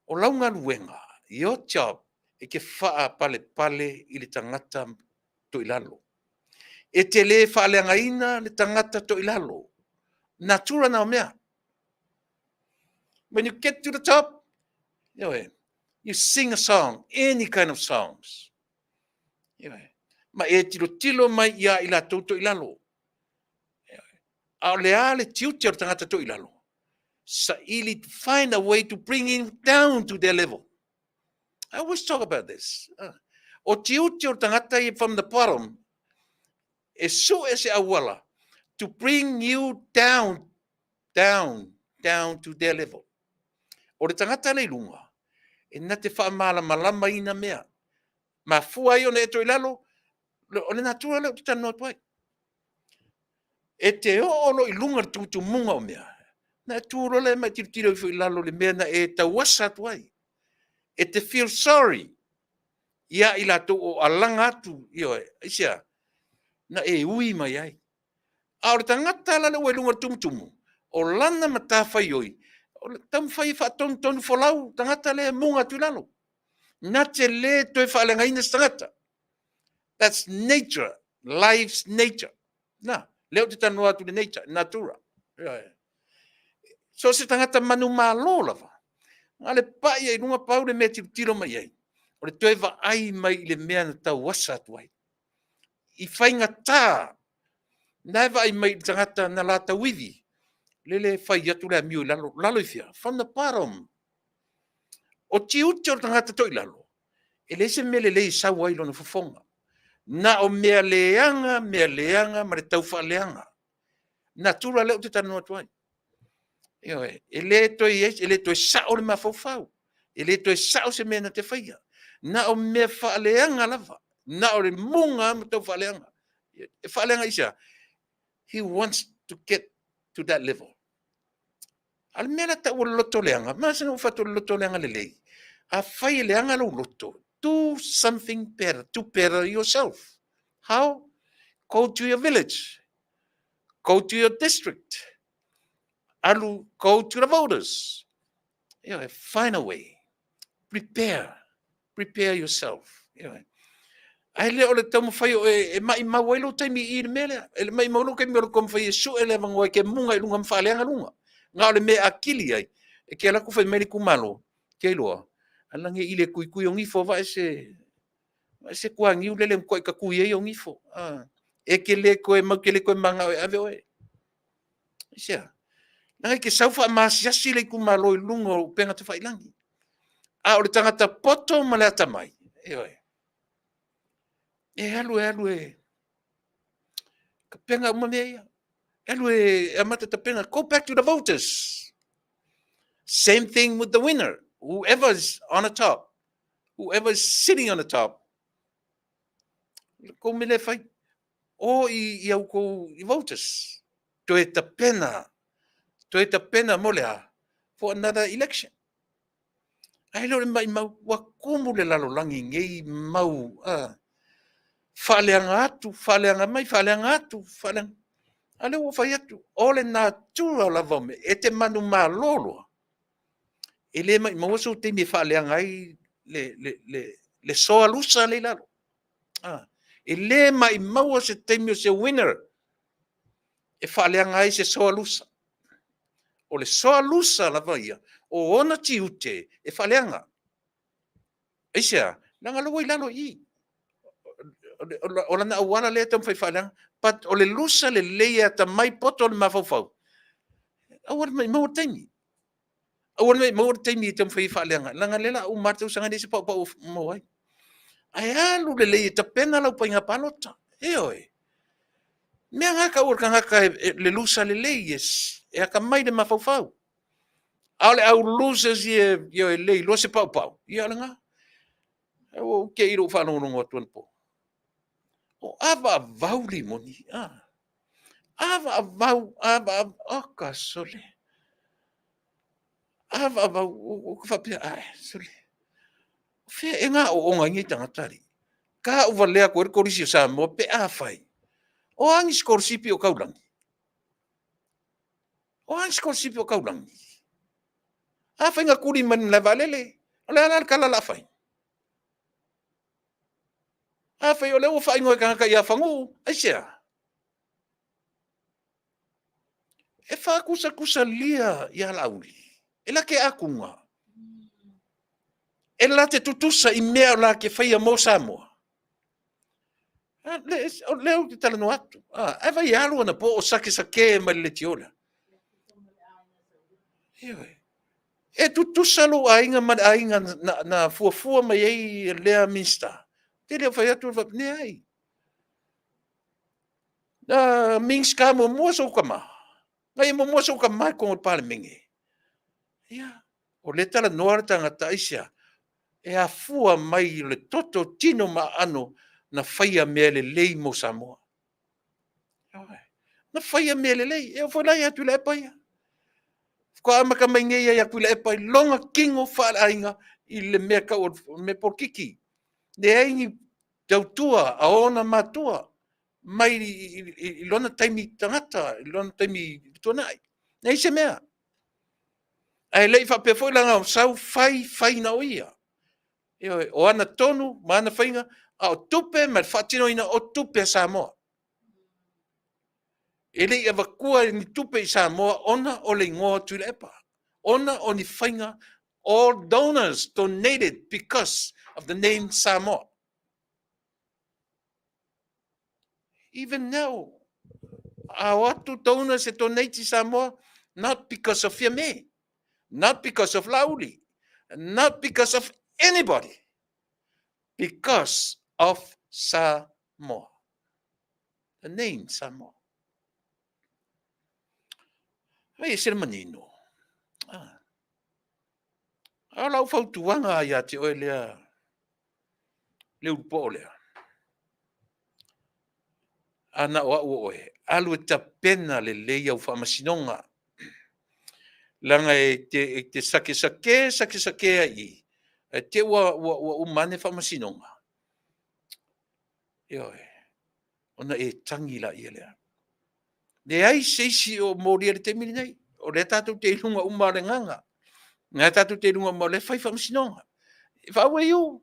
o lau galuega, your job, e te faapalepale i le tagata toilalo. E te le faaleagaina le tagata toilalo. Natura na o mea. When you get to the top, ioe, you sing a song, any kind of songs. Ioe. Ma e tilotilo mai ia i latou toilalo. A o le a le tiute o le tagata toilalo? Saili to find a way to bring him down to their level. I always talk about this. O tiute o le tagata ia from the bottom, e sue se auala to bring you down, down, down to their level. O le tagata le i lunga, e na te faamalamalama ina mea. Mafua ai ona e toe i lalo, o le natura lea ou te talanoa atu ai. E te oo loa i luga le tumutumuga o mea, na e tu loa lea ma e tilotilo ifo i lalo i le mea na e tauasa atu ai. E te feel sorry ia i latou o alaga atu, ioe, aisea? Na e ui mai ai. A o le tagata la lea ua i luga o le tumutumu, o lana matafaioi, o le taumafai e faatonutonu folau tagata lea e muga atu i lalo. Na te le toe faaleagaina se tagata. That's nature, life's nature. Na, lea ou te talanoa atu i le nature, natura. So se tagata manumalo lava, na le pai ai i luga pau le mea e tilotilo mai ai, o le toe vaai mai i le mea na tauasa atu ai. I faigata, na e vaai mai i le tagata na la tauivi, lele e fai atu le amio i lalo, lalo i fea? From the bottom. O tiute o le tagata toilalo, e leai se mea lelei e sau ai lona fofoga. Na o mea leaga, mea leaga ma le taufaaleaga. Natura lea ou te talanoa atu ai. Ioe, e le toe i ai, e le toe sao le mafaufau. E le toe sao se mea na te faia. Na o mea faaleaga lava. Na o le muga ma taufaaleaga. E faaleaga i se a? He wants to get to that level. A o le mea la tau o le loto leaga, masani ou fai atu o le loto leaga lelei. Afai e leaga lou loto, do something better, to better yourself. How? Go to your village. Go to your district. Alu, go to the voters. You know, find a way. Prepare. Prepare yourself. Ae le o le taumafai o e, e maimau ai lou taimi i le mea lea. E maimau lou taimi o le taumafai e sue le avanoa e ke muga i luga ma faaleaga luga. Na o le mea akili ai, e ke ala atu fai mai le itumalo, ke iloa, alagi i le tuitui o nifo vae se, vae se tuaniu lele matuai tatui ai o nifo. Ah, e ke le toe mau ke le toe mangao e ave oe. Aisea? Leaga e te sau faamaasiasi le itumalo i luga o upega tafailagi. A o le tagata poto ma le atamai, ioe, e alu e alu e tapena uma mea ia. E alu e amata tapena. Go back to the voters. Same thing with the winner. Whoever is on the top, whoever is sitting on the top, kou mele fai. O i, i au kou i voters. Toe tapena, toe tapena mo le a? For another election. Ae le o le maimau, ua tumu le lalolagi i nei mau faaleaga atu, faaleaga mai, faaleaga atu, faaleaga. A o lea ua ou fai atu, o le natura lava o mea, e te manumalo loa, e le maimaua sou taimi e faaleaga ai le soa lusa lea e i lalo. E le maimaua se taimi o se winner e faaleaga ai se soa lusa. O le soa lusa lava ia, o ona tiute e faaleaga. Aisea? Leaga o lea ua i lalo i i. O lana auala lea e taumafai e faaleaga. But o le lusa lelei e atamai poto le mafaufau, aua le maimaua le taimi. Aua le maimauina le taimi e taumafai ai e faaleaga, leaga o lea o le a uma lava le tausaga e leai se paupau o maua ai. Ae alu lelei e tapena lau faiga palota. Ioe. O le mea lena e tau o le tagata le lusa lelei, e atamai le mafaufau. A o le au losers ia e le iloa se paupau, ia o lena. Ua ou te i i lou faalogologo atu anapo, o Avaavau Rimoni, a? Avaavau, Avaavau, oka sole! Avaavau, ou te faapea, ae, sole, o fea ea na aooga ai nei tagata alii? Tauvalea atu ai le Kolisi o Samoa pe afai, o a ni sikolasipi o taulagi? O a ni sikolasipi o taulagi? Afai na tuli mai le malae vaalele, o le a la le tala o le a fai? Afai o lea ua faaigoa e tagata ia Fanuu, aisea? E faatusatusalia ia Laauli, e la te atuga, e la te tutusa i mea o la te faia mo Samoa? O lea ou te talanoa atu, ae vaai e alu anapo o sakesake mai le leitio lea. Ioe. E tutusa lou aiga ma le aiga na fuafua mai ai lea Minisita? Ou te le o fai atu, leai. Na Minisita muamua sou tama, na ia muamua sou tama i totonu o le Palemene. Ia, o lea e talanoa le tagata, aisea? E afua mai i le toto, tino ma aano na faia mea lelei mo Samoa. Na faia mea lelei. E oo foi la ia Tuilaepa ia. Faatoa amata mai nei lava ia Tuilaepa i lona tino faaleaiga i le mea e tau o le mea polokiki. Leai ni tautua a ona matua mai i lona taimi tagata, i lona taimi tuanai. Leai se mea. Ae le i faapea foi la ona sau fai fai na o ia. Ioe, o ana tonu ma ana faiga, a o tupe ma le faatinoina o tupe a Samoa. E le i avatua ni tupe i Samoa ona o le igoa o Tuilaepa, ona o ni faiga, all donors donated because of the name Samoa. Even now, a o atu donors e donate i Samoa, not because of Fiame, not because of Laauli, not because of anybody, because of Samoa. The name Samoa. Ai, e se le manino. Ah. A o lau fautuaga ia te oe lea, le ulupoo lea. A na o au o oe, alu e tapena lelei au faamasinoga. Leaga e te sakesake, sakesake ai i i, ae te i ua uma ane faamasinoga. Ioe. Ona e tagi laia lea. Leai se isi o molia i le taimi lenei. O lea tatou te i luga uma o le gaga. O lea tatou te i luga uma o lea e fai faamasinoga. If I were you,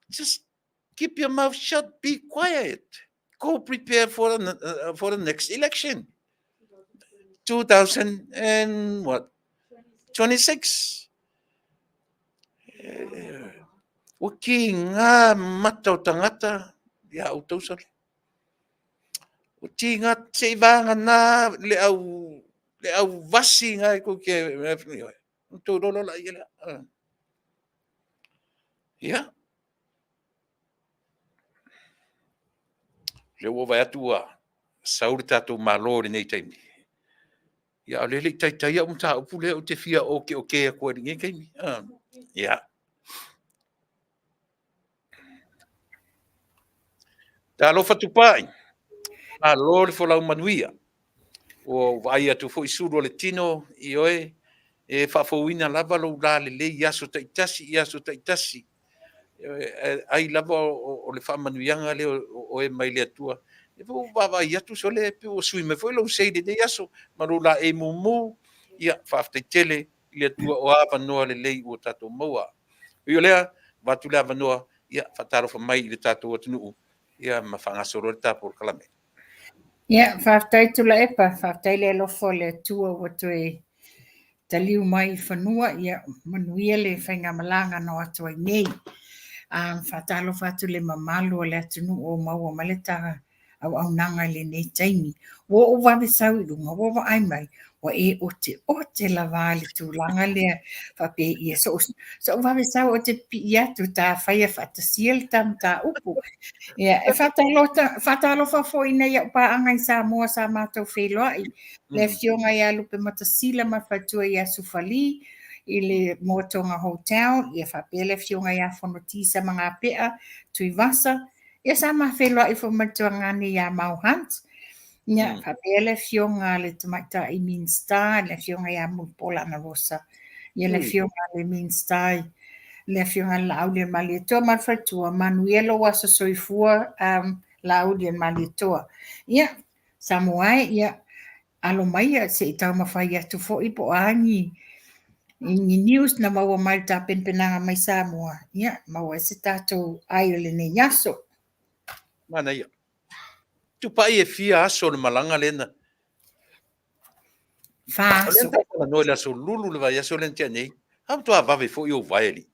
just keep your mouth shut, be quiet. Go prepare for the next election. 2000 and what? 26. Ua ki ngā mata o tangata ia outou sole. Ua ti ngā se i vānga nā le au, le au vasi ngā e kou ke, tou lolo la ia lea. Ia. Lea ua vaai atu ua sau le tatou Malo i lenei taimi. Ia, a o lea e le i taitai au mataupu lea ou te fia okeoke atu ai i lenei taimi. Ia. Talofa Tupai, malo le folau manuia. Ua ou vaai atu foi sulu o le tino, ioe, E faafouina lava lou lalelei i aso taitasi i aso taitasi. Ai lava o le faamanuiaga lea o oe mai le Atua. E foi ua vaavaai atu sole pe ua sui mai foi lou sei i lenei aso ma lou laei mumu. Ia, faafetai tele i le Atua o avanoa lelei ua tatou maua. Ui o lea, avatu le avanoa, ia, faatalofa mai i le tatou atunuu, ia ma faagasolo le ta polokalame. Ia, faafetai Tuilaepa, faafetai le alofa o le Atua ua toe taliu mai i fanua, ia manuia le faigamalaga na o atu ai nei. Faatalofa atu i le mamalu o le atunuu o maua mai le ta auaunaga i lenei taimi. Ua ou vave sau i luga, ua vaai mai, ua e ote ote lava i le tulaga lea faapea ia so'u vave sau ou te pipii atu ta faia faatasia le ta mataupu. Ia, e faatalofa foi i nai au paaga i Samoa sa matou feiloai, le afioga ia Lupematasila ma le faletua ia Sufali i le Moatoga Hotel, ia faapea le afioga ia Fonoti Samagapea Tuivasa, ia sa ma feiloai foi ma le tuagane ia Mau Hunt, ia faapea le afioga a le tamaitai Minisita, le afioga ia Mulipola Anarosa, ia le afioga a le Minisita, le afioga a Laaulialemalietoa ma le faletua, manuia lou aso soifua Laaulialemalietoa. Ia, Samoa e, ia, alo mai se i taumafai atu foi po o a ni news na maua mai le tapenapenaga mai Samoa, ia, maua ai se tatou ai o lenei aso. Manaia. Tupai e fia aso le malaga lena. Fa aso. O le aso lulu le vaiaso lea na tea nei. A matua vave foi ou vae alii.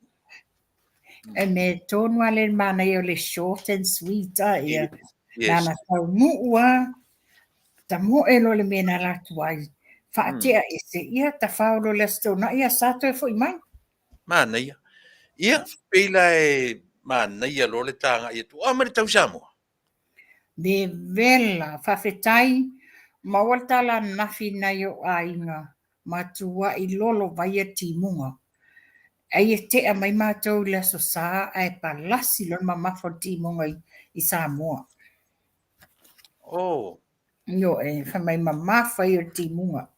E me tonu a le manaia o le short and sweet a ia. Yes. Nana taunuu a, tamoe loa le mea na alu atu ai. Faatea ese, ia tafao loa le Aso Toonai, Aso Sa toe foi mai. Manaia. Ia, pei la e manaia loa le ta agai atu. O a mai le tau Samoa? Le vela, faafetai, maua le tala ananafi i nai ou aiga, matuai lolo vaia timuga. Ai e tea mai matou i le Aso Sa ae palasi loa le mamafa o le timuga i Samoa. Oh. Ioe, fai mai mamafa ia o le timuga.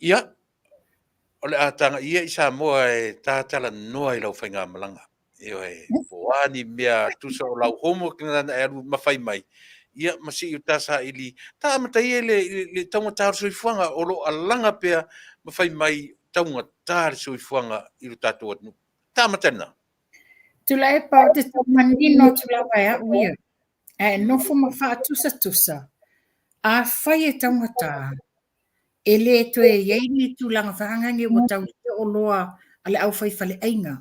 Ia, o le a tagai ia i Samoa e ta talanoa i lau faigamalaga. Ioe, po o a ni mea tusa o lau homework na e alu ma fai mai, ia ma se i o ta saili, ta amata ia i le taugata o le soifuaga o lo o alaga pea ma fai mai taugata le soifuaga i lo tatou atunuu. Ta amata i lena. Tuilaepa, ou te tau manino atu lava e au ia, ae nofo ma faatusatusa, afai e taugata, e le toe i ai ni tulaga faagage ua tau le oloa a le aufaifaleaiga,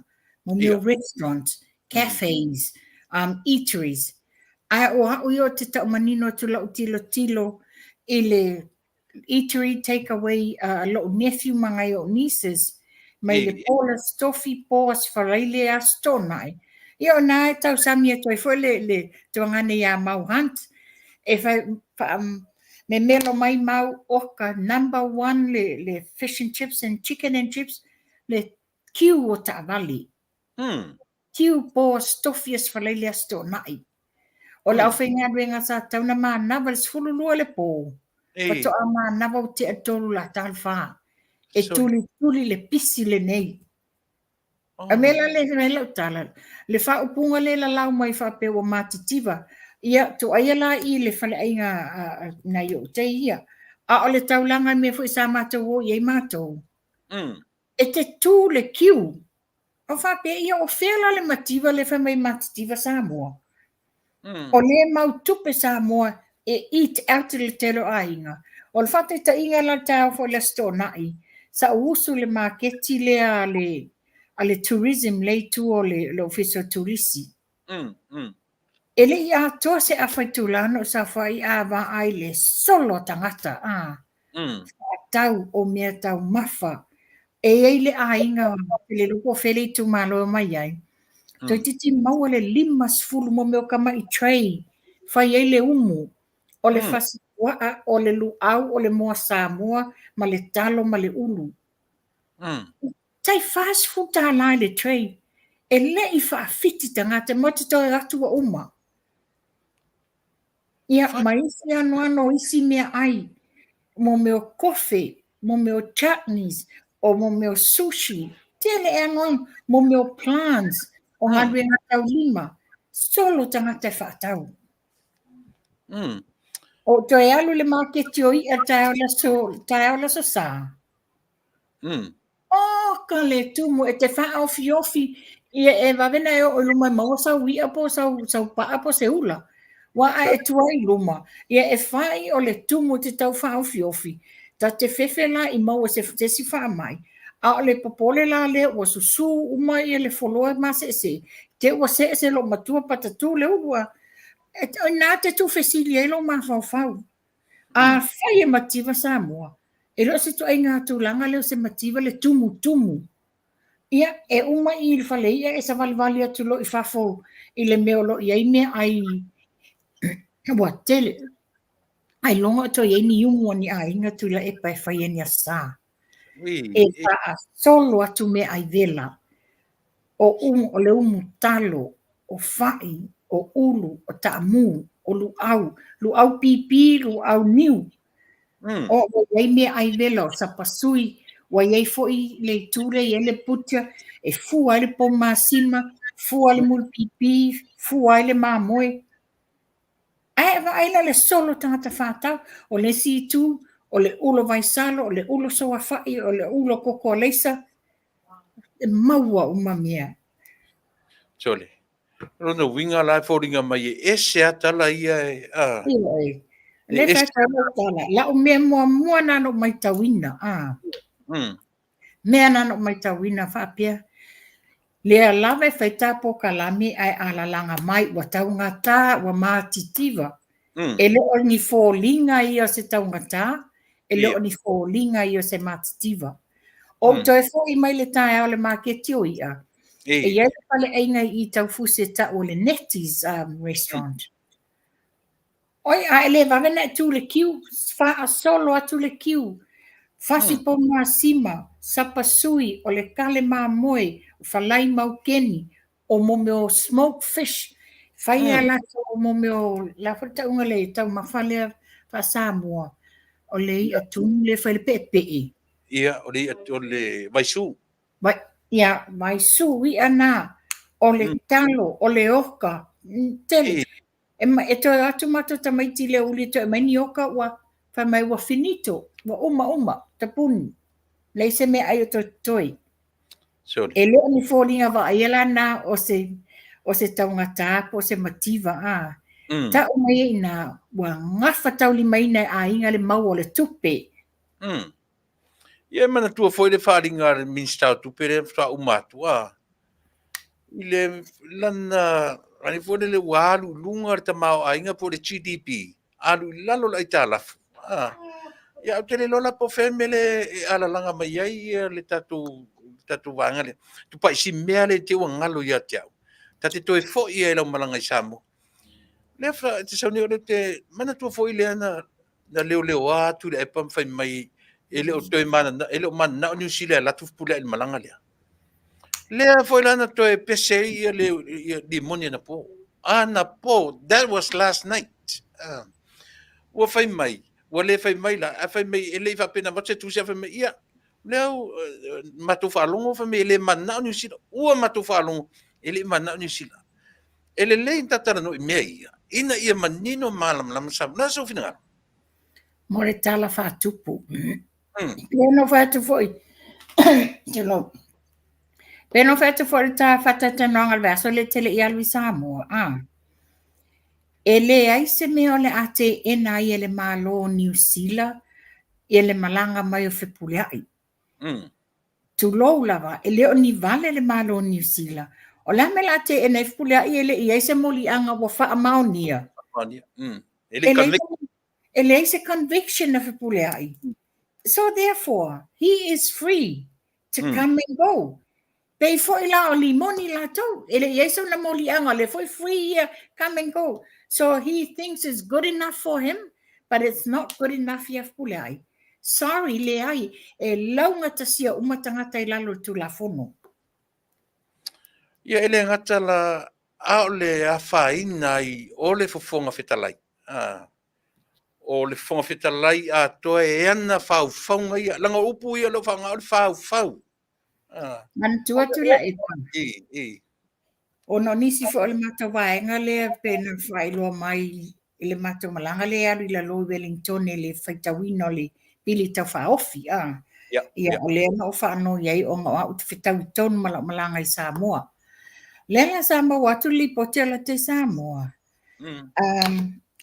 mo mea o restaurants, cafes, eateries. Ae o au ia ou te tau manino atu lau tilotilo i le eatery take away a lou nephew ma nai ou nieces mai le po le Aso Tofi, po Aso Faraile, Aso Toonai. Ia o na e tausami atu ai foi le tuagane ia Mau Hunt e fai, memelo mai mau oka number one le fish and chips and chicken and chips le queue o taavale. Queue po Aso Tofi, Aso Faraile, Aso Toonai. O le aufaigaluega sa tatau ona manava i le 12 le po, faatoa manava ua tea le 3 lata le 4. E tulituli le pisi lenei. A mea la lea fai lau tala, le faaupuga lea e lalau mai faapea ua matitiva, ia tuaia la i le faleaiga a nai ou tei ia. A o le taulaga i mea foi sa matou o i ai matou, e te tu le queue. O faapea, ia o fea la le mativa lea fai mai matitiva Samoa? O lea e mau tupe Samoa e eat out i le tele o aiga. O le faataitaiga la le taeao foi i le Aso Toonai, sa ou usu i le maketi lea a le tourism lea i tua o le Ofisa o Turisi. E le i atoa se afa itula na ou saofai a vaai le solo a tagata, a faatau o mea taumafa. E i ai le aiga, e le iloa po o fea le itumalo e omai ai, toeitiiti maua le 50 mo mea o kamai tray, fai ai le umu, o le fasi puaa, o le luau, o le moa Samoa, ma le talo ma le ulu. Tai $40 i le tray. E le i faafiti tagata, mo te toe atu ua uma. Ia, ma isi anoano o isi meaai, mo mea o kofe. mo mea o chutneys, o mo mea o sushi, tele e anoano, mo mea o plants, o galuega taulima, solo tagata e faatau. O toe alu i le maketi o i'a taeao le aso, taeao le aso Sa. Oh, ka le tumu, e te faaofiofi, ia e vave na e oo i luma e maua sau i'a po o sau, sau pa'a po o se ula. Ua a e tua i luma, ia e fai o le tumu e te tau faaofiofi, ta te fefe la i maua se se isi faamai, a o le popole la lea ua susū uma ia le foloa e maseesee, te ua see se loomatua patatū le ulu a, e, o ina te tuufesili ai lou mafaufau. Afai e mativa Samoa, e le o se ituaiga tulaga lea o se mativa le tumutumu. Ia, e uma i le fale i'a e savalivali atu loa i fafo i le mea o lo o i ai meaai ua tele. Ailoga o toe i ai ni umu a ni aiga Tuilaepa e fai e ni Aso Sa. E faasolo atu meaai vela, o o le umu talo, o fa'i, o ulu, o taamu, o luau, luau pīpī, luau niu. O ua i ai meaai vela o sapasui, ua i ai foi le itu lea e i ai le butcher, e fua ai le pomasima, fua le mulipipi, fua ai le mamoe. Ae vaai la le solo tagata faatau, o le isi itu, o le ulo vaisalo, o le ulo soafa'i, o le ulo koko alaisa, e maua uma mea. Sole. O lona uiga la e foliga mai e ese lava tala ia e, a. Ioe. Le faitau lau tala. Lau mea muamua na na ou maitauina, a. Mea na na ou maitauina faapea, lea lava e fai ta polokalame ae alalaga mai ua taugata, ua matitiva. E le o ni foliga ia o se taugata, e le o ni foliga ia o se matitiva. Ou toe foi mai le taeao i le maketi o i'a, e i ai le faleaiga i i Taufusi e tau o le Nettie's Restaurant. Oi, a e le vave ona e tu i le kiu, faasolo atu le kiu, fasi pomasima, sapasui, o le kale mamoe, o falai maukeni, o mo mea o smoked fish, fai a latou mo mea o, le a foi le tauga le taumafa lea faa-Samoa, o le i'a tunu lea e fai le peepee. Ia, o le i'a, o le vaisu. Vai, ia, vaisu, i'a na, o le talo, o le oka, tele. E, e toe atu matou tamaiti i le uli e toe aumai ni oka ua fai mai ua finito, ua uma uma, tapuni. Leai se meaai o toe totoe. Sorry. E le o ni foliga vaaia la na o se, o se taugata po o se mativa, a. Tau mai ai ina ua gafataulimaina e aiga le mau o le tupe. Ia e manatua foi le faaaliga a le Minisita o Tupe lea faatoa uma atu, a, i le lana, ani foi lele ua alu i luga le tamaoaiga po o le GDP, alu i lalo le aitalafu. A, ia ou te le iloa la po o fea le mea lea e alalaga mai ai ia le tatou, tatou vaega lea. Tupai si mea lea i te i ua galo ia te au. Ta te toe foi ai i lau malaga i Samoa. Lea fa, te sau nei o lea te manatua foi lea na, na leoleoa atu le epa ma fai mai e le o toe manana, e le o mananao Niu Sila e alu atu Fepuleai i le malaga lea. Lea foi la na toe pese ai ia le ia limoni anapo. Anapo, that was last night. Ua fai mai, ua le fai mai la, ae fai mai e le i faapena avatu se tusi, ae fai mai, ia, lea matou faalogo fai mai e le mananao Niu Sila. Ua matou faalogo e le i mananao Niu Sila. E lelei ona tatalanoa i mea ia, ina ia manino ma malamalama Samoa. O le a sou finagalo? Mo le tala faatupu. Pei ona fai atu foi, tulou. Pei ona fai atu foi le ta faataitanoaga i le vaiaso lea e te le i alu i Samoa, a. E leai se mea o le a teena ai e le Malo o Niu Sila ia le malaga mai o Fepuleai. Tulou lava, e le o ni vale le Malo o Niu Sila. O le a mea o le a teena ai Fepuleai e le i ai se moliaga ua faamaonia? Faamaonia. E le i E leai se conviction a Fepuleai. So therefore, he is free to come and go. Pei foi la o Limoni latou, e le i ai sona moliaga, o lea foi free ia, come and go. So he thinks it's good enough for him, but it's not good enough ia Fepuleai. Sorry, leai, e laugatasia uma tagata i lalo o le Tulafono. Ia, e le gata la, a o le afaina ai o le Fofoga Fetalai, a. O le Fofoga Fetalai atoa e ana faufauga ia. Leaga o upu ia o lea ua faaaoga o le faufau. Ah. Manatua Tuilaepa. I, i. Ona o nisi foi o le matou vaega lea pe na faailoa mai i le matou malaga lea e alu i lalo i Wellington i le faitauina o le pili tau faaofi. Ah. Yeah, ia, yeah. o lea na ou faanoi ai ona o au ou te fetaui tonu ma lau malaga i Samoa. Lea la sa maua atu le lipoti o lata i Samoa.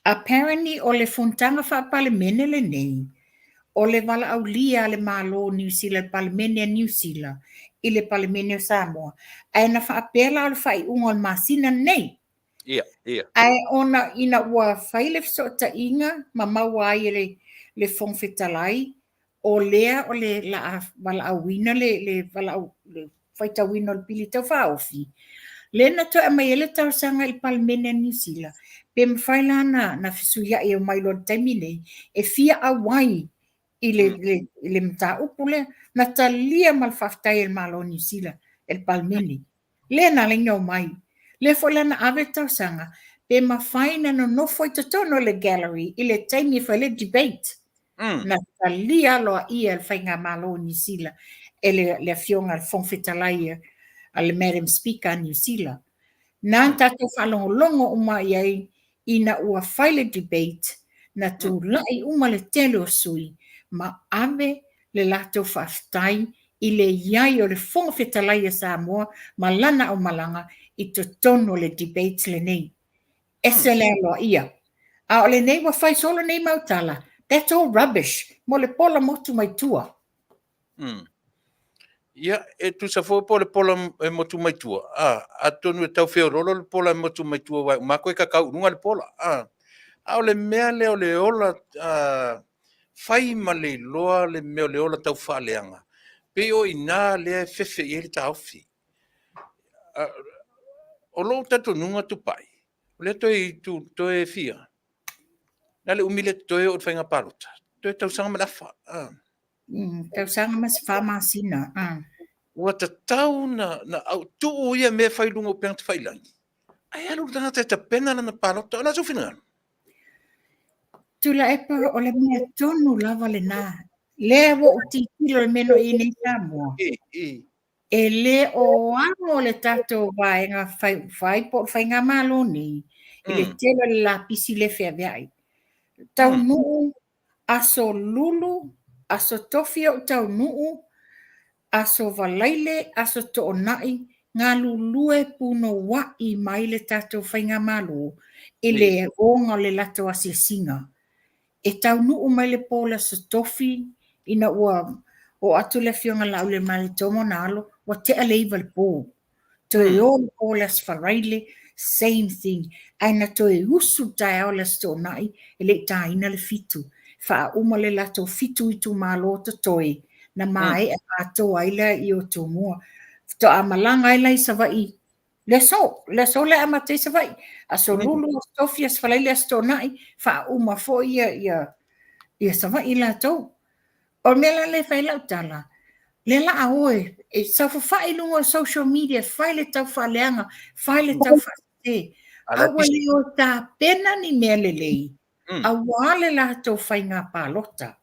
Apparently o le fonotaga faa-Palemene lenei, o le valaaulia a le Malo o Niu Sila i le Palemene a Niu Sila i le Palemene o Samoa, ae na faapea la o le faaiuga o le masina lenei. Ia, ia. Ae ona ina ua fai le fesootaiga ma maua ai e le, le Fofoga Fetalai o lea o le la valaauina le, le, valaau, le faitauina o le pili tau faaofi, lea na toe aumai ai le talosaga i le Palemene a Niu Sila, pe mafai la na, na fesuiai e omai loa i le taimi nei, e fia auai i le, mm. le, i le mataupu lea. Na talia ma le faafetai e le Malo o Niu Sila e le Palemene. Lea na ala ai ona omai. Lea foi la na ave le talosaga, pe mafai na nonofo i totonu o le gallery i le taimi e fai le debate. Mm. Na talia aloaia e le Faigamalo o Niu Sila e le, le Afioga i le Fofoga Fetalai a le Madam Speaker a Niu Sila. Na mm. tatou faalogologo uma i ai ina ua fai le debate, na tulai uma le tele o sui ma ave le latou faafetai i le i ai o le Fofoga Fetalai a Samoa ma lana aumalaga i totonu o le debate lenei. Ese le aloaia. A o lenei ua fai solo nei mau tala, that's all rubbish mo le pola motu mai tua. Mm. Ia, e tusa foi po o le pola e motu mai tua, a, atonu e tau feololo le pola e motu mai tua, aua e uma atu e kakau i luga le pola, a. A o le mea lea o le ola, a, fai ma le iloa le mea o le ola tau faaleaga, pei o i ina lea e fefe i ai le taofi. A, o lou talitonuga Tupai, o lea toe, toe fia, na le umi lea totoe oo i le faiga palota, toe tausaga ma le afa. A. Tausaga ma se fa masina. Ua tatau na, na au, tuu ia mea e fai i luga o upega tafailagi, ae alu le tagata e tapena lana palota. O le a sou finagalo? Tuilaepa, o le mea tonu lava lena. Lea ua ou tilotilo i le mea na i ai nei Samoa. E le o amo le tatou vaega fai po o le faigamalo nei i le tele o le lapisi lea e feaveai. Taunuu Aso Lulu, Aso Tofi ou taunuu, Aso Faraile, Aso Toonai, galulue punouai mai le tatou faigamalo i le oga o le latou asiasiga. E taunuu mai le po o le Aso Tofi ina ua oo atu le Afioga ia Laaulialemalietoa ma ona alo, ua tea le 9 i le po. Toe o le po o le Aso Faraile, same thing. Ae na toe usu le taeao o le Aso Toonai, e le i taina le 7. Faauma le latou 7 itumalo totoe, na maea atoa ai lea i o Tumua. Faatoa malaga ai la i Savaii le aso, le aso lea amata ai Savaii. Aso Lulu, Aso Tofi, Aso Faraile, Aso Toonai, faauma foi ia, ia, ia Savaii latou. O le mea la lea e fai ai lau tala, lea la a o e saofafai i luga o social media, fai le taufaaleaga, fai le taufaasese. Aua le o tapena ni mea lelei, aua le latou faiga palota.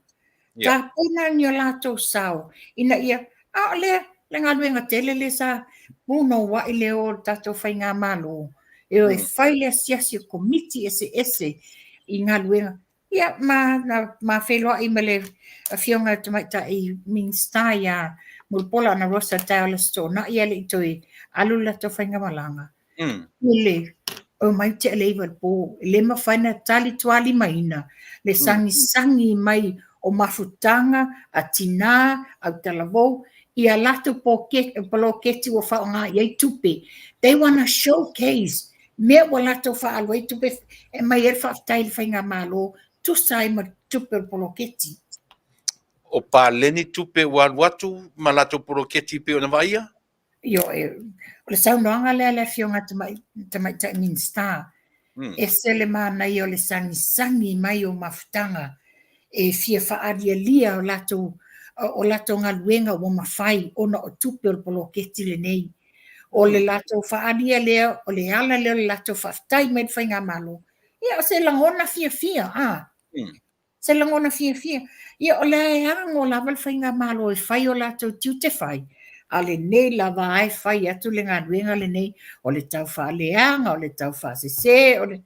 Tapena ni o latou sao, ina ia, a o lea, le galuega tele lea sa punouai le o o le tatou faigamalo, e o e fai le asiasi o komiti eseese i galuega. Ia, ma, na, ma feiloai ma le Afioga i le Tamaitai Minisita ia Mulipola Anarosa i le taeao o le Aso Toonai ae le i toe alu le latou faigamalaga. I le omai tea le 9 i le po, e le mafai ona talitualimaina le sagisagi mai o mafutaga a tina, autalavou, i a latou poloketi ua faaaoga i ai tupe. They wanna showcase mea ua latou faaalu ai tupe e aumai ai le faafetai i le faigamalo, tusa ai ma tupe o le poloketi. O paleni tupe ua alu atu ma latou poloketi pei ona vaaia? Ioe, o le saunoaga lea a le Afioga Tamaitai Minisita, ese le manaia o le sagisagi mai o mafutaga e fia faaalialia o latou o latou galuega ua mafai ona o tupe o le poloketi lenei. O le latou faaalia lea, o le ala lea o le latou faafetai mai i le faigamalo. Ia, o se lagona fiafia, a. Se lagona fiafia. Ia, o lea e ago lava le faigamalo e fai o latou tiute fai, a o lenei lava a e fai atu le galuega lenei, o le tau faaleaga, o le tau faasese, o le...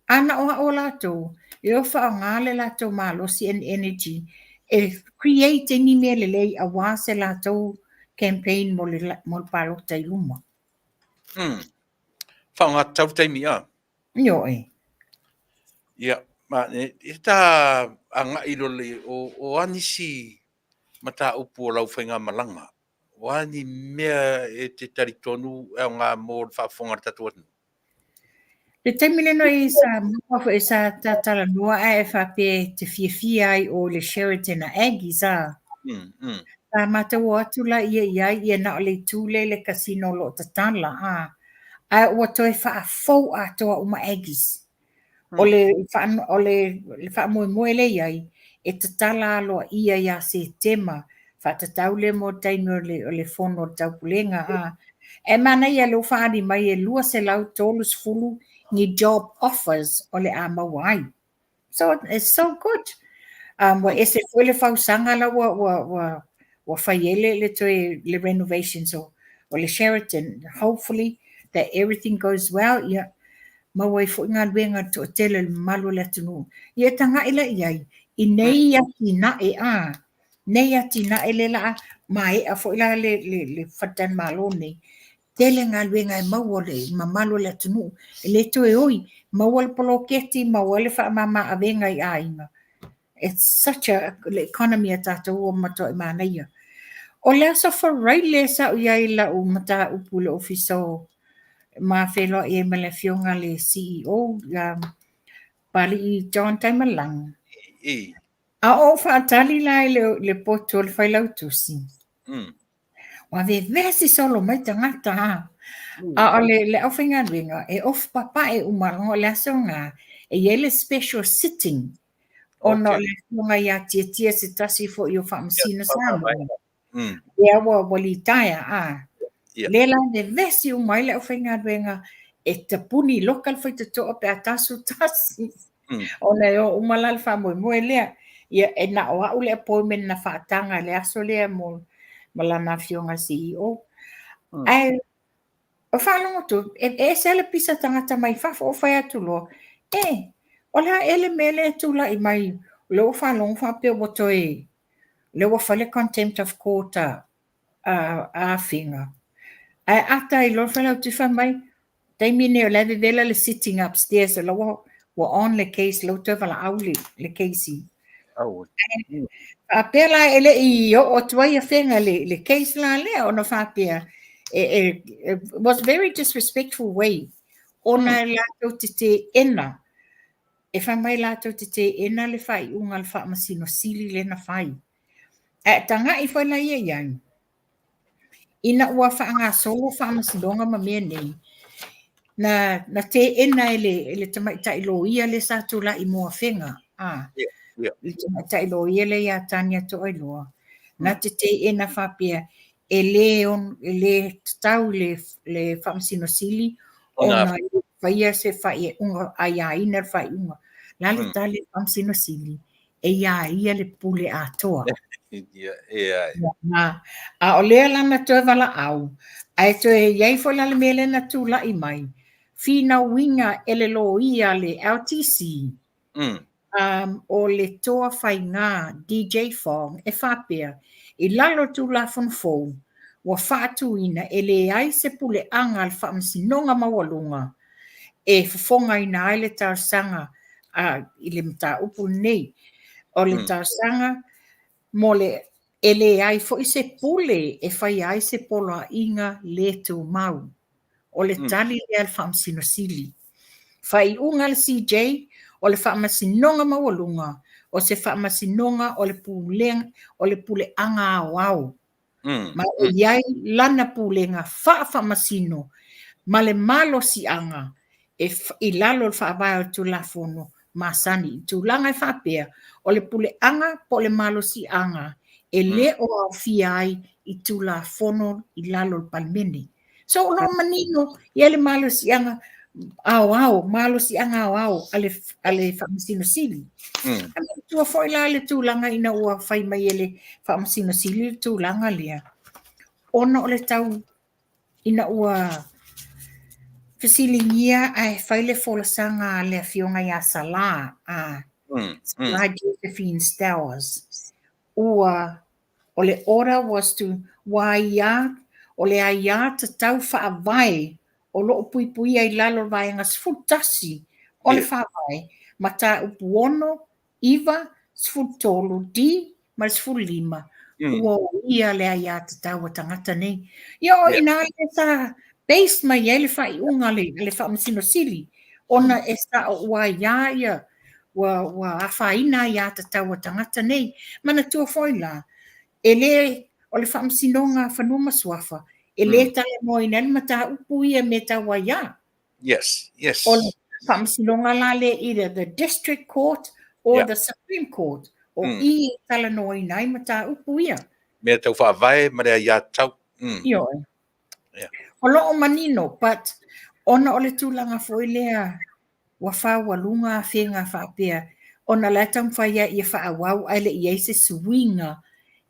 A na o a'u o latou, e o faaaoga le latou malosi and energy e create ai ni mea lelei aua se latou campaign mo le, mo le palota i luma. Faaaoga tatau le taimi, a? Ioe. Ia, ma e ta agai loa le, o a nisi mataupu o lau faigamalaga? O a ni mea e te talitonu e aoga mo le faafofoga a le tatou atunuu? Le taimi lenei sa maua foi sa talanoa ae e faapea e te fiafia ai o le Sheraton a Aggies a. Sa matou o atu la ia i ai ia na o le itu lea i le casino o lo o tatala a. Ae ua toe faafou atoa uma Aggies. O le o le faamoemoe lea i ai, e tatala aloaia ia Setema, faatatau lea mo le taimi o le fono o le taupulega a. E manaia lea ua faaali mai e 230 ni job offers o le a maua ai. So it's so good. Ua ese foi le fausaga la ua ua ua ua fai ai le toe le renovations o le Sheraton. Hopefully that everything goes well, ia maua ai foi galuega le toatele o le mamalu o le atunuu. Ia e taga'i la i ai i nei atinae a, nei atinae lea la a maea foi la le faletalimalo nei, tele galuega e maua le mamalu o le atunuu. E le toe oi, maua le poloketi, maua le faamama avega i aiga. It's such a, le economy a tatou ua matuai manaia. O le aso Faraile sa ou i ai i lau mataupu i le ofisa o ma feiloai ai ma le afioga le CEO, Papalii John Taimalagi. A o ou faatali la i le potu o le failautusi, ua vevesi solo mai tagata a. A o le aufaigaluega e ofu papae uma leaga o le aso lena e i ai le special sitting ona o le afioga ia Tiatia se tasi foi o Faamasino Samoa. Lea ua litaea a. Lea la vevesi uma ai le aufaigaluega e tapuni loka le faitotoa pe a tasu tasi. Ona e o uma la le faamoemoe lea. Ia, e na o au le appointment na faataga i le aso lea mo ma lana afioga CEO. Ae o faalogo atu, e ese le pisa tagata mai fafo o fai atu loa, e, o le a ea le mea lea e tulai mai, o lea ua faalogo faapea ua toe, lea ua fai le contempt of court a Afega. Ae ata ai loa le Failautusi fai mai, taimi nei o la e vevela le sitting upstairs, o la ua on le case, la ua toe valaau le case. Faapea la e le i oo atu ai Afega le case la lea, ona faapea, e was very disrespectful way, ona e latou te teena, e fai mai latou te teena le faaiuga a le Faamasino Sili lea na fai. Ae taga'i foi la ia i ai, ina ua faagasolo faamasinoga ma mea nei, na teena e le tamaitai loia lea sa tulai mo Afega, a, le tamaitai loia lea ia Tania Toailoa, na te teena faapea e le tatau i le Faamasino Sili ona faia se faaiuga, aiaina le faaiuga. O le a le tali a le Faamasino Sili? E iā ia le pule atoa. A o lea la na toe valaau, ae toe i ai foi la le mea lea na tulai mai, finauina e le loia a le LTC, o le toa faiga DJ Fong e faapea, i lalo o le Tulafono fou, ua faatuina e leai se puleaga a le Faamasinoga Maualuga e fofogaina ai le talosaga i le mataupu lenei. O le talosaga mo le e leai foi se pule e faia ai se poloaiga le tumau. O le tali lea a le Faamasino Sili. Faaiuga a le CJ, o le Faamasinoga Maualuga, o se faamasinoga o le pulega, o le puleaga aoao. Ma e i ai lana pulega faafaamasino ma le malosiaga e i lalo o le faavae o le Tulafono masani. I tulaga e faapea, o le puleaga po o le malosiaga e le o aofia ai i Tulafono i lalo o le Palemene. So o lo o manino i ai le malosiaga. aoao, malosiaga aoao a le, a le Faamasino Sili. A manatua foi la le tulaga ina ua fai mai e le Faamasino Sili le tulaga lea, ona o le tau ina ua fesiligia ae fai le folasaga a le Afioga ia Sala, a Sala Josephine Stowers, ua o le order was to ua aiā, o le aiā tatau faavae o lo o puipuia i lalo o le Vaega 11 o le Faavae, Mataupu 6, 9, 13 D ma le 15, ua oia le aiatatau a tagata nei. Ia o i ina lea sa base mai ai le faaiuga a le Faamasino Sili, ona e sao ua aiā ia, ua afaina aiatatau a tagata nei. Manatua foi la, e le, o le Faamasinoga Fanua ma Suafa, e le talanoaina ai le mataupu ia i mea tau aiā. Yes. O le Faamasinoga la lea either the District Court or the Supreme Court, o i e talanoaina ai mataupu ia. Mea tau faavae ma le aiatatau. Ioe. O lo o manino, but ona o le tulaga foi lea ua faualuga afega faapea, ona o la e taumafai lava ia faaauau ae le i i ai se suiga,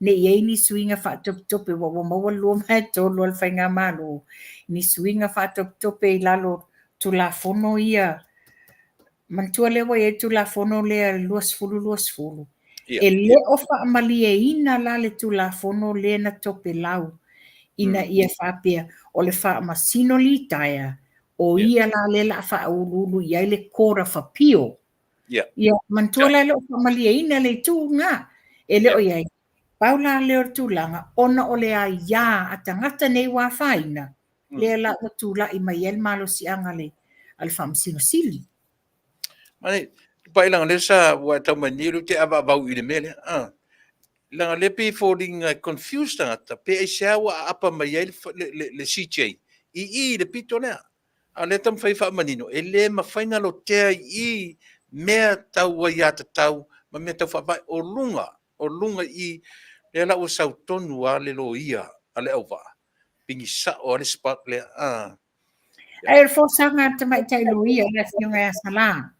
ne i i ai ni suiga faatopetope, ua maua le 2 ma le 3 o le Faigamalo, ni suiga faatopetope i lalo o Tulafono ia. Manatua lea ua i ai le Tulafono lea 2020. E le o faamalieina la le Tulafono lea na topelau ina ia faapea o le faamasino litaea, o ia la lea o le a faauluulu i ai le Court of Appeal. Ia, manatua la e le o faamalieina le itu lena, e le o i ai. Pau la lea o le tulaga, ona o le aiā a tagata nei ua afaina, lea la ua tulai mai ai le malosiaga a le Faamasino Sili. Mane, pai leaga lea sa ua e tau mai nei o lea ou te avaavau i le mea lea. Ah. Leaga lea pei e foliga e confuse tagata, pe aisea ua aapa mai ai le CJ i i i le pito lea. A o lea e taumafai e faamanino, e le mafai ona lotea i i mea tau aiatatau ma mea tau faavae o luga, o luga i i. Lea la ua sau tonu lava le loia a le auvaa, pigi sao lava le spot lea. Ah. Ae o le folasaga a le tamaitai loia, le Afioga ia Sala,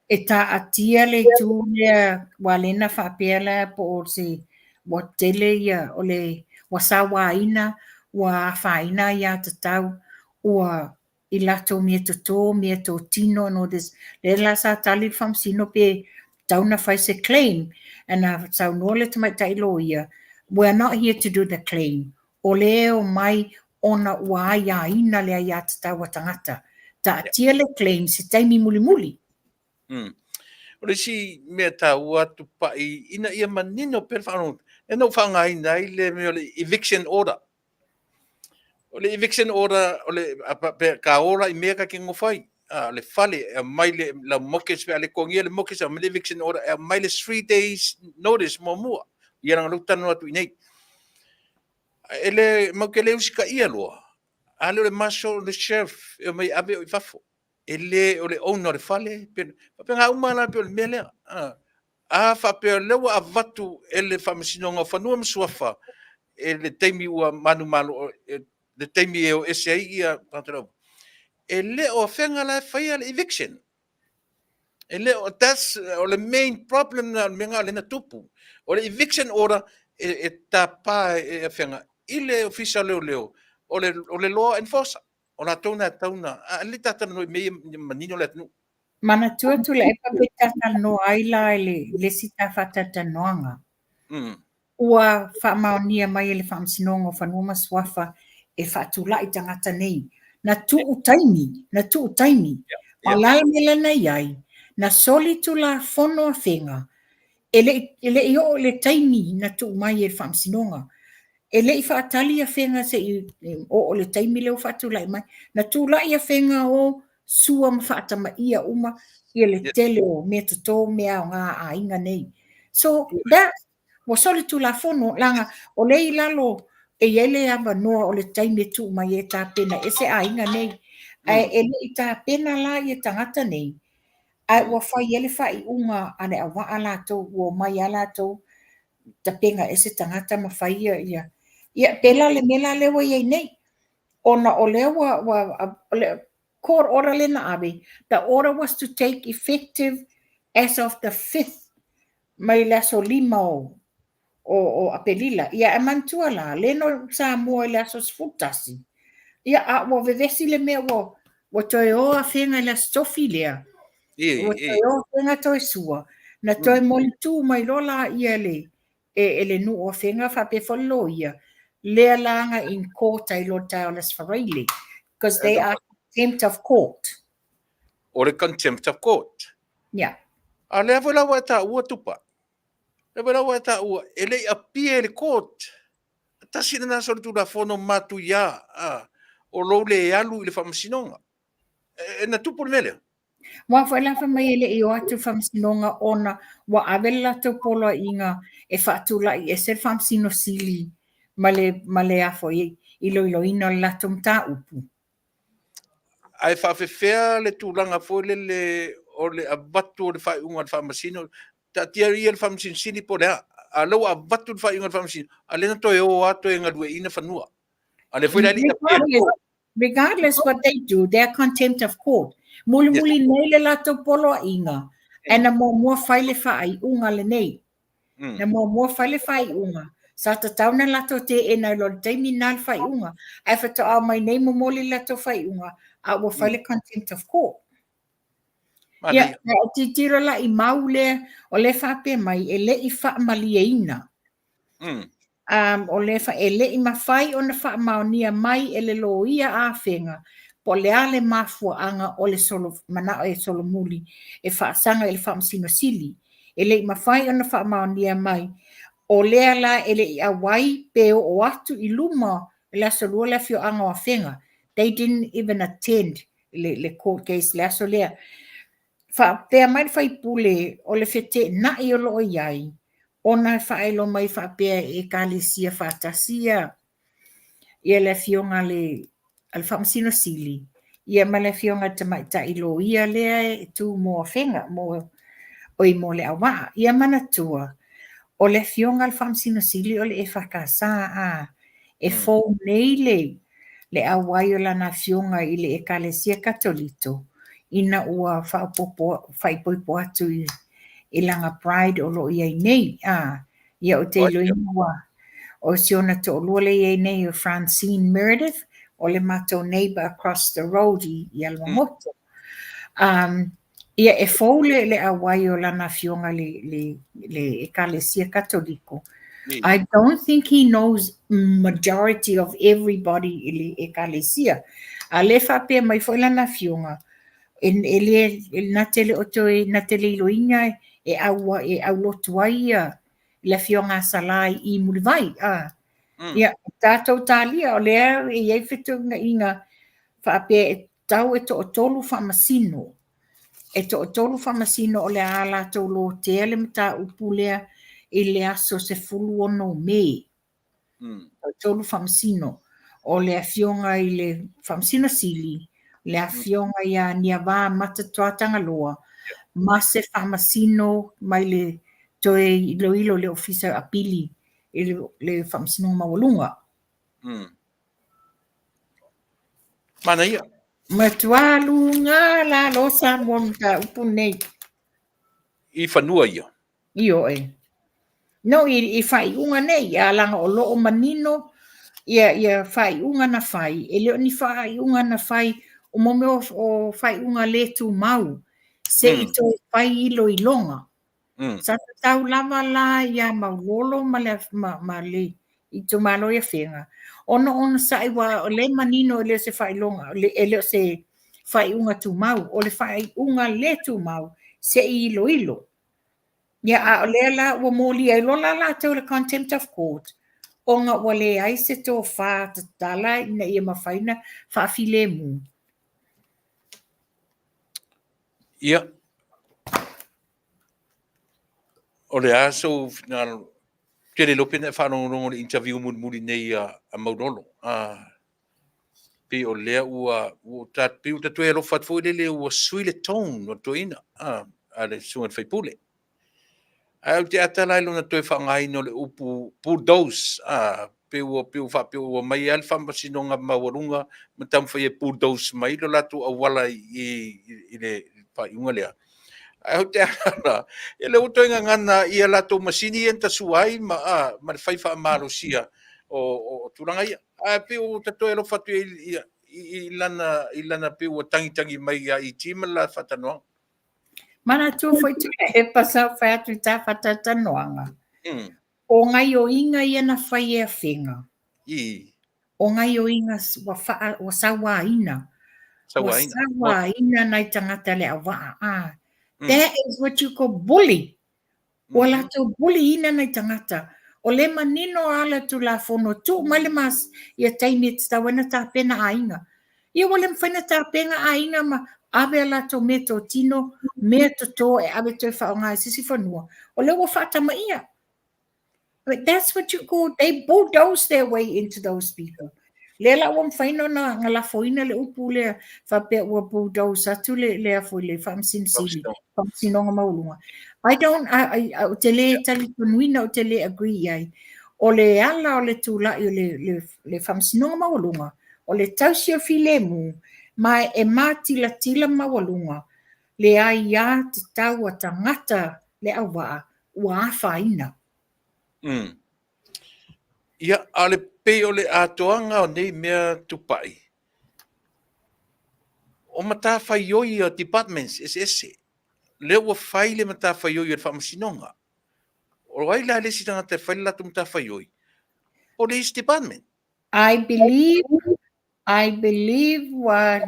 e taatia le itu lea, aua lea na faapea la po o se ua tele ia, o le ua sauaina, ua afaina aiatatau, ua i latou mea toto, mea totino and all this. Lea la sa tali le Faamasino pe tatau ona fai se claim, and na saunoa le tamaitai loia, we are not here to do the claim. O le e omai ona ua aiaina le aiatatau a tagata. Taatia le claim se taimi mulimuli. O le isi mea taua atu pai ina ia manino pea le faalogologo, lea na ou faaaogaina ai le mea o le eviction order. O le eviction order, o le pe ka ola i mea ka te nofo ai. A, le fale e aumai le lau mortgage pe a le totogia le mortgage, aumai le eviction order, e aumai le 3 days notice muamua. Ia leaga o lea ou te talanoa atu i inei. E le matou te le usitaia loa, a lea o le marshal, o le sheriff e omai e ave oe i fafo. E le o le owner o le fale, pe faapena uma la pei o le mea lea. A faapea o lea ua avatu e le Faamasinoga o Fanua ma Suafa e le taimi ua manumalo, le taimi e o ese ai ia tagata o le auvaa, e le o afega la e faia le eviction. E le o, that's o le main problem na, o le mea lena o lea na tupu. O le eviction order e tapa e afega i le Ofisa o Leoleo, o le law enforcer. O latou na e tatau ona, a le ta talanoa i mea ia ia manino le atunuu. Manatua Tuilaepa pe ta talanoa ai la i le isi ta faatalatalanoaga. Ua faamaonia mai e le Faamasinoga o Fanua ma Suafa e faatulai tagata nei. Na tuu taimi, na tuu taimi. A o le a le mea lea na i ai? Na soli Tulafono afega e le i oo i le taimi na tuu mai e le Faamasinoga. E le i faatali afega se i oo i le taimi lea ua faatulai mai. Na tulai afega o sua ma faatamaia uma ia le tele o mea toto, mea aoga a aiga nei. So that ua soli Tulafono, leaga o lea i lalo e i ai le avanoa o le taimi e tuu mai ai e tapena ese aiga nei. Ae e le i tapena la ia tagata nei, ae ua fai ai le faaiuga a le auvaa latou, ua omai lava latou tapena ese tagata ma fai ia ia. Ia pei la le mea la lea ua i ai nei, ona o lea ua, ua o le court order lea na ave, the order was to take effective as of the 5th mai le aso 5 o o, o Apelila. Ia, e manatua la, le no Samoa i le aso 11. Ia, a ua vevesi le mea ua, ua toe o Afega i le aso tofi lea. E, Ua e. toe o Afega toe sua. Na toe molitū mai loa la ia le, e, e le nuu o Afega faapea foi le loia, lea la na in court ai loa le taeao o le Aso Faraile. Because they are contempt of court. O le contempt of court. Yeah. A lea foi la ua e taua Tupa. Lea foi la ua e taua, e le i appear i le court. Tasi lena solitulafono matuia a, o lou le alu i le faamasinoga. E, e na tupu le mea lea. Aua foi la fai mai e le i o atu i le faamasinoga ona ua ave le latou poloaiga e faatulai ese le faamasino sili ma le, ma le a foi iloiloina o le latou mataupu. Ae faafefea le tulaga foi lele o le avatu o le faaiuga a le Faamasino, taatia ia le Faamasino Sili po o le a, a o lea ua avatu le faaiuga a le Faamasino, a o lea na toe o lava toe galueaiina fanua. A o lea foi la e le i appear i le court. Regardless what they do, they are contempt of court. Mulimuli nei le latou poloaiga, ae na muamua fai le faaiuga lenei. Na muamua fai le faaiuga. Sa tatau ona latou teena i loa le taimi lena le faaiuga. Ae faatoa omai nei momoli le latou faaiuga, a ua fai le contempt of court. Ia, a tilotilo la i mau lea, o lea e faapea mai, e le i faamalieina. O lea fa, e le i mafai ona faamaonia mai e le loia a Afega po o le a le mafuaaga o le solo, manao e solomuli e faasaga i le Faamasino Sili. E le i mafai ona faamaonia mai o lea la e le i auai pe oo atu i luma i le aso lua le afioaga o Afega. They didn't even attend le, le court case le aso lea. Faapea mai le faipule o le feteenai o lo o i ai ona e faailoa mai faapea e Ekalesia faatasi ia ia le afioga a le a le Faamasino Sili ia ma le afioga i le Tamaitai Loia lea e tu mo Afega mo oi mo Leauvaa. Ia manatua o le afioga a le Faamasino Sili o le EFKS a e fou nei le le auai o lana afioga i le Ekalesia Katoliko ina ua faaopoopo faaipoipo atu i i lana bride o lo o i ai nei. A, ia ou te iloaina ua o si ona toalua lea e i ai nei o Francine Meredith, o le matou neighbor across the road i, i Alamagoto. Um, ia e fou le, le auai o lana afioga le, le, le Ekalesia Katoliko. I don't think he knows majority of everybody i le Ekalesia. A lea e faapea mai foi lana afioga, e, e le, e na te le o toe, na te le iloina e au, e aulotu ai ia le afioga a Salā i Mulivai. A, Ia, tatou talia, o lea e i ai fetuunaiga faapea e tau e toatolu faamasino. E toatolu faamasino o le a latou lotea le mataupu lea i le aso 16 Me. Toatolu faamasino. O le afioga i le Faamasino Sili, le afioga ia Niavā Mata Tuatagaloa, ma se faamasino mai le toe iloilo i le Ofisa Apili i le Faamasinoga Maualuga. Manaia. Matua luga lalo Samoa mataupu nei. I fanua ia. Ioe. No, i, i faaiuga nei, a laga o lo o manino ia, ia faaiuga na fai, e le o ni faaiuga na fai o mo mea o, o faaiuga le tumau, se i toe fai iloiloga. Sa tatau lava la iā Maulolo ma le, ma, ma le itumalo i Afega, ona onosai aua o lea e manino e le o se faailoga, e le o se faaiuga tumau, o le faaiuga le tumau se i iloilo. Ia, a o lea la ua molia ai loa la latou i le contempt of court, ona ua leai se tofa tatala ina ia mafai ona faafilemu. Ia, o le a sou finagalo? Ou te le iloa pe na e faalogologo i le interview mulimuli nei a, a Maulolo. A, pei o lea ua, ua ta, pei ua ta toe alofa atu foi lele ua sui le tone o le toeaina, a, a le susuga i le sui usufono. Ae ou te ata la i lona toe faaaogaina o le upu bulldoze, a, Pe ua pe ua faapea ua omai lava le Faamasinoga Maualuga ma taumafai e bulldoze mai lo latou auala i le faaiuga lea. Ae ou te ala, ia lea ua toe gagana i a latou masini ia na tasua ai ma, ma le fai faamalosia o tulaga ia. Ae pei ua ta toe alofa atu i lana pei ua tagitagi mai ia ET ma le la faatanoaga. Manatua foi Tuilaepa sa ou fai atu i ta faatalatalanoaga. O gaioiga ia na fai e Afega. O gaioiga ua faa ua sauaina. Ua sauaina nai tagata le auvaa. Ah. That is what you call bully. Ua latou bully ina nai tagata. O le manino lava le Tulafono, tuu mai le mas ia taimi e tatau ai ona tapena aiga. Ia ua le mafai ona tapena aiga ma ave a latou meatotino, meatoto e ave toe faaaoga i se isi fanua, o lea ua faatamaia. But that's what you call, they bulldoze their way into those people. Lea la ua mafai ona lafoina le upu lea faapea ua bulldoze atu le afo i le Faamasino Faamasinoga Maualuga. I don't, I, ou te le talitonuina, ou te le agree i ai. O le ala o le tulai o le Faamasinoga Maualuga, o le tausi o le filemu, ma e matilatila maualuga le aiā tatau a tagata le auvaa ua afaina. Ia, a o le pei o le atoaga o nei mea tupai, o matafaioi a departments eseese, lea ua fai le matafaioi o le Faamasinoga. O ai la le isi tagata e fai le latou matafaioi? Police Department. I believe ua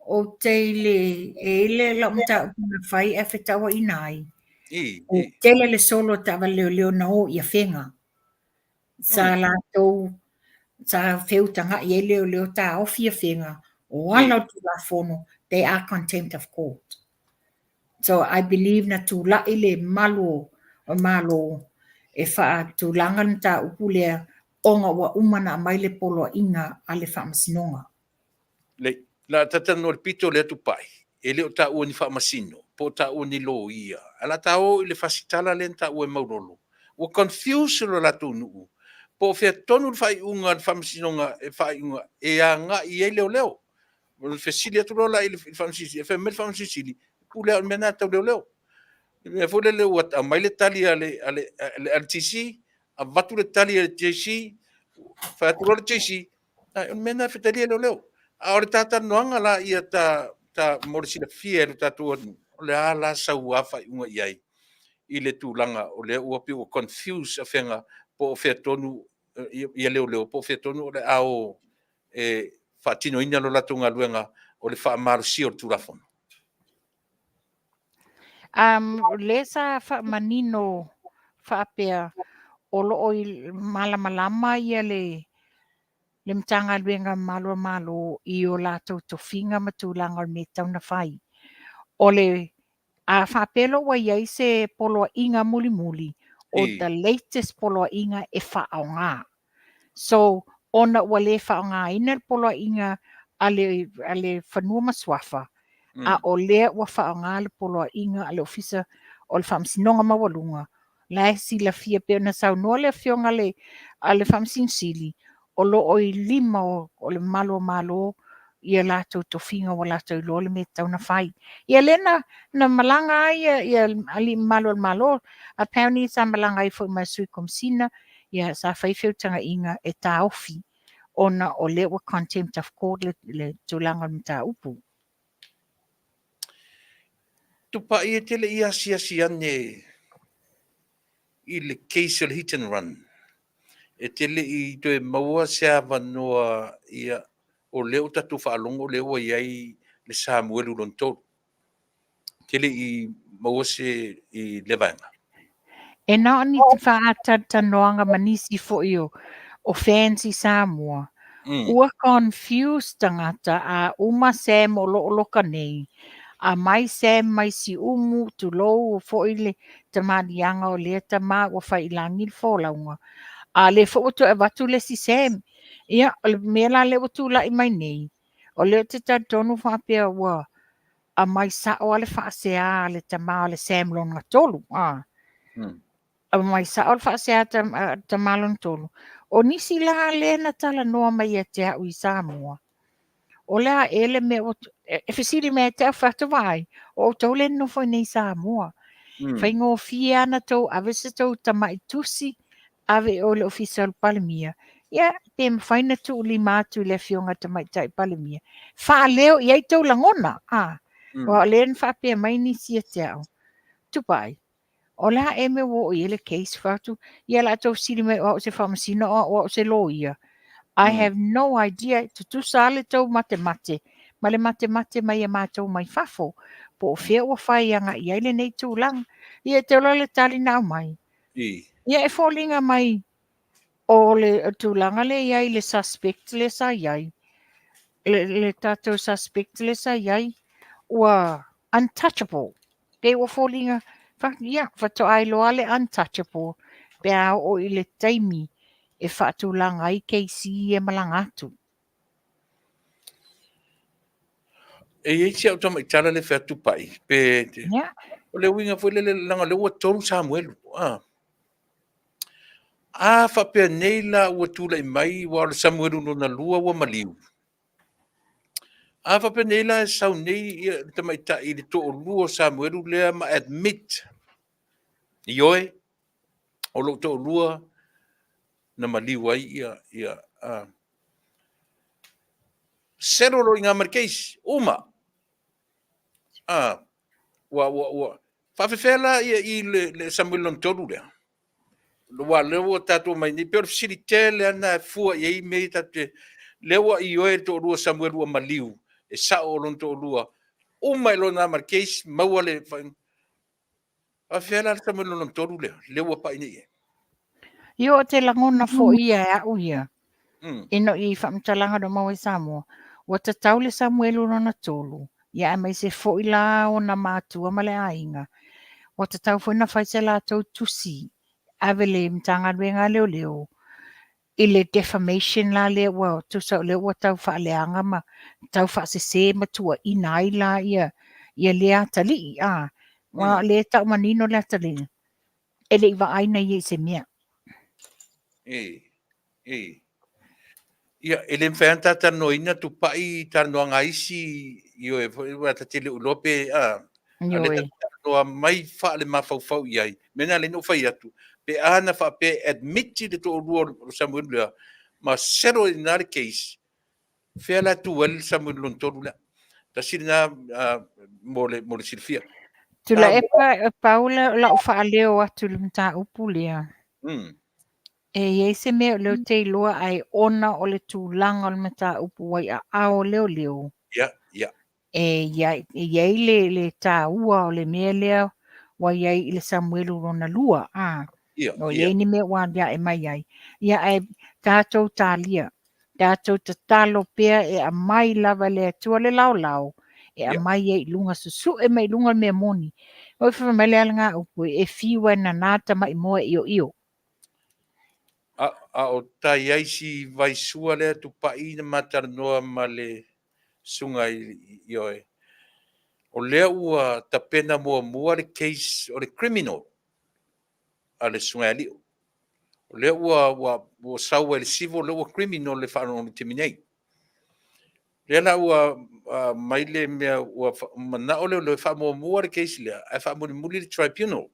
ou te i le e i le lau mataupu na fai e fetauaina ai. E tele le solo o taavale leoleo na o i Afega. Sa latou sa feutagai ai leoleo taofi Afega o ala o Tulafono, they are contempt of court. So I believe na tulai le malu o Malo e faatulaga le mataupu lea ona ua uma na aumai le poloaiga a le Faamasinoga. Le la talanoa le pito lea tupai, e le o taua ni faamasino, po o taua ni loia. Ae la ta o i le fasitala lea na taua e Maulolo. Ua confuse lo latou nuu. Po o fea tonu le faaiuga a le Faamasinoga e faaiuga e agai i ai leoleo. O le fesili atu loa la i le Faamasino Sili, e fai mai le Faamasino Sili, pule au i le mea lena tau leoleo. Le mea foi lele ua aumai le tali a le TC, avatu le tali a le JC, fai atu loa le JC, ai, o le mea lena e fetalia leoleo. A o le talatalanoaga la ia ta mo le silafia e le tatou atunuu, o le a la sau a faaiuga i ai i le tulaga o lea ua pei ua confuse Afega po o fea tonu ia leoleo, po o fea tonu o le a o e faatinoina lo latou galuega o le faamalosia o le Tulafono. Le sa faamanino faapea o lo o i malamalama ia le Matagaluega Mamalu a Malo i o latou tofiga ma tulaga o le mea e tatau ona fai. O le a faapea loa ua i ai se poloaiga mulimuli, o the latest poloaiga e faaaoga. So, ona ua le faaaogaina le poloaiga a le Fanua ma Suafa, a o lea ua faaaoga le poloaiga a le Ofisa o le Faamasinoga Maualuga, la e silafia pei ona saunoa le afioga a le Faamasino Sili, o lo o i lima o le mamalu o Malo ia latou tofiga ua latou iloa le mea e tatau ona fai. Ia lea na malaga ai ia alii mamalu o le Malo, apparently sa malaga ai foi ma le Sui Komesina, ia sa fai feutagaiga e taofi ona o lea ua contempt of court le tulaga o le mataupu. Tupai e tele i asiasi ane i le case o le hit and run. E tele i toe maua se avanoa ia o lea ua tatou faalogo o lea ua i ai le Samuelu lona tolu. Tele i maua se i le vaega. E na o ni faatalatalanoaga ma nisi foi o fans i Samoa. Ua confused tagata a uma Sam o lo o loka nei. A mai Sam mai Siumu, tulou foi le tamaliiaga o lea tama ua fai i lagi le folauga. A lea foi ua toe avatu le isi Sam. Ia, o le mea la lea ua tulai mai nei, o lea ou te talitonu faapea ua aumai sao lava le faasea a le tama o le Sam lona tolu. Aumai sao le faasea a le tama lona tolu. O nisi la lea na talanoa mai ia te au i Samoa, o le a ea le mea ua, e fesili mai ia te au fai atu, Vaai, o outou lea e nonofo i nei i Samoa. Faigofie lava ona tou ave se tou tamai tusi, ave i o i le Ofisa o le Palemia, ia, pe mafai ona tuulima atu i le Afioga i le Tamaitai Palemia, faaleo i ai tou lagona, a. Aua o lea na faapea mai nisi ia te au, Tupai, o le a ea mea ua oo i ai le case? Fai atu, ia o le a tou fesili mai o au o se faamasino o au o se loia. I have no idea, e tutusa lava le tou matemate ma le matemate mai a matou mai fafo, po o fea ua fai agai i ai lenei tulaga. Ia e te iloa le tali na aumai. Ia e foliga mai o le tulaga lea e i ai le suspect lea sa i ai, le tatou suspect lea sa i ai, ua untouchable. Pei ua foliga, ia, faatoa iloa le untouchable pe a oo i le taimi e faatulaga ai case ia e malaga atu. E i ai si au tamaitala le fai atu pai, pe o le uiga foi lele, leaga o lea ua 3 Samuelu. A faapea nei la ua tulai mai, aua o le Samuelu lona lua ua maliu. A faapea nei la e sau nei le tamaitai i le toalua o Samuelu lea ma admit, ioe, o lou toalua na maliu ai ia, ia, settle loa i ina ma le case, uma. Ua, ua, ua, faafefea la ia i le Samuelu lona tolu lea? Aua o lea ua tatou omai nei, pei o le fesili tele lava lena e fua i ai mea ia tatou te... Lea ua ioe le toalua o Samuelu ua maliu, e sao o lona toalua, uma ai loa i ina ma le case, maua le faaiuga. Faafefea la le Samuelu lona tolu lea, lea ua pai nei i ai? Ioe, ou te lagona foi ia e au ia, ina i faamatalaga o lo o maua i Samoa, ua tatau le Samuelu lona tolu, ia aemaise foi la ona matua ma le aiga, ua tatau foi ona fai se latou tusi, ave i le Matagaluega a Leoleo, i le defamation la lea ua tusa o lea ua tau faaleaga ma tau faasese ma tuuaina ai la ia ia lea atalii, a. Aua o lea e tau manino le atalii, e le i vaaina ia i se mea. E, e. Ia, e le mafai lava ona ta talanoaina tupai i talanoaga a isi, ioe foi, aua ta te le o iloa pe, a, a o lea ta te talanoa mai faalemafaufau i ai. O le mea lena o lea na ou fai atu, pe a na faapea e admit le toalua o Samuelu lea, ma settle ai i ina le case, fea la e tu ai le Samuelu lona tolu lea? Tasi lena mo le, mo le silafia. Tuilaepa, pau lau faaleo atu i le mataupu lea. E i ai se mea o lea ou te iloa ae ona o le tulaga o le mataupu ua i aao o leoleo. Ia, ia. E i ai, e i ai le, le taua o le mea lea ua i ai i le Samuelu lona lua, a. Ia, O i ai ni mea ua aliae mai ai. Ia, ae tatou talia, tatou tatalo pea e aumai lava e le Atua le laolao, e aumai ai i luga, susue mai i luga le mea moni. Oi, fai mai le alagaupu, e fiu e nana tamai moa e ioio. A o tai ai si vaisua lea tupai na ma talanoa ma le susuga ioe, o lea ua tapena muamua le case o le criminal a le susuga ia Lio. O lea ua, ua, ua sau ai le civil, lea ua criminal le faalogo i le taimi nei. Lea la ua mai le mea ua manao leoleo e faamuamua le case lea ae faamulimuli le tribunal.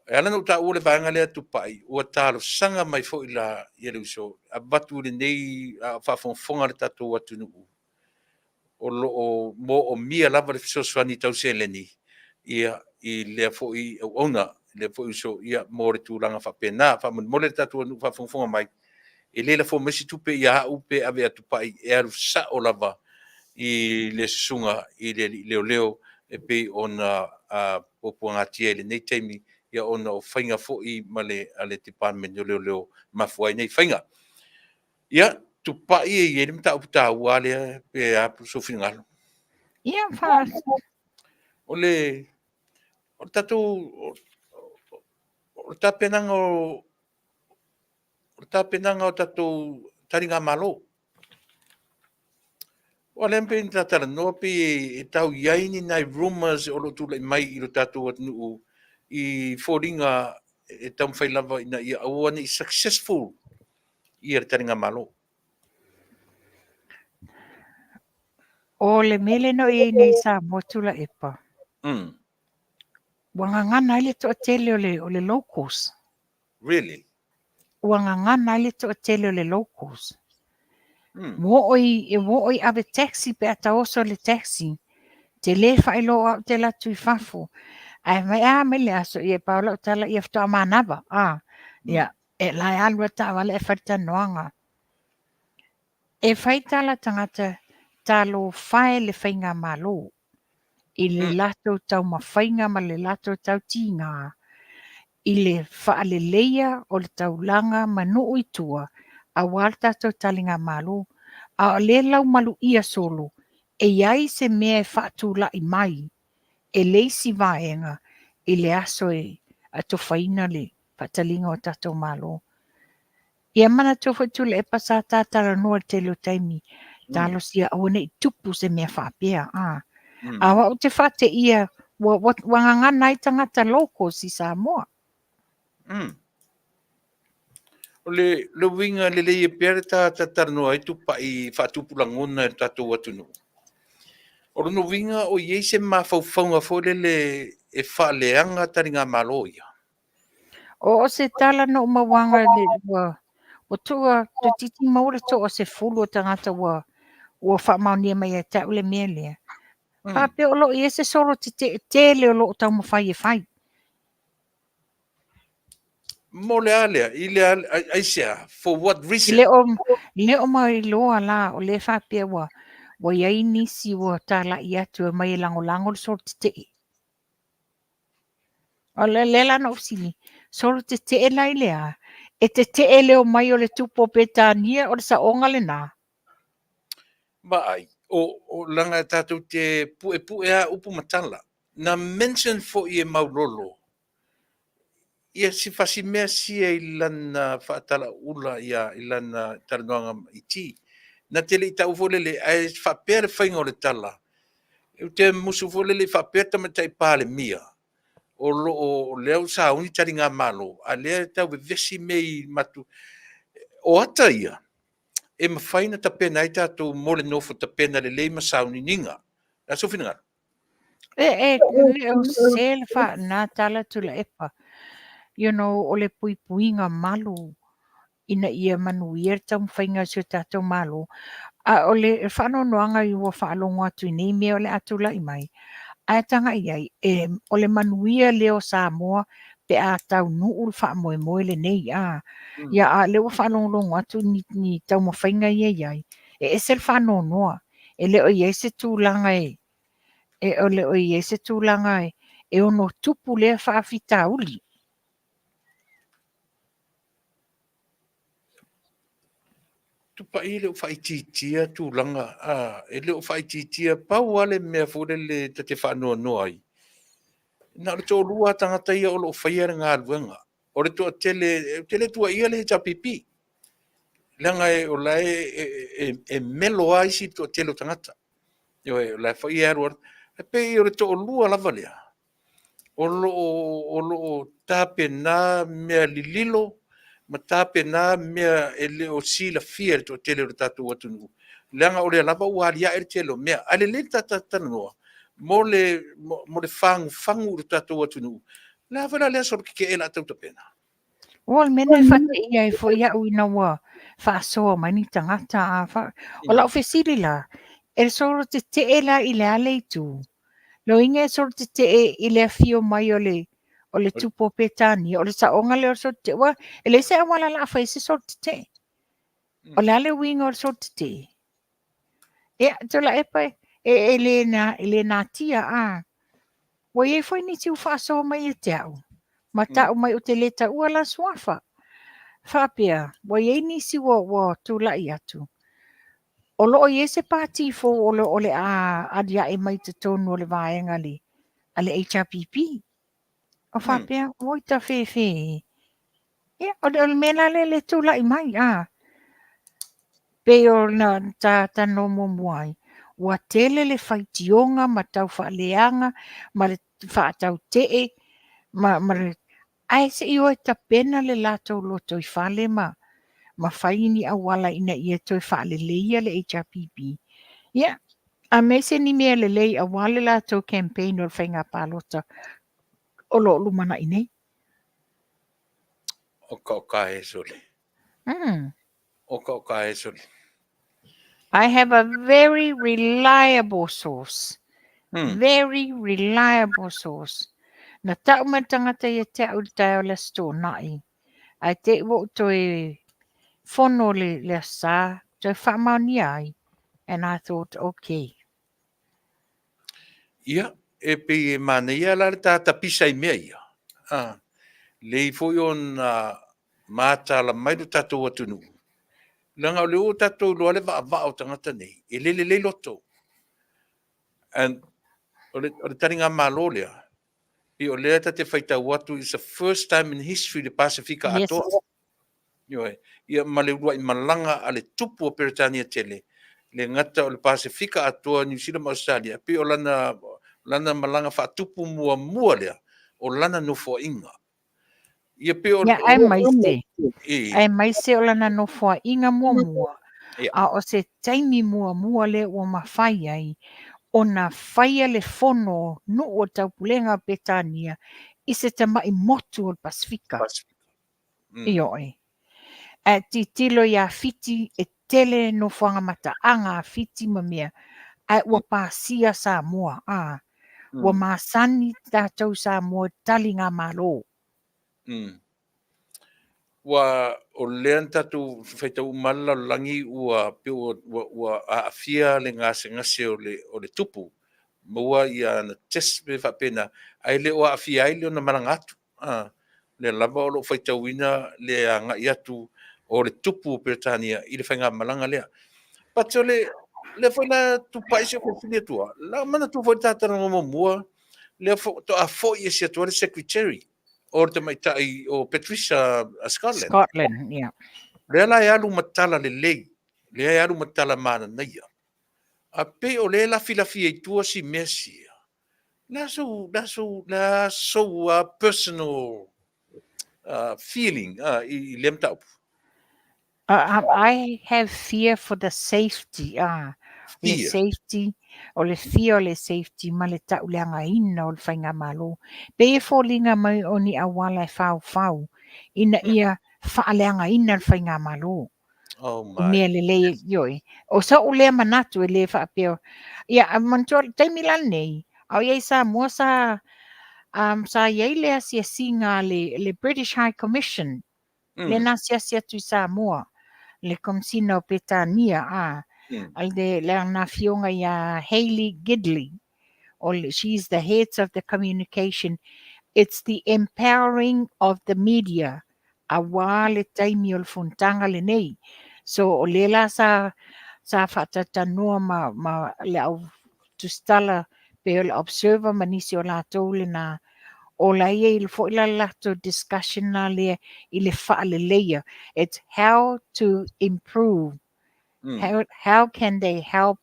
E ala ona ou taua le vaega lea Tupai, ua talosaga mai foi la ia le uso, avatu i lenei a o faafogafoga le tatou atunuu, o lo o moomia lava le fesoasoani tau seleni ia i lea foi auauna, lea foi uso ia mo le tulaga faapena. Faamolemole le tatou atunuu faafogafoga mai, e le lafo mai se tupe ia au pe ave ia Tupai, e alu sao lava i le susuga i le alii leoleo e pei ona puapuagatia i lenei taimi, ia ona o faiga foi ma le a le Department o Leoleo e mafua ai nei faiga. Ia, Tupai e i ai le mataupu taua lea pe a sou finagalo. Ia, fa... O le o le tatou o le tapenaga o o le tapenaga o tatou taligamalo. Aua o lea pei ona ta talanoa pei e tau i ai ni nai rumours o lo o tulai mai i lo tatou atunuu i foliga e taumafai lava ina ia aua ne i successful. Ia le taligamalo. O le mea lea na i ai nei i Samoa Tuilaepa, ua gagana ai le toatele o le locals. Really? Ua gagana ai le toatele o le locals. Ua oo i, ua oo i ave taxi pe a taoso le taxi, te le faailoa au te alu atu i fafo. Ae mai a mai le aso, ia pau lau tala ia faatoa manava. Ah, ia, e la e alu a taavale ae fai le talanoaga. E fai tala tagata talofa e le faigamalo i le latou taumafaiga ma le latou tautiga i le faaleleia o le taulaga ma nuu i tua aua le tatou taligamalo, a o lea e laumaluia solo e i ai se mea e faatulai mai e le isi vaega i le aso e atofaina le faataliga o tatou Malo. Ia manatua foi Tuilaepa sa ta talanoa i le tele o taimi, talosia aua ne i tupu se mea faapea. A, a o au ou te faateia ua, ua, ua gagana ai tagata locals i Samoa. O le, le uiga lelei e pea le ta talanoa ai tupai faatupu lagona e le tatou atunuu. O lona uiga o i ai se mafaufauga foi lele e faaleaga taligamalo ia. O se tala na ou mauaga le ua ua tua toeitiiti maua le 10 o tagata ua ua faamaonia mai ia te au le mea lea. Faapea o lo o i ai se solo tetee tele o lo o taumafai e fai. Mo le a lea? I le a, aisea? For what reason? E le o mailoa la, o lea faapea ua ua i ai nisi ua talai atu e omai e lagolago le solo tetee. O le lea la na ou fesili, solo tetee la i le a? E tetee le omai o le tupu o Peretania, o le saoga lena? Vaai, o, o leaga e tatou te puepue lava upu ma tala. Na mention foi e Maulolo ia si fasi mea sia i lana faatalauula ia i lana talanoaga i ti. Na te le i taua foi lele, ae faapea le faiga o le tala, ou te musu foi lele i faapea le Tamaitai Palemia, o lo o lea ua sauni taligamalo, a o lea e tau vevesi mea i matu. O ata ia e mafai ona tapena ai tatou mo le nofo tapena lelei ma sauniuniga. O le a sou finagalo? E, e, le o sese le faana tala Tuilaepa. You know, o le puipuiga malu ina ia manuia le taumafaiga o si o tatou Malo. A o le faanoanoaga i ua faalogo atu i nei mea o le a tulai mai, ae tagai i ai, e, o le manuia lea o Samoa pe a taunuu le faamoemoe lenei. A, ia, a o lea ua faalogologo atu ni, ni taumafaiga ia i ai, e ese le faanoanoa. E le o i ai se tulaga e, e o le o i ai se tulaga e, e ono tupu lea faafitauli. Tupai e le o faaitiitia tulaga, a, e le o faaitiitia, pau lava le mea foi lele ta te faanoanoa ai, na o le toalua lava tagata ia o lo o faia le galuega. O le toatele, ou te le tuuaia le HRPP, leaga o la e melo lava isi toatele o tagata. Ioe, o la foi e alu alu. E pei o le toalua lava lea, o lo o tapena mea lililo ma tapena mea e le o silafia e le toatele o le tatou atunuu, leaga o lea lava ua aliae le tele o mea. Ae lelei le tatou talanoa mo le fagufagu i le tatou atunuu. O le a foi la lea solo tetee o le a tau tapena? O le mea lena e faateia ai foi au ina ua faasoa mai ni tagata. A fa... O lau fesili la, e solo tetee la i le a le itu? Loiga e solo tetee i le afio mai o le o le tupu o Peretania, o le saoga lea o le solo tetee. Ua, e leai se auala o le a fai ai se solo tetee. O le a le uiga o le solo tetee? Ia, Tuilaepa, e, e, le, na, e le natia, a. Ua i ai foi nisi ua faasoa mai ia te au, ma tau mai ou te le taua la suafa. Faapea, ua i ai nisi ua, ua tulai atu, o lo o i ai se pati fou o le, o le a aliae mai totonu o le vaega a le, a le HRPP. O faapea, oi tafefe e. Ia, o le, o le mea la lea le tulai mai, a. Pei ona ta talanoa muamua ai, ua tele le faitioga ma tau faaleaga ma le faatautee ma, ma le, ae se i o e tapena le latou lotoifale ma, ma fai ni auala ina ia toe faaleleia le HRPP. Ia, aemaise ni mea lelei aua le latou campaign o le faiga palota o lo o lumanai nei. Oka oka e sole. Oka oka e sole. I have a very reliable source. Very reliable source. Na tau mai le tagata ia te au i le taeao o le Aso Toonai, ae te i ua ou toe fono le, le Aso Sa, toe faamaonia ai. And I thought, okay. Ia, e pei e manaia la le ta tapisa i mea ia. Ah, lei foi ona matala mai lo tatou atunuu. Leaga o lea ua tatou iloa le vaavaa o tagata nei, e le lelei loto. And o le, o le taligamalo lea, pei o lea ta te faitau atu, it's the first time in history le Pasefika atoa. Yes. Ioe. Ia ma le uluai malaga a le tupu o Peretania tele, le gata o le Pasefika atoa, Niu Sila ma Ausetalia, pei o lana, lana malaga faatupu muamua lea o lana nofoaiga. Ia pei o... Ia, aemaise, aemaise o lana nofoaiga muamua, a o se taimi muamua lea ua mafai ai ona faia le fono nuu o Taupulega o Petania i se tamai motu o le Pasefika. Ioe. Ae tilotilo ia Fiti, e tele nofoaga mataaga a Fiti ma mea, ae ua pasia Samoa, a. Ua masani tatou Samoa i taligamalo. Ua, o lea na tatou faitau uma lava le lalolagi ua pei ua, ua, ua aafia le gasegase o le, o le tupu, maua ia ana test pe faapena, ae le o aafia ai le ona malaga atu. A, lea lava o lo o faitauina le agai atu o le tupu o Peretania i le faigamalaga lea. But o le, lea foi la tupai si o fesili atua, la manatua foi le ta talanoa muamua, lea faatoa foi ese atu ai le secretary o le tamaitai o Patricia Scotland. Scotland, yeah. Lea la e alu ma tala lelei, lea e alu ma tala mananaia. A pei o lea e lafilafi ai tua si mea sia. Le sou, le sou, le sou personal feeling i lea mataupu? I have fear for the safety, le safety, o le fear o le safety ma le tauleagaina o le faigamalo. Pei e foliga mai o ni auala e faufau ina ia faaleagaina le faigamalo. Oh my. Mea lelei, ioe. O so'u lea manatu e le faapea. Ia, a manatua le taimi la lenei, a o i ai Samoa sa, sa i ai le asiasiga a le, le British High Commission, lea na asiasi atu i Samoa, le Komesina o Petania, a, a le, le afioga ia Hayley Gidley. O le, she's the heads of the communication. It's the empowering of the media aua le taimi o le fonotaga lenei. So o lea la sa, sa faatautanoa ma, ma le au tusitala pe o le observer ma nisi o latou lena, o la e i ai foi la le latou discussion la lea i le faaleleia. It's how to improve. How can they help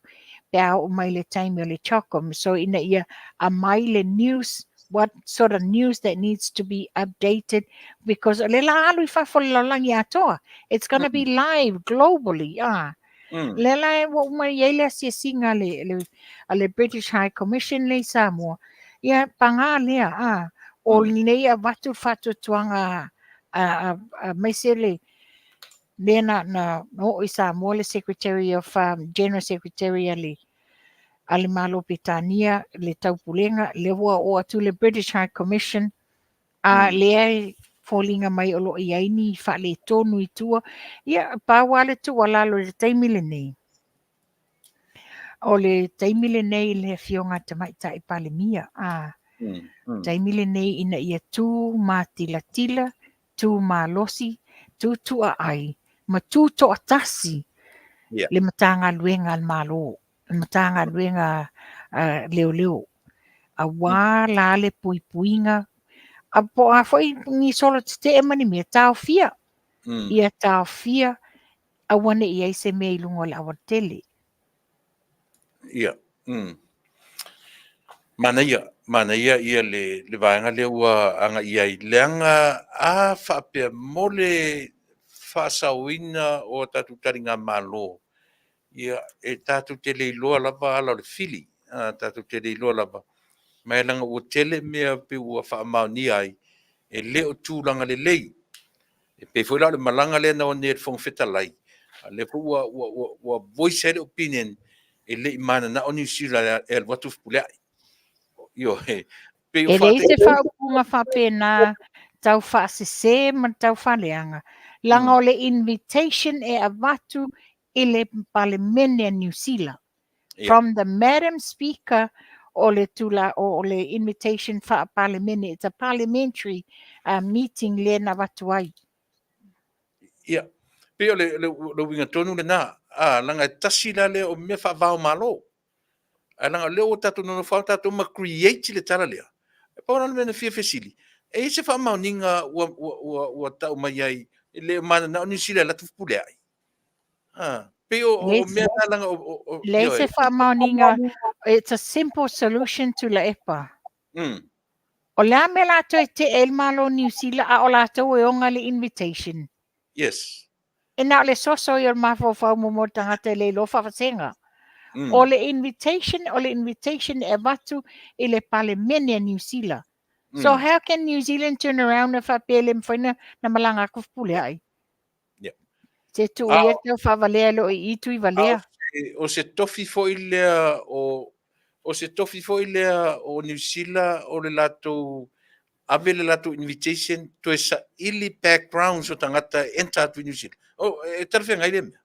pe a oo mai le taimi o le CHOGM. So ina ia aumai le news, what sort of news that needs to be updated because o le la alu i fafo le lalolagi atoa. It's gonna be live globally. Ah. Lea la e ua uma i ai le asiasiga a le, le, a le British High Commission lea i Samoa. Ia, paga lea, ah. O lenei avatu le faatuatuaga a, a, a, maise le, lea na, na oo i Samoa le Secretary of, General Secretary a le, a le Malo Petania, le Taupulega, lea ua oo atu le British High Commission, a lea e foliga mai o lo o i ai ni faaletonu i tua. Ia, pau lava le tuualalo i le taimi lenei, o le taimi lenei i le Afioga a Tamaitai Palemia, a, taimi lenei ina ia tu matilatila, tu malosi, tu tuaai, ma tu toatasi le Matagaluega a le Malo, le Matagaluega a Leoleo, aua la le puipuiga, a po o a foi ni solo tetee ma ni mea, taofia, ia taofia, aua ne i i ai se mea i luga o le aualatele. Ia. Manaia, manaia ia le, le vaega lea ua agai i ai, leaga a faapea mo le faasaoina o a tatou taligamalo, ia, e tatou te le iloa lava ala o le fili, a, tatou te le iloa lava, ma e leaga ua tele mea pei ua faamaonia ai, e le o tulaga lelei. E pei foi la o le malaga lea na o nei a le Fofoga Fetalai, a o lea foi ua voice ai le opinion, e le i mananao Niu Sila e alu atu Fepuleai. Ioe. Pei o E leai se faaupuga faapena tau faasese ma tau faaleaga, leaga o le invitation e avatu i le Palemene a Niu Sila. From the Madam Speaker o le tula o le invitation faa-Palemene, it's a parliamentary meeting lea na avatu ai. Ia, pei o le uiga tonu lena, leaga e tasi la lea o mea faava o Malo. Ae leaga o lea ua tatou nonofo lava tatou ma create le tala lea. E pau la le mea na fia fesili, e i ai se faamaoniga ua tau mai ai e le o mananao Niu Sila e alu atu Fepuleai? Pei o mea na leaga o Leai se faamaoniga, it's a simple solution Tuilaepa. O le a mea latou e tea ai le Malo o Niu Sila a o latou e oga le invitation? Yes. E na o le soso ia o le mafaufau mo le tagata e le iloa faavasega. O le invitation, o le invitation e avatu i le Palemene a Niu Sila. So how can New Zealand turn around e faapea e le mafai na malaga atu Fepuleai? Yeah. Se tuu ia tau faavalea e loo i i tui valea. O se tofi foi lea o o se tofi foi lea o Niu Sila o le latou ave le latou invitation toe saili backgrounds o tagata e enter atu i Niu Sila. O, e talafeagai lea mea?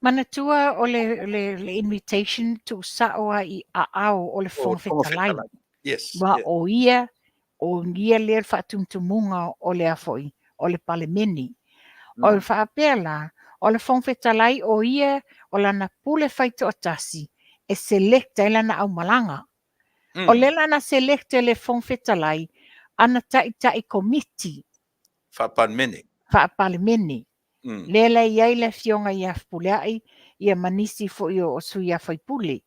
Manatua o le, le, le invitation tuusao lava i aao o le Fofoga Fetalai. Yes. Aua o ia, o ia lea le faatumutumuga o le a foi, o le Palemene. O le faapea la, o le Fofoga Fetalai o ia o lana pule faitoatasi e select ai lana aumalaga. O lea la na select e le Fofoga Fetalai ana taitai komiti. Faa-Palemene. Faa-Palemene. Lea la e i ai le Afioga ia Fepuleai ia ma nisi foi o sui usufono.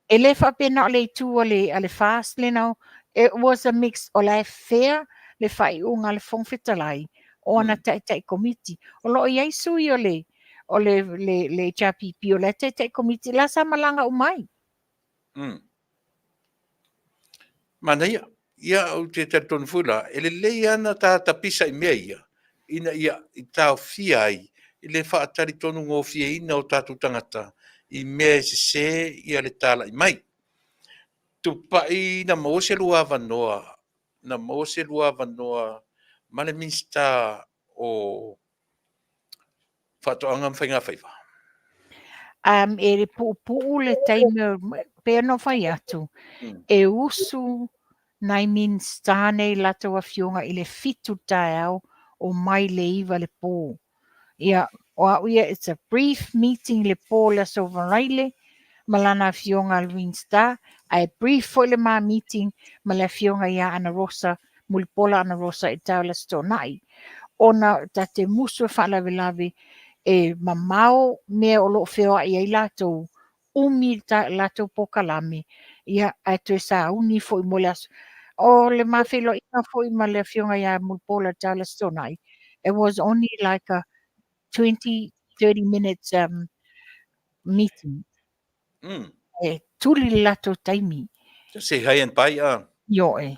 E le faapea na o le itu a le, a le FAST lena, it was a mix, o la e fair le faaiuga a le Fofoga Fetalai o ana taitai komiti. O lo o i ai sui o le, o le, le, le HRPP o la e taitai komiti, la sa malaga uma ai. Manaia. Ia, ou te talitonu foi la, e lelei lava ona ta tapisa i mea ia, ina ia taofia ai le faatalitonu gofieina o tatou tagata i mea e sese ia le talai mai. Tupai na maua se lua avanoa, na maua se lua avanoa ma le Minisita o Faatoaga ma Faigafaiva. E puupuu le taimi, pei ona ou fai atu, e usu nai Minisita nei latou afioga i le 7 taeao o mai le 9 le po. Ia, o au ia, it's a brief meeting le po le Aso Faraile ma lana afioga le Minisita, ae brief foi le ma meeting ma le afioga ia Ana Rosa, Mulipola Ana Rosa i tau le Aso Toonai. Ona ta te musu e faalavelave e mamao mea o lo o feoai ai latou, umi latou polokalame, ia, ae toe sauni foi mo le aso. O le ma feiloaiga foi ma le afioga ia Mulipola i tau le Aso Toonai, it was only like a 20, 30 minutes meeting. E tuli le latou taimi. Just say hi and bye, ah. Ioe.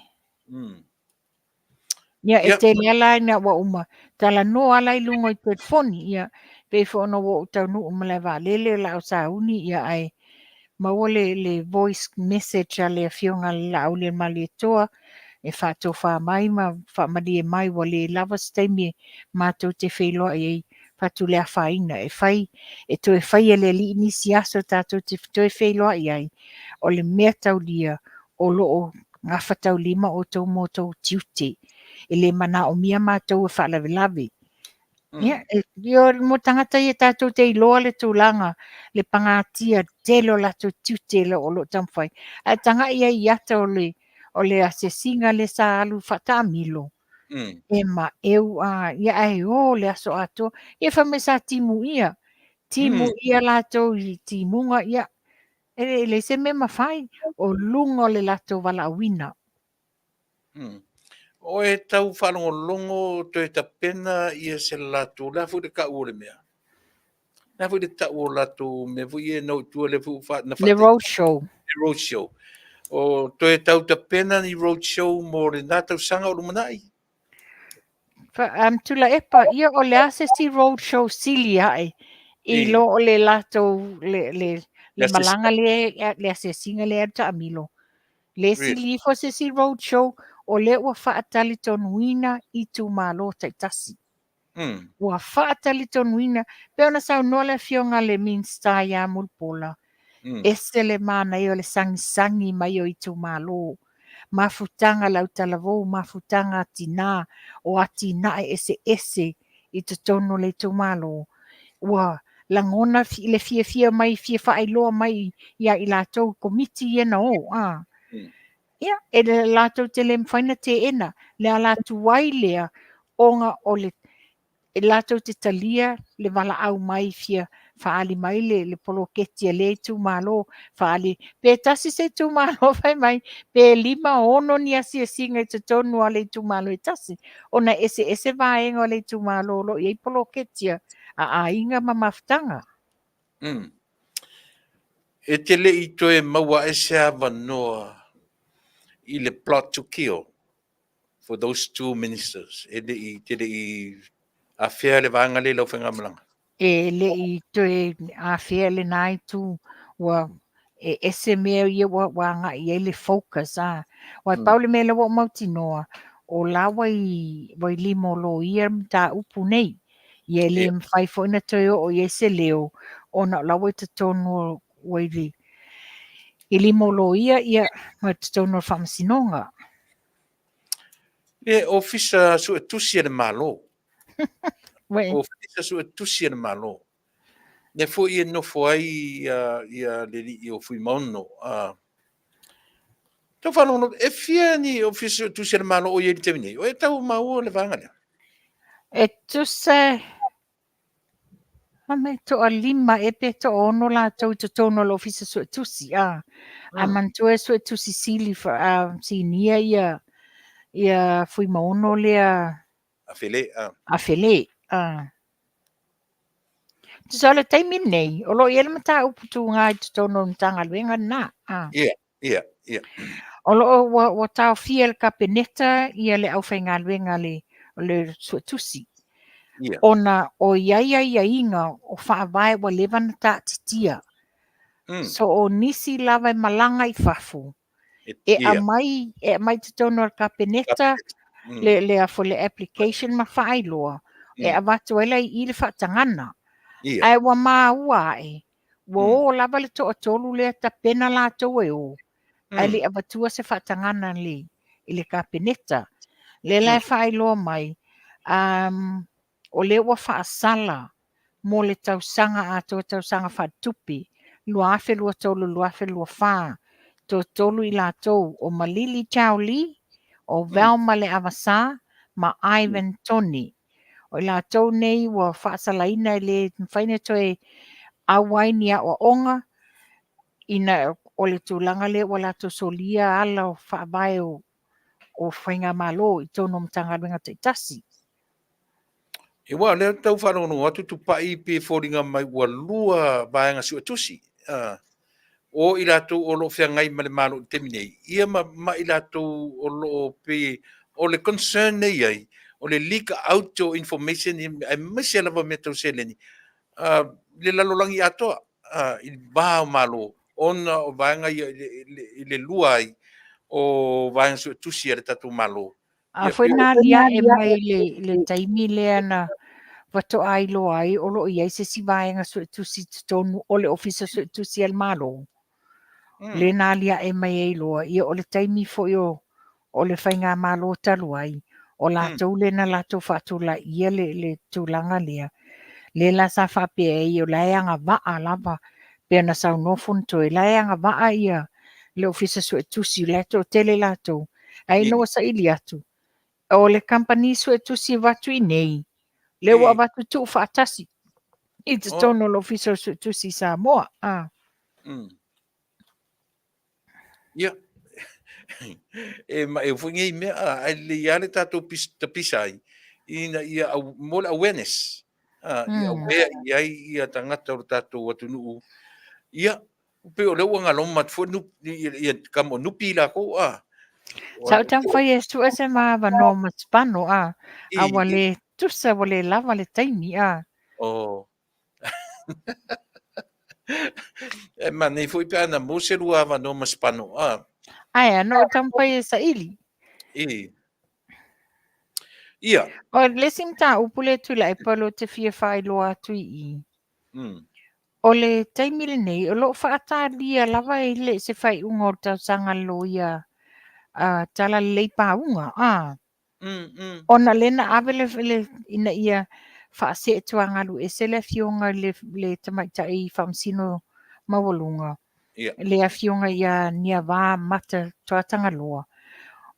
Ia, e tele ala ina ua uma. Talanoa ala i luga i telefoni, ia, pei foi ona ua ou taunuu i malaevaalele o laau sauni, ia, ae maua le, le voice message a le afioga a le Laaulialemalietoa e faatofa mai ma faamalie mai ua le lava se taimi e matou te feiloai ai fatu le afaina e fai e toe fai e le alii nisi aso tatou te toe feiloai ai o le mea taulia o lo o gafataulima outou mo outou tiute. E le manaomia matou e faalavelave. Ia, e, mo tagata ia tatou te iloa le tulaga, le pagatia tele o latou tiute o lo o taumafai. Ae tagai ai i ata o le, o le asiasiga lea sa alu faataamilo, e maeu a, ia ae o le aso atoa. Ia fai mai sa timu ia, timu ia latou i timuga, ia, e leai se mea mafai, o luga o le latou valaauina. O e tau faalogologo toe tapena ia se latou, le a foi le tau o le mea? Le a foi le tau o latou mea foi ia na o i tua lea foi ua na Le road show. Le road show. O toe tau tapena ni road show mo lena tausaga o lumanai? Tuilaepa, ia o le a se isi road show sili ae i lo o le latou le, le, le malaga lea, le asiasiga lea e taamilo. Le sili ifo se isi road show o lea ua faatalitonuina itumalo taitasi. Ua faatalitonuina, pei ona saunoa le Afioga i le Minisita ia Mulipola, ese le manaia o le sagisagi mai o itumalo, mafutaga a le autalavou, mafutaga a tina, o atinae eseese i totonu o le itumalo. Ua lagona le fiafia mai, fia faailoa mai ia i latou komiti ia na o. A. Ia, e latou te le mafai ona teena le ala atu ai lea ona o le e latou te talia le valaau mai fia faaali mai le, le poloketi a lea itumalo, faaali pe tasi se itumalo fai mai, pe 5 6 ni asiasiga i totonu o le itumalo e tasi, ona e eseese vaega o le itumalo o lo o i ai poloketi a aiga ma mafutaga. E te le i toe maua ae se avanoa i le plot to kill for those two ministers. E le i, te le i afea le vaega lea i lau faigamalaga? E le i toe afea lena itu, ua e ese mea ia ua, ua agai i ai le focus. A. Aua e pau le mea lea ua ou mautinoa, o la ua i, ua i lima o loia mataupu nei. Ia e le mafai foi ona toe oo i ai se leo, ona o la ua i totonu ua i le, i lima o loia ia ma totonu o le faamasinoga. Le Ofisa Suetusi a le Malo. Ofisa Suetusi a le Malo. Lea foi e nofo ai ia, ia le alii o Fuimaono. Tau faalogologo, e fia ni Ofisa Suetusi a le Malo o i ai i le taimi nei? O e tau maua le vaega lea? E tusa a me toalima e pe toaono latou i totonu o le Ofisa Suetusi. A, a manatua e Suetusi Sili sinia ia, ia Fuimaono lea. A Fele. A, a Fele. A. Tusa o le taimi nei, o lo o i ai le mataupu tuga i totonu o le Matagaluega lena. A. Ia, ia, ia. O lo o ua, ua taofia e le Kapeneta ia le aufaigaluega le, o le Suetusi. Ia. Ona o i ai aiaiga o faavae ua leva ona taatitia. So o nisi lava e malaga i fafo, e aumai, e aumai totonu o le Kapeneta le, le, afo, le application ma faailoa, e avatu ai la i i le faatagana. Ae ua maua ae, ua o lava le toatolu lea tapena latou e o, ae le i avatua se faatagana le, i le Kapeneta. Lea la e faailoa mai, um, o lea ua faasala mo le tausaga atoa, tausaga faaletupe 2023/2024, toatolu i latou, o Malili Chao Lee, o Velma Leavasa ma Ivan Tony. O i latou nei ua faasalaina e le mafai ona toe auai ni aoaoga ina o le tulaga lea ua latou solia ala o faavae o, o faigamalo i totonu o Matagaluega taitasi. E ua lea tau faalogologo atu Tupai pe foliga mai ua lua vaega suetusi. O i latou o lo o feagai ma le Malo i le taimi nei, ia ma, ma i latou o lo o pei o le concern nei i ai, o le leak out o information aemaise lava mea tau seleni, i le lalolagi atoa, i va o Malo, ona o vaega ia i le lua ai o vaega suetusi a le tatou Malo. A foi na aliae mai le, le taimi lea na faatoa iloa ai o lo o i ai se isi vaega suetusi i totonu o le Ofisa Suetusi a le Malo. Le na aliae mai ai loa, ia o le taimi foi o, o le faigamalo talu ai, o latou lea na latou faatulaia le, le tulaga lea. Lea la sa faapea ai o la e agavaa lava, pei ona saunoa Fonotoe, la e agavaa ia le Ofisa Suetusi, o la e toatele latou. Ae ina ua saili atu, o le kamupani suetusi e avatu i nei, lea ua avatu tuufaatasi i totonu o le Ofisa o Suetusi i Samoa. Ia. E maʻeu foi nei mea, a, ae lelei lava le tatou tapisa ai, ina ia au, mo le awareness, a, ia aware i ai ia tagata o le tatou atunuu. Ia, pei o lea ua galoma atu foi ia, ia kama o nupi lakou, a. Sa ou taumafai e sue se ma avanoa ma Sipano, a, a ua le tusa, ua le lava le taimi, a. Oh. E manei foi pe ana maua se lua avanoa ma Sipano, a. Ae a, na ou taumafai e saili. I. Ia. O le isi mataupu lea Tuilaepa o lea ou te fia faailoa atu i i. O le taimi lenei, o lo o faatalia lava e le se faaiuga o le tausaga a le loia a Talalelei Pauga, a. Ona lea na ave le, le ina ia faasee tuagalu ese le afioga i le, le tamaitai faamasino maualuga, le afioga ia Niava Mata Tuatagaloa,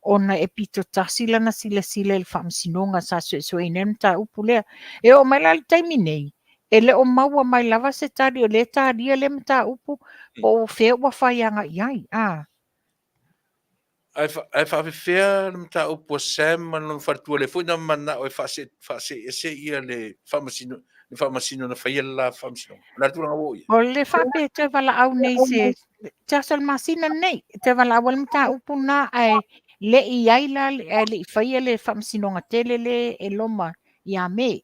ona e pito tasi lana silasila i le faamasinoga sa suesueina ai le mataupu lea. E oo mai la i le taimi nei, e le o maua mai lava se tali o lea e talia lea mataupu po o fea ua fai agai i ai. A. Ae faafefea le mataupu a Sam ma lona faletua, lea foi na manao e faasee ese ia le faamasino, le faamasino na faia le la faamasinoga. O le a le tulaga ua oo i ai? O le faapea e toe valaau nei se se aso o le masina lenei, e toe valaau ai le mataupu lena, ae le i ai la, ae le i faia le faamasinoga tele le e loma ia Me.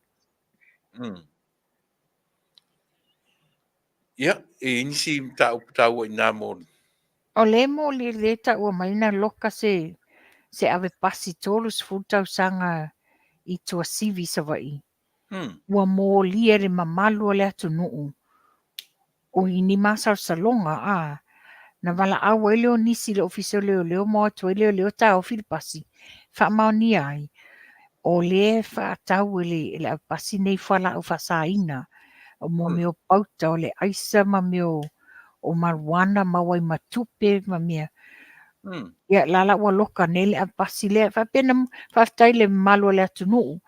Ia, e i ai nisi mataupu taua i ina mo le... O le mo le le taua mai na loka se se ave pasi 30 tausaga i Tuasivi Savaii. Ua molia e le mamalu o le atunuu o i ni masalosaloga a na valaau ai lea o nisi i le Ofisa o Leoleo ma o atu ai leoleo taofi le pasi faamaonia ai o lea e faatau e le, e le avepasi nei fualaau faasaina o mo mea o pauta o le aisa ma mea o, o marijuana maua ai ma tupe ma mea. Ia, la la ua loka nei le avepasi lea. Faapea na faafetai i le mamalu o le atunuu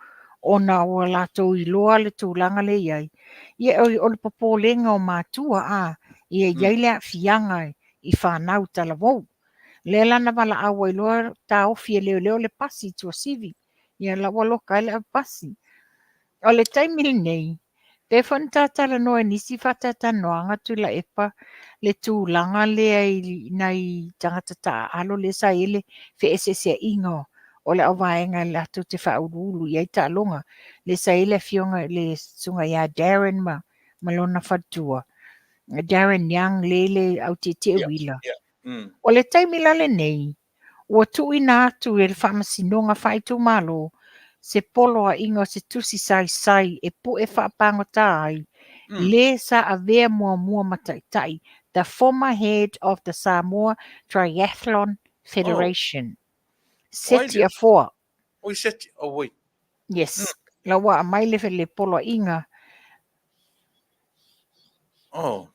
ona ua latou iloa le tulaga lea i ai. Ia, o, o le popolega o matua, a, ia i ai le aafiaga i fanau talavou. Lea la na valaau ai loa taofi e leoleo le pasi i Tuasivi. Ia la ua loka ai le avepasi. O le taimi lenei, pei foi ona ta talanoa i nisi faataitanoaga Tuilaepa le tulaga lea i nai tagata taaalo lea sa i ai le feeseeseaiga o le auvaega latou te faauluulu i ai taaloga. Lea sa i ai le afioga i le susuga ia Darren ma, ma lona faletua. Darren Young le le au tietie uila. O le taimi la lenei, ua tuuina atu e le Faamasinoga Faaitumalo se poloaiga o se tusi saisai e pue faapagota ai le sa avea muamua ma taitai, the former head of the Samoa Triathlon Federation. Seti Afoa. Oi, Seti, oh, wait. Yes. La ua aumai le, le poloaiga. Oh.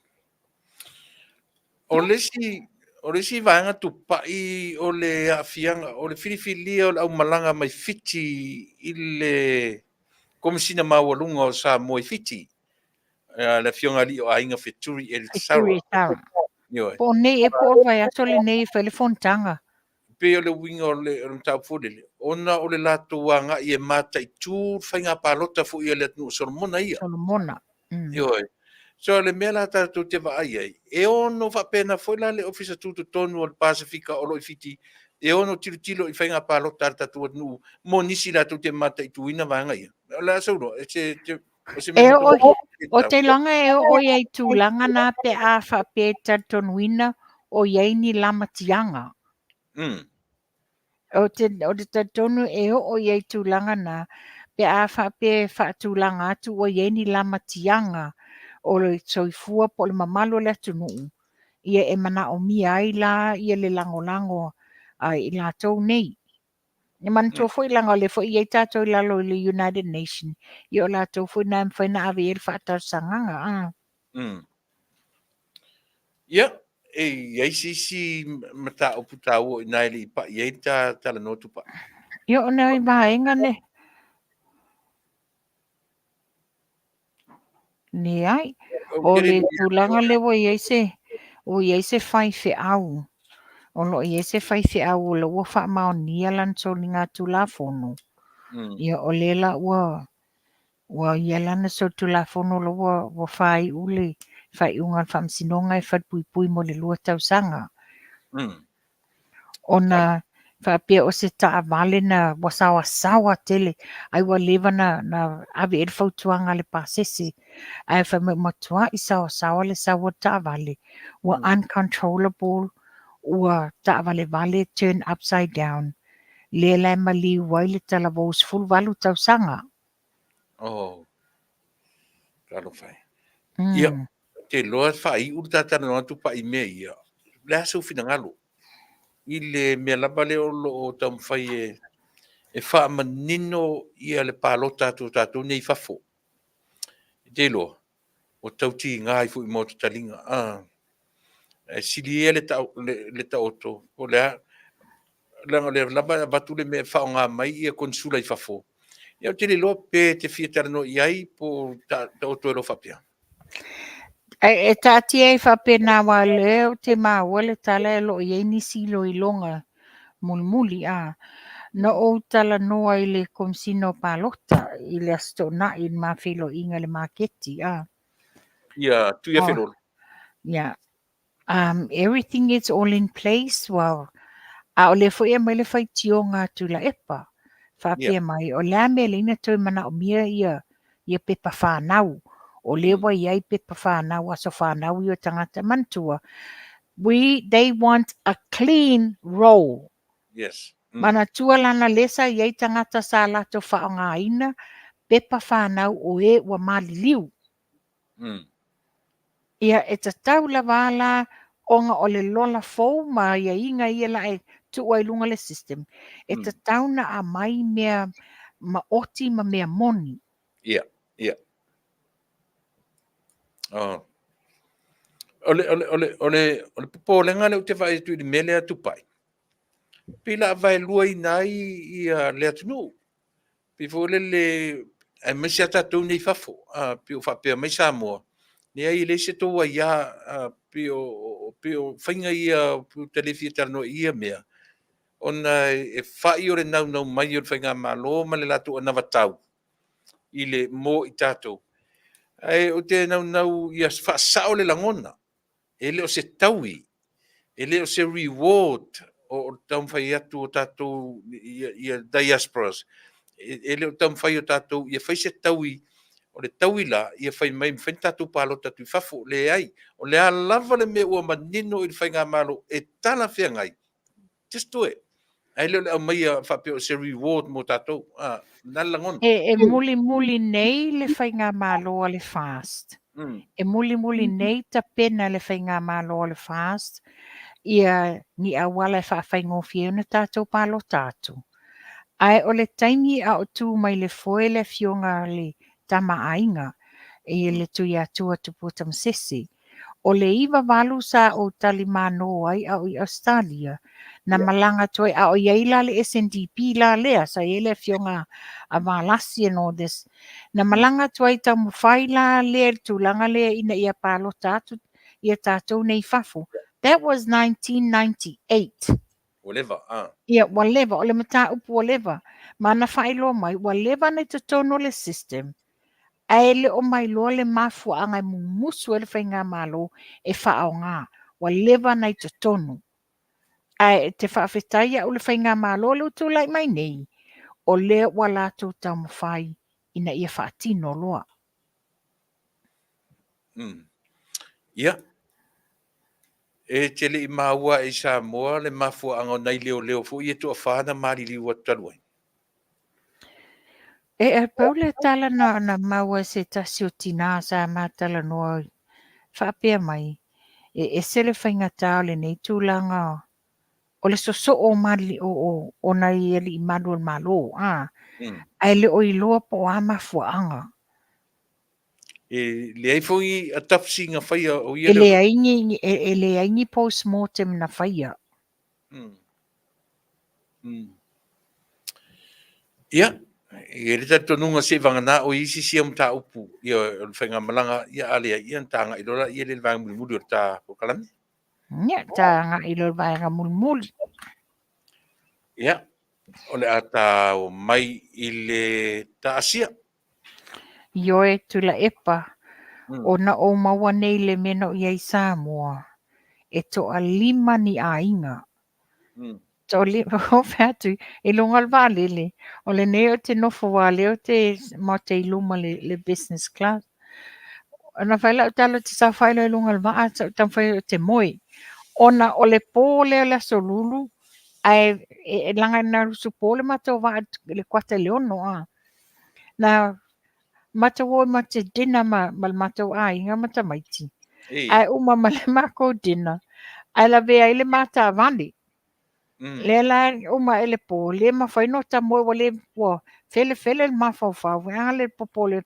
O le isi, o le isi vaega tupai o le aafiaga, o le filifilia o le aumalaga mai Fiti i le Komesina Maualuga o Samoa i Fiti, le Afioga Alii o Aiga Feturi Elisara. Ioe. Po o nei ea po o le vaiaso lenei e fai le fonotaga. Pei o le uiga o le mataupu foi lele, ona o le latou agai e mataitu le faiga palota foi a le atunuu o Solomona ia. Solomona. Ioe. So le mea la tatou te vaai ai, e ono faapena foi la le Ofisa Tutotonu o le Pasefika o lo o i Fiti, e ono tilotilo i faiga palota a le tatou atunuu mo nisi latou te mataituina vaega ia. O le a sou iloa, e se, o se mea E oo, o te iloaga e oo i ai tulaga na pe a faapea e talitonuina o i ai ni lamatiaga. O te, o te talitonu e oo i ai tulaga na, pe a faapea e faatulaga atu ua i ai ni lamatiaga o le soifua po o le mamalu o le atunuu, ia e manaomia ai la ia le lagolago a i latou nei. E manatua foi leaga o lea foi e i ai tatou i lalo i le United Nation, ia o latou foi na e mafai ona ave i ai le faatalosagaga. Ia, e i ai se isi mataupu taua o i ina e le i pai ai le ta talanoa Tupai? Ia, o nai vaega ne. Leai. O le tulaga lea ua i ai se, ua i ai se faifeau. O lo o i ai se faifeau o la ua faamaonia lana soligatulafono. Ia o lea la ua ua i ai lana solitulafono la ua ua faaiu le faaiuga a le Faamasinoga e falepuipui mo le 2 tausaga. Ona faapea o se taavale na ua saoasaoa tele ai ua leva na na ave i ai le fautuaga a le pasese ae fai mai ua matuai saoasaoa le sau o le taavale ua uncontrollable ua taavalevale turn upside down lea la e maliu ai le talavou 18 tausaga. Oh. Talofa e. Ia, ou te iloa e faaiu le ta talanoa atu pai i mea ia. O le a sou finagalo i le mea lava lea o lo o taumafai e, e faamanino ia le palota atu o tatou nei i fafo. E te iloa, ua tau tiga ai foi i maota taliga. Ah, e sili ia le, ta, le, le taoto, o le a, leaga o lea lava e avatu le mea e faaaoga mai ia konesula i fafo. Ia ou te le iloa pe te fia talanoa i ai po o taoto ai loa faapea. E taatia ai faapena aua o lea ou te maua le tala o lo o i ai nisi iloiloga mulimuli. A na ou talanoa i le Komesina o Palota i le Aso Toonai i le ma feiloaiga i le maketi. A. Ia, Tuiafelolo. Yeah. Everything is all in place, well, a o lea foi e aumai le faitioga a Tuilaepa, faapea yeah. mai, o le a mea e leai ona toe manaomia ia, ia pepa whanau, o lea ua i ai pepa whanau, aso whanau i o tagata. Manatua, we, they want a clean roll. Yes. Manatua lana lea sa i ai tagata sa latou faaaogaina pepa whanau o e ua maliliu. Ia, e tatau lava la ona o le lola fou ma aiaiga ia la e tuu ai i luga le system, e tatau na aumai mea maoti ma mea moni. Ia, ia. Oh. O le, o le, o le, o le, o le popolega lea ou te vaai atu i le mea lea a Tupai, pei la vaeluaina ai ia le atunuu. Pei foi lele, aemaise lava tatou nei i fafo, a, pei o faapea mai Samoa, leai e leai se tou aia, a, pei o, pei o faiga ia ou te le fia talanoa i ia mea, ona e fai o le naunau mai o le faigamalo ma le latou anavatau i le mo i tatou. Ae ou te naunau ia faasao le lagona, e le o se taui, e le o se reward o le taumafai atu o tatou ia diasporas, e le o taumafai o tatou ia fai se taui, o le taui la, ia fai mai mafai ona tatou palota atu i fafo. Leai, o le a lava le mea ua manino i le faigamalo e talafeagai, just do it. Ae le o le aumaia faapea o se reward mo tatou. Ah, na le lagona. E mulimuli nei le faigamalo a le FAST. E mulimuli nei tapena le faigamalo a le FAST ia ni auala e faafaigofie ai ona tatou palota atu. Ae o le taimi a o tu mai le foe le afioga a le Tama a Aiga, i le Tuiatua Tupua Tamasese, O le 98 sa ou talimānō ai a o i Ausetalia, na malaga atu ai, a o i ai la le SNDP la lea, sa i ai le afioga a Valasi and all this. Na malaga atu ai taumafai la lea i le tulaga lea ina ia palota atu ia tatou nei i fafo. That was 1998. Ua leva, a. Ia, ua leva, o le mataupu ua leva. Ma na faailoa mai, ua leva ona i totonu o le system, ae le o mailoa le mafuaaga e mumusu ai le faigamalo e faaaoga. Ua leva ona i totonu. Ae te faafetai au i le faigamalo lea ua tulai mai nei, o lea ua latou taumafai ina ia faatino loa. Ia, E te le i maua ae i Samoa le mafuaaga o nai leoleo foi ia e toafa na maliliu atu talu ai? E pau le tala na, na maua e se tasi o tinā sa ma talanoa faapea mai, e ese le faigata o lenei tulaga o le sosoo o, mali, o, o, o nai alii malu o le Malo, a, ae le o iloa po o a mafuaaga. E leai foi autopsy na faia o ia E leai ni, e leai ni post-mortem na faia. Ia, e i ai le talitonuga seivagana o i isi sia mataupu ia o le faigamalaga, ia a leai, ia ona ta agai loa laia lea i le vaega mulimuli o le ta polokalame. Ia, ta agai loa i le vaega mulimuli. Ia, o le a ta o mai i le taasia. Ioe, Tuilaepa, ona ou maua nei le mea na ou i ai i Samoa, e toalima ni aiga. Toalima, ou fai atu i luga o le vaalele, o lenei ou te nofo aua o lea ou te maota i luma le, le business class. Ona fai lau tala ou te saofai loa i luga o le vaa, sa ou taumafai ou te moe. Ona o le po lea o le Aso Lulu, ae e leaga na alu usupo le matou vaa i le kuata i le 6 a. Na matou o ma te dinner ma, ma le matou aiga ma tamaiti. Ae uma ma le makou dinner, ae lavea ai le ma taavale. Lea la uma ae le po, le mafai ona ota moe ua le, ua felefele le mafaufau. Vaega le popole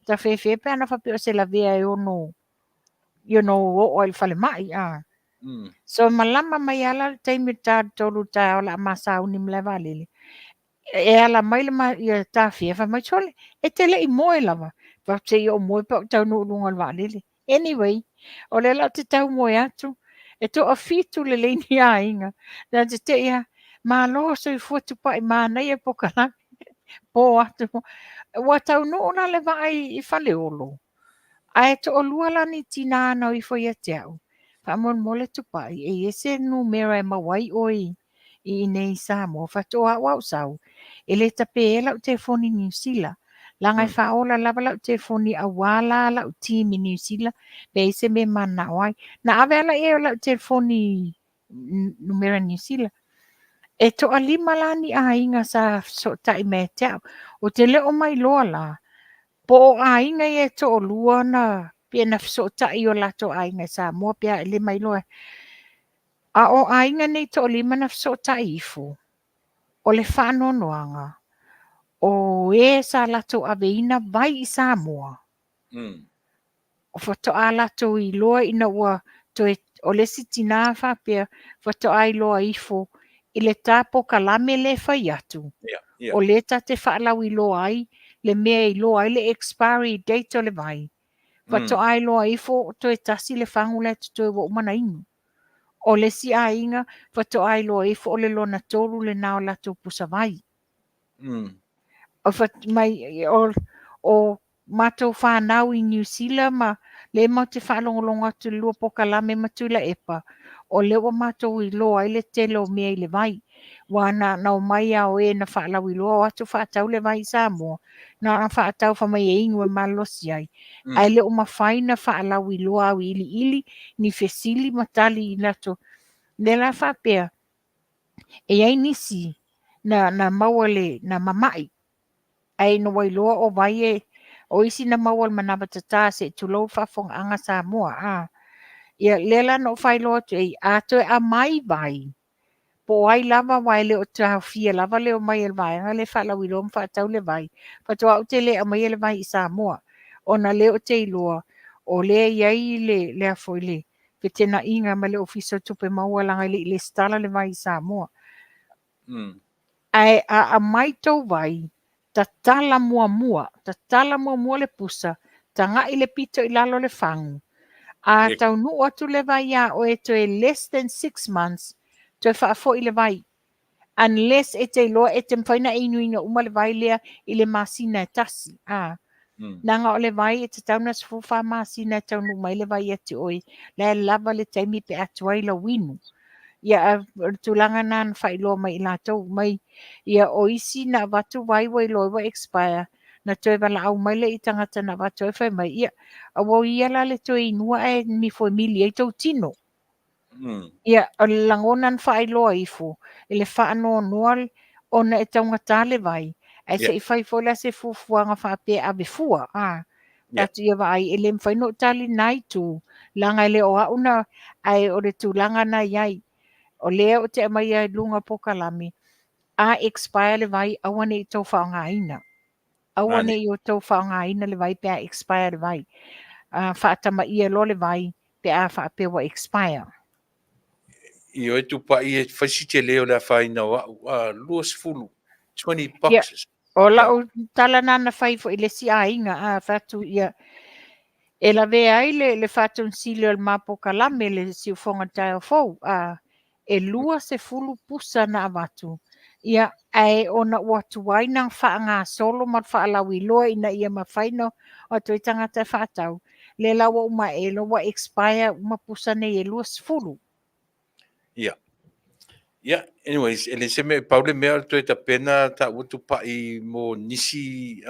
tafefe pe ana faapea o se lavea e ono you know, oo ai i le falemai. Ah. So malama mai lava la le taimi i le ta 3 i le taeao o le a ma sauni i le malae vaalele. E ala mai le ma, ia tafia, fai mai, sole, e te le i moe lava. Fai atu, se i ou moe pe a ou taunuu i luga o le vaalele. Anyway, o lea la ou te tau moe atu, e toafitu lelei ni aiga. Na te te i a, malo soifua Tupai, manaia polokalame, po atu. Ua taunuu la le vaa i Faleolo, ae toalua la ni tinā na o ifo ia te au. Faamolemole Tupai, e i ai se numera e maua ai oe i i inei i Samoa, fai atu, o au a ou sau, e le tape ai lau telefoni i Niu Sila. Leaga e faaola lava lau telefoni aua la lau team i Niu Sila, pe i ai se mea e mananao ai. Na ave lava la i ai o lau telefoni numera Niu Sila. E toalima la ni aiga sa fesootai mai ia te au. Ou te le o mailoa la, po o aiga ia e toalua na pe na fesootai i o latou aiga i Samoa pe a, e le mailoa. A o aiga nei toalima na fesootai ifo, o le faanoanoaga, o e sa latou aveina vai i Samoa, o faatoa latou iloa ina ua toe, o le isi tinā faapea, faatoa iloa ifo i le ta polokalame lea e fai atu, o lea ta te faalauiloa ai le mea e iloa ai le expiry date o le vai, faatoa iloa ifo toe tasi le fagu la e totoe ua uma ona inu. O le isi aiga, faatoa iloa ifo o le lona tolu lena o latou pusa vai. O fai mai, o matou fanau i Niu Sila ma lea matou te faalogologo atu i le lua polokalame ma Tuilaepa, o lea ua matou iloa ai le tele o mea i le vai. Aua na na omai lava o e na faalauiloa o atu faatau le vai i Samoa, na ona faatau fai mai e inu e malolosi ai, ae le o mafai na faalauiloa auiliili ni fesili ma tali i latou. Lea la faapea, e i ai nisi na na maua le na mama'i, ae ina ua iloa o vai e, o isi na maua i le manava tata se i tulou le faafofogaaga a Samoa, a. Ia, lea la na ou faailoa atu i ai, a toe aumai vai, po o ai lava aua e le o taofia lava le omai a le vaega lea e faalauiloa ma faatau le vai, faatoa ou te le aumaia le vai i Samoa, ona lea ou te iloa o lea e i ai le, le a foi le fetenaiga ma le Ofisa o Tupe Maua leaga e le i lesitala le vai i Samoa. Ae a aumai tou vai, tatala muamua, tatala muamua le pusa, tagai le pito i lalo o le fagu. A taunuu atu le vai iā oe toe less than 6 months, toe faafoi le vai. Unless e te iloa e te mafai ona e inuina uma le vai lea i le masina e tasi. A. Leaga o le vai e tatau ona 14 masina e taunuu mai le vai ia te oe, la e lava le taimi pe a tuai lau inu. Ia, a o le tulaga lena na faailoa mai i latou mai, ia o isi na avatu vai ua iloa ua expire, na toe valaau mai lea i tagata na avatu ai fai mai, ia, aua o ia la le toe inua ae nifo e mili ai tou tino. Ia, o le lagona na faailoa ifo, i le faanoanoa ona e taugata le vai, ae se i fai foi la se fuafuaga faapea e ave fua, a. Atu ia vaai, e le mafai ona ou tali lena itu, leaga e le o au na, ae o le tulaga na i ai. O lea ou te aumaia i luga o polokalame, a expire le vai, aua ne i tou faaaogaina. Aua ne i outou faaaogaina le vai pe a expire le vai. Faatamaia loa le vai pe a faapea ua expire. Ioe Tupai e fai si tele o le afaina o au, 20, 20 boxes. O lau tala na na fai foi i le isi aiga, a fai atu ia, E lavea ai le, le faatonisili o le mapokalame le siufoga taeao fou, a e 20 pusa na avatu, ia, ae ona ua tuai na faagasolo ma le faalauiloa ina ia mafai ona o atu ai tagata e faatau, lea la ua uma ae loa ua expire uma pusa nei e 20. Ia. Ia, anyways, e le se mea, pau le mea o le toe tapena taua tupai mo nisi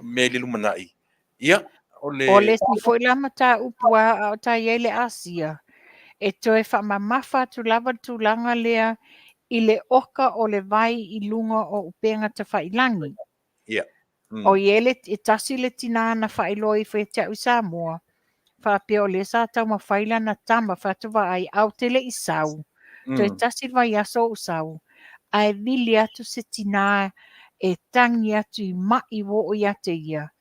mea i le lumanai. Ia, o le... O le isi foi la mataupu a o ta i ai le Asia, e toe faamamafa atu lava le tulaga lea i le oka o le vai i luga o upega tafailagi. Ia. O i ai le, e tasi le tinā na faailoa ifo ia te au i Samoa, faapea o lea sa taumafai lana tama fai atu vaai ae ou te le i sau, toe tasi le vaiaso ou sau, ae vili atu se tinā e tagi atu i mai ua oo ia te ia,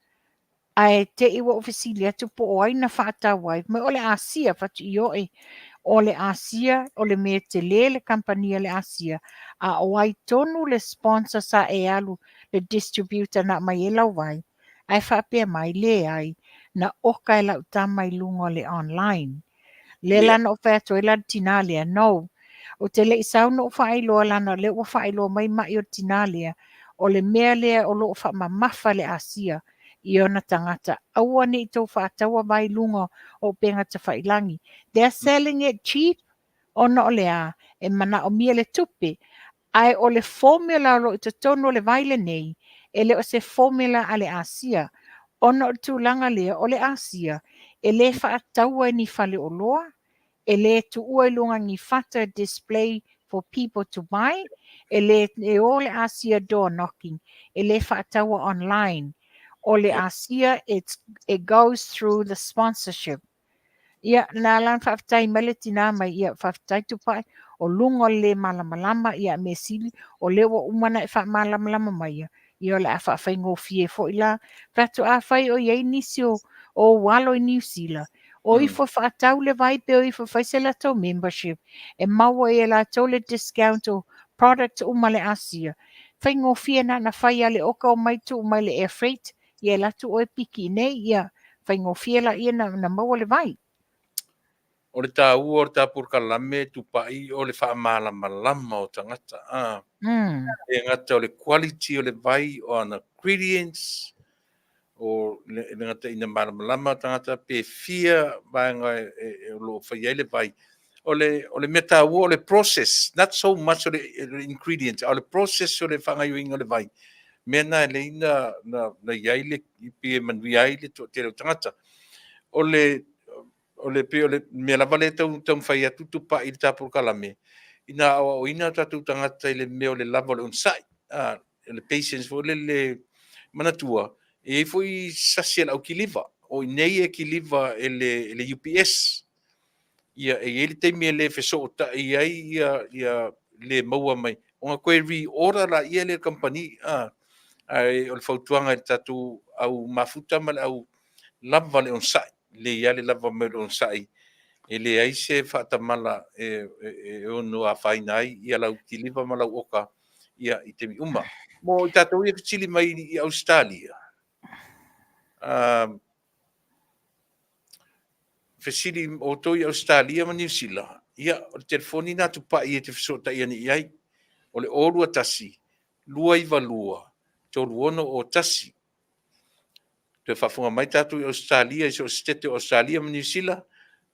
ae te i ua ou fesili atu po o ai na faatau ai, fai mai o le Asia, fai atu ioe, o le Asia, o le mea tele le kamupani a le Asia, a o ai tonu le sponsor sa e alu, le distributor na aumai ai lau vai, ae faapea mai, leai, na oka e lau tama i luga o le online. Lea la na ou fai atu ai la i le tinā lea, no, ou te le i sau na ou faailoa leaga o lea ua faailoa mai mai o le tinā lea, o le mea lea o lo o faamamafa le Asia i ona tagata, aua ne i tou faataua vai i luga o upega tafailagi. They are selling it cheap ona o le a? E manaomia le tupe. Ae o le formula o lo o i totonu o le vai lenei, e le o se formula a le Asia, ona o le tulaga lea, o le Asia, e le faataua i ni faleoloa, e le tuua i luga ni fata display for people to buy, e le e o le Asia door knocking, e le faataua online. O le Asia, it's, it goes through the sponsorship. Ia, na ala ona faafetai mai le tinā mai, ia, faafetai Tupai, o luga o le lē malamalama, ia, mea sili, o lea ua uma ona e faamalamalama maia, ia, o le a faafaigofie foi la. Fai atu, afai o i ai nisi o ou alo i Niu Sila, o ifo e faatau le vai pe o ifo e fai se latou membership, e maua ai e latou le discount o products uma a le Asia. Faigofie na ona fai lava le oka omai tuu mai le air freight, ia alu atu oe piki i nei, ia faigofie laia na maua le vai. O le taua o le ta polokalame tupai o le faamalamalama o tagata a. E gata o le quality o le vai o ana ingredients, o le gata ina malamalama tagata pe fia vaega e o lo o fai ai le vai. O le mea taua o le process, not so much o le ingredients, a o le process o le faagaoioiga o le vai. Mea na e lei na i ai le pei e manuia ai le toatele o tagata. O le o le pei o le mea lava lea e tau taumafai atu tupai i le ta polokalame, ina aoaoina o tatou tagata i le mea o le lava o le onosai, a, le patience foi lele. Manatua, e i ai foi sasi a le aukiliva, o i inei e kiliva e le UPS. Ia, e i ai le taimi e le fesootai ai ia, ia le maua mai, ona toe re-order laia lea e le kamupani. A, ae o le fautuaga i le tatou au mafuta ma le au lava le onosai, lelei lava le lava mai o le onosai, e leai se faatamala e ono afaina ai ia lau kiliva ma lau oka ia i taimi uma. Mo i tatou ia fesili mai i Ausetalia, fesili outou i Ausetalia ma Niu Sila, ia, o le telefoni na tupai e te fesootai ane i ai, o le 021 292 3601. Toe faafofoga mai tatou i Ausetalia i so o se sitete o Ausetalia ma Niu Sila,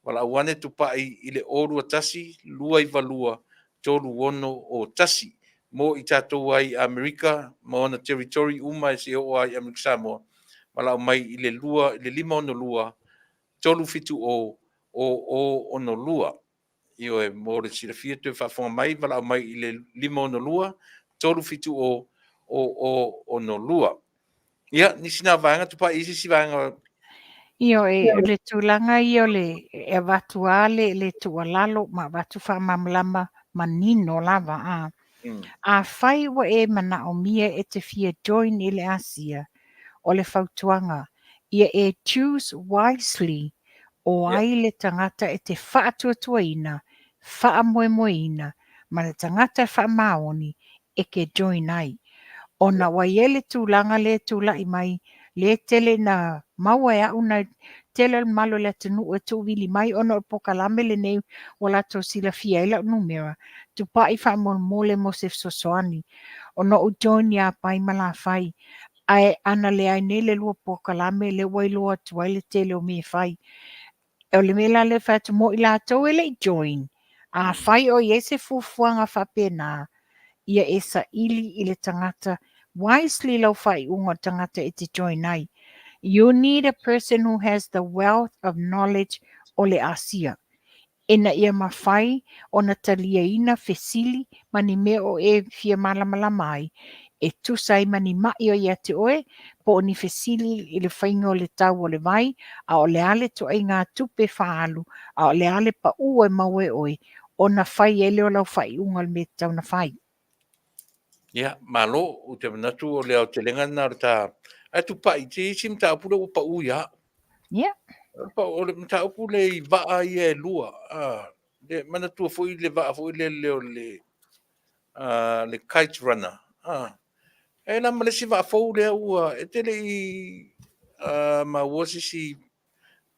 valaau ane tupai i le 021 292 3601. Mo i tatou ai i Amerika ma ona territory uma e se oo lava i Amerika Samoa, valaau mai i le 2 i le 562 370 0062. Ioe, mo le silafia toe faafofoga mai, valaau mai i le 562 370 0062. Ia, nisi na vaega tupai i se isi vaega. Ioe, o le tulaga ia o le e avatu lava le tuualalo ma avatu faamalamalama manino lava a. Afai ua e manaomia e te fia join i le Asia, o le fautuaga, ia e choose wisely o ai le tagata e te faatuatuaina, faamoemoeina, ma le tagata e faamaoni e ke join ai. Ona ua i ai le tulaga lea e tulai mai, lea e tele ina maua e au nai Tele o le mamalu o le atunuu e tuuvili mai ona o le polokalame lenei ua latou silafia ai lau numera. Tupai faamolemole mo se fesoasoani. Ona ou join ia Pai ma Lafai. Ae ana leai nei le lua polokalame lea ua iloa atu ai le tele o mea e fai. O le mea la lea e fai atu mo i latou e le i join, afai o i ai se fuafuaga faapena, ia e saili i le tagata wisely lau faaiuga o le tagata e te join ai. You need a person who has the wealth of knowledge o le Asia. Ina ia mafai ona taliaina fesili ma ni mea o e fia malamalama ai, e tusa ai ma ni ma'i o ia te oe, po o ni fesili i le faiga o le tau o le vai, a o le a le ituaiga tupe faaalu, a o le a le pa'u e maua e oe, ona fai ai lea o lau faaiuga o le mea e tatau ona fai. Ia, malo, ou te manatu o le aotelega lena o le ta... Ae tupai, te i ai si mataupu lea ua pau ia au. Ia. O le mataupu lea i vaa ia e lua. Le manatua foi le vaa foi lele o le, le Kite Runner. E la ma le isi vaa fou lea ua... E te le i maua se isi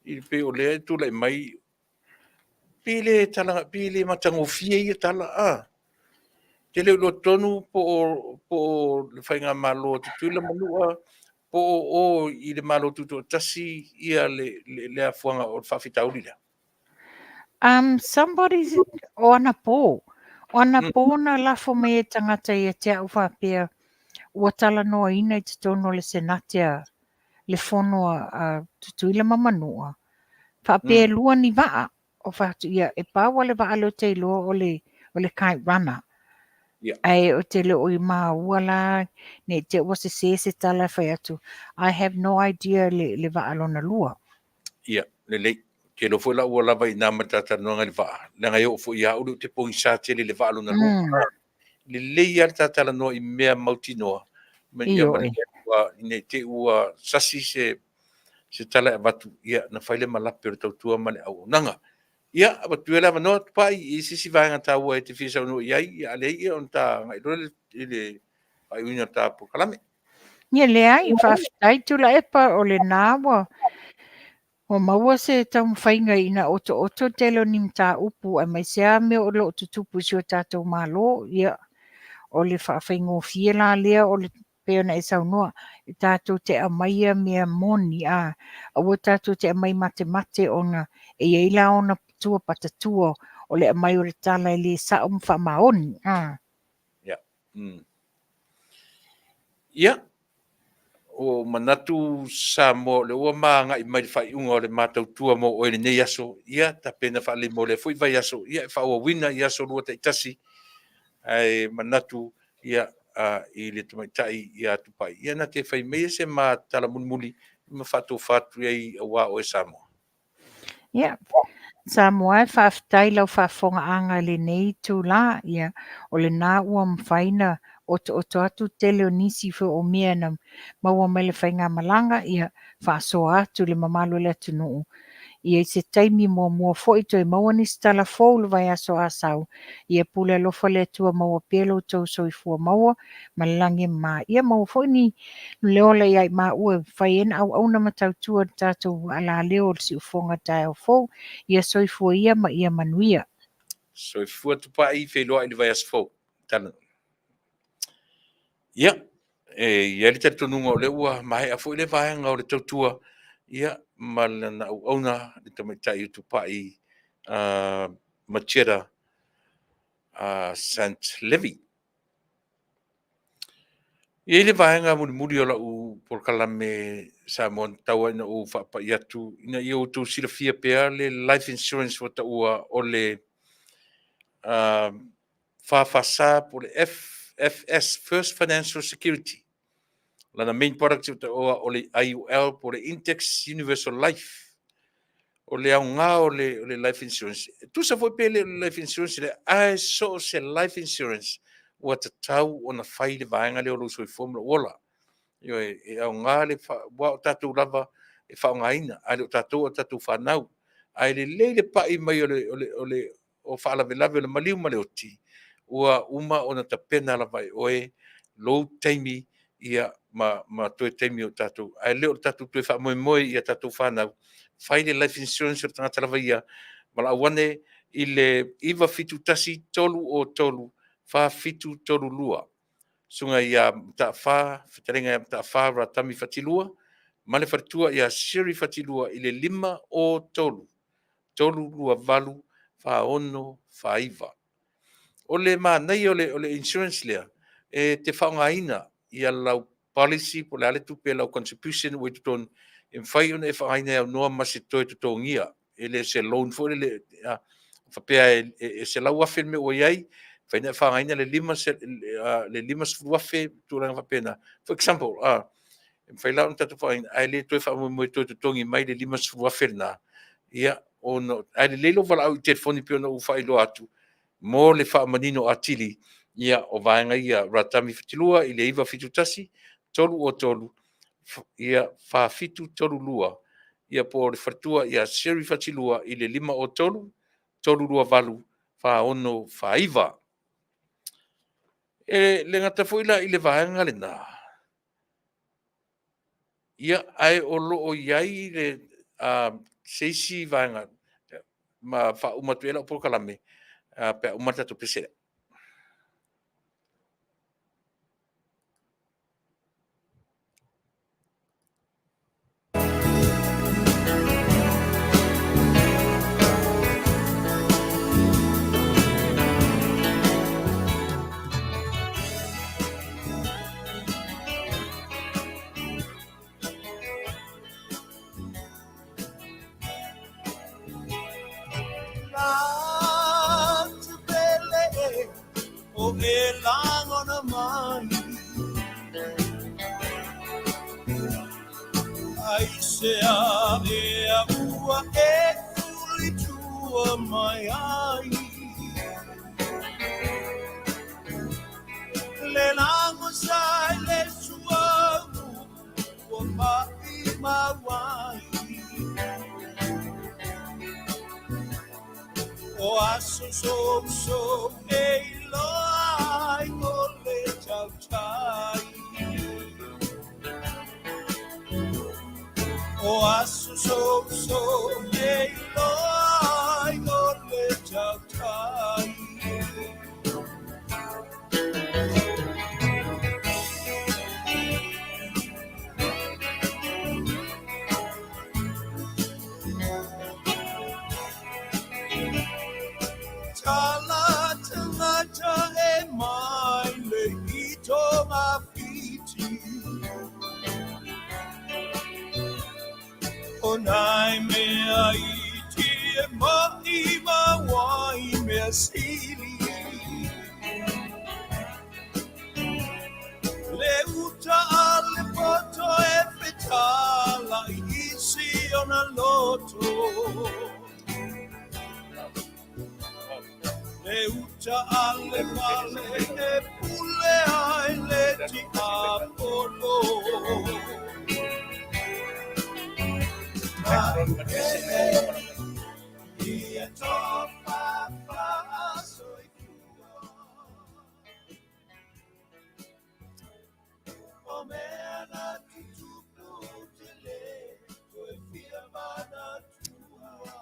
i pei o lea e tulai mai pe le tala, pe le matagofie ia tala, a. Te le o iloa tonu po o, po o le Faigamalo a Tutuila ma Manua, po o o i le Malo Tutoatasi ia le, le, le afuaga o le faafitauli lea. Somebody's, o anapo. O anapo na lafo mai e tagata ia te au faapea ua talanoaina i totonu o le Senate a le fono a Tutuila ma Manua. Faapea e lua ni vaa. O fai atu, ia, e pau lava le vaa lea ou te iloa o le, o le Kite Runner. Yeah. Ae ou te le o i maua la, ne i te i ua sese se tala e fai atu, I have no idea le, le vaa lona lua. Ia, lelei. Ou te iloa foi la ua lava i ina ma le ta talanoaga i le vaa, leaga e oo foi ia au lea ou te pogisa tele i le vaa lona lua. Lelei lava le ta talanoa i mea mautinoa, ma ia ma le mea ua, ne i te i ua sasi se, se tala e avatu, ia, na fai le malape o le tautua ma le auaunaga. Ia, avatu ia le avanoa, Tupai, i se isi vaega taua e te fia saunoa i ai, ia a leai, ia ona ta agai loa lea i le faaiuina o le ta polokalame. Ia leai, faafetai Tuilaepa, o lena ua ua maua se taumafaiga ina otooto le tele o ni mataupu aemaise lava mea o lo o tutupu i si o tatou Malo. Ia, o le faafaigofie la lea o le pei ona e saunoa, e tatou te aumaia mea moni, a, aua tatou te aumai matemate ona e i ai la ona tua patatua o le aumai o le tala e le sao ma faamaoni. A. Ia. Ia, ua ou manatu Samoa o lea ua ma agai mai i le faaiuga o le ma tautua mo oe i lenei aso. Ia, tapena faalelei mo lea foi vaiaso, ia e faaauauina i aso lua taitasi. Ae manatu, ia, i le tamaitai ia Tupai, ia na te fai maia se ma tala mulimuli ma faatofa atu i ai aua oe Samoa. Ia, Samoa e faafetai i lau faafofogaaga i lenei itula. Ia, o lena ua mafai ona otooto atu tele o nisi foi o mea na maua mai le faigamalaga, ia faasoa atu i le mamalu o le atunuu. Ia i se taimi muamua foi toe maua nisi tala fou i le vaiaso a sau. Ia pule alofa le Atua maua pea lo outou soifua maua ma le lagi e mama. Ia maua foi ni le ola ia i maua e fai ai na auauna ma tautua i le tatou alaleo o le siufofoga taeao fou. Ia soifua ia ma ia manuia. Soifua Tupai, feiloai i le vaiaso fou. Tala. Ia, e i ai le talitonuga o lea ua maea foi le vaega o le tautua, ia, ma lana auauna le tamaitai o Tupai Macheta Sant Levy. E i ai le vaega mulimuli o lau polokalame Samoa na tatau ai ona ou faapai atu ina ia outou silafia pea le life insurance ua taua o le FFS po o le FFS, First Financial Security. Lana main product ua taua o le IUL po o le Index Universal Life. O le aoga o le life insurance, e tusa foi pe le o le life insurance lea, ae so o se life insurance ua tatau ona fai le vaega lea o lou soifua ma lou ola. Ioe, e aoga le aua o tatou lava e faaaogaina, ae le o tatou o tatou fanau. Ae lelei le pai mai o le, o le, o le o faalavelave o le maliu ma le oti, ua uma ona tapena lava e oe lou taimi. ia, ma, ma toe taimi o tatou, ae le o le tatou toe faamoemoe i a tatou fanau, fai le life insurance o le tagata lava ia, valaau ane i le 971 303 4732. Susuga ia Mataafa, fetalaiga ia Mataafa Ratami Fatilua, ma le faletua ia Siri Fatilua i le 503 328 4649. O le manaia o le, o le insurance lea, e te faaaogaina ia lau policy po o le a le tupe lau contribution ua i totonu, e mafai ona e faaaogaina e aunoa ma se toe totogia. E le o se loan foi lele, a faapea e $100,000 le mea ua i ai, mafai ona e faaaogaina le $50,000, tulaga faapena. For example, e mafai la ona tatou faaaogaina, ae le toe faamoemoe e toe totogi mai le $50,000 lena, ia, ona, ae lelei lou valaau i telefoni pei ona ou faailoa atu, mo le faamanino atili ia, o vaega ia, Ratami Fatilua i le 971 303 ia, 4732, ia po o le faletua ia Sherry Fatilua i le 503 328 4649. E le gata foi la i le vaega lena, ia, ae o lo o i ai le, se isi vaega ma faauma atu ai lau polokalame pe a uma le tatou pese lea.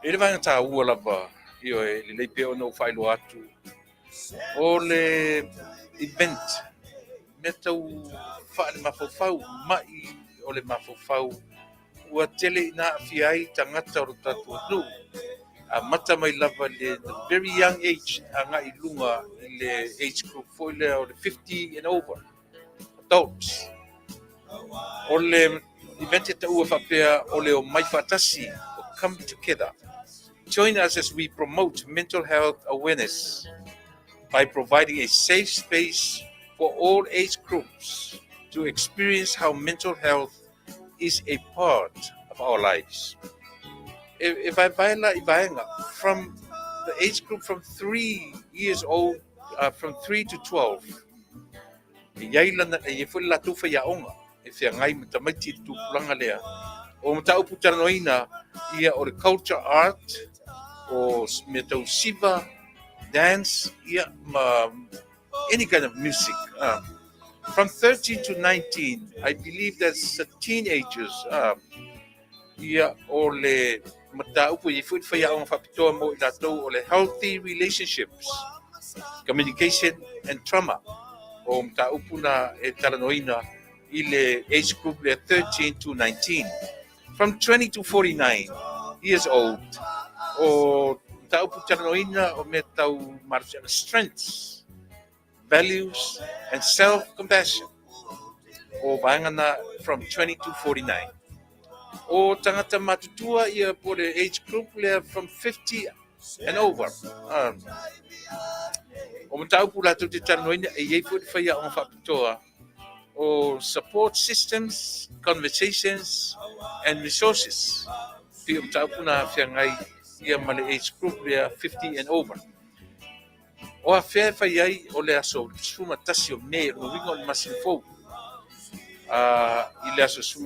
E le vaega taua lava, ioe, lelei pea ona ou faailoa atu, o le event, mea tau faale-mafaufau, mai o le mafaufau, ua tele ina aafia ai tagata o lo tatou atunuu, amata mai lava i le the very young age agai i luga i le age group foi lea o le 50 and over, adults. O le event e taua faapea o le omai faatasi, o come together. Join us as we promote mental health awareness by providing a safe space for all age groups to experience how mental health is a part of our lives. E, e vaevae la i vaega, from the age group from 3 years old, from 3 to 12, e i ai lana, e i ai foi le latou faiaoga e feagai ma tamaiti i le tupulaga lea. O mataupu talanoaina, ia o le culture art, o mea tau siva, dance, ia ma any kind of music. From 13 to 19, I believe that's the teenagers. Ia, o le mataupu e i ai foi le faiaoga faapitoa mo i latou o le healthy relationships, communication and trauma. O mataupu na e talanoaina i le age group lea 13 to 19. From 20 to 49 years old, o mataupu talanoaina o mea tau malosiaga, strengths, values and self-compassion. O vaega na from 20 to 49. O tagata matutua ia po le age group lea from 50 and over. O mataupu latou te talanoaina e i ai foi le faiaoga faapitoa o support systems, conversations and resources. Pei o mataupu na feagai ia ma le age group lea 50 and over. O afea e fai ai o le aso 11 o Me, o lona uiga o le masina fou. I le aso 11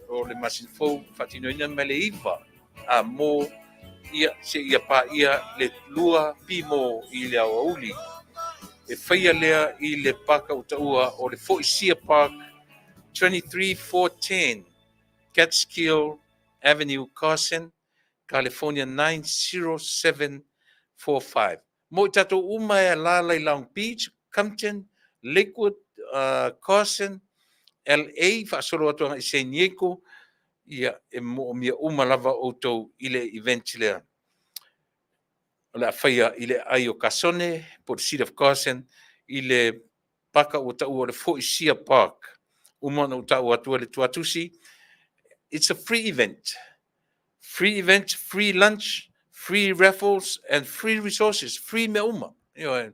o le masina fou, faatinoina mai le 9 a mo ia seia paia le 2 pimo i le aoauli. E faia lea i le paka ua taua o le Foisia Park, 23410 Catskill Avenue, Carson, California 90745. Mo i tatou uma e alaala i Long Beach, Compton, Lakewood, Carson, LA, faasolo atu agai i San Diego, ia e moomia uma lava outou i le event lea. O le a faia i le aai o Kasone, po o le City of Carson, i le paka ua taua o le Foisia Park. Uma ona ou taua atu ai le tuatusi, it's a free event. Free event, free lunch, free raffles and free resources, free mea uma. Ioe.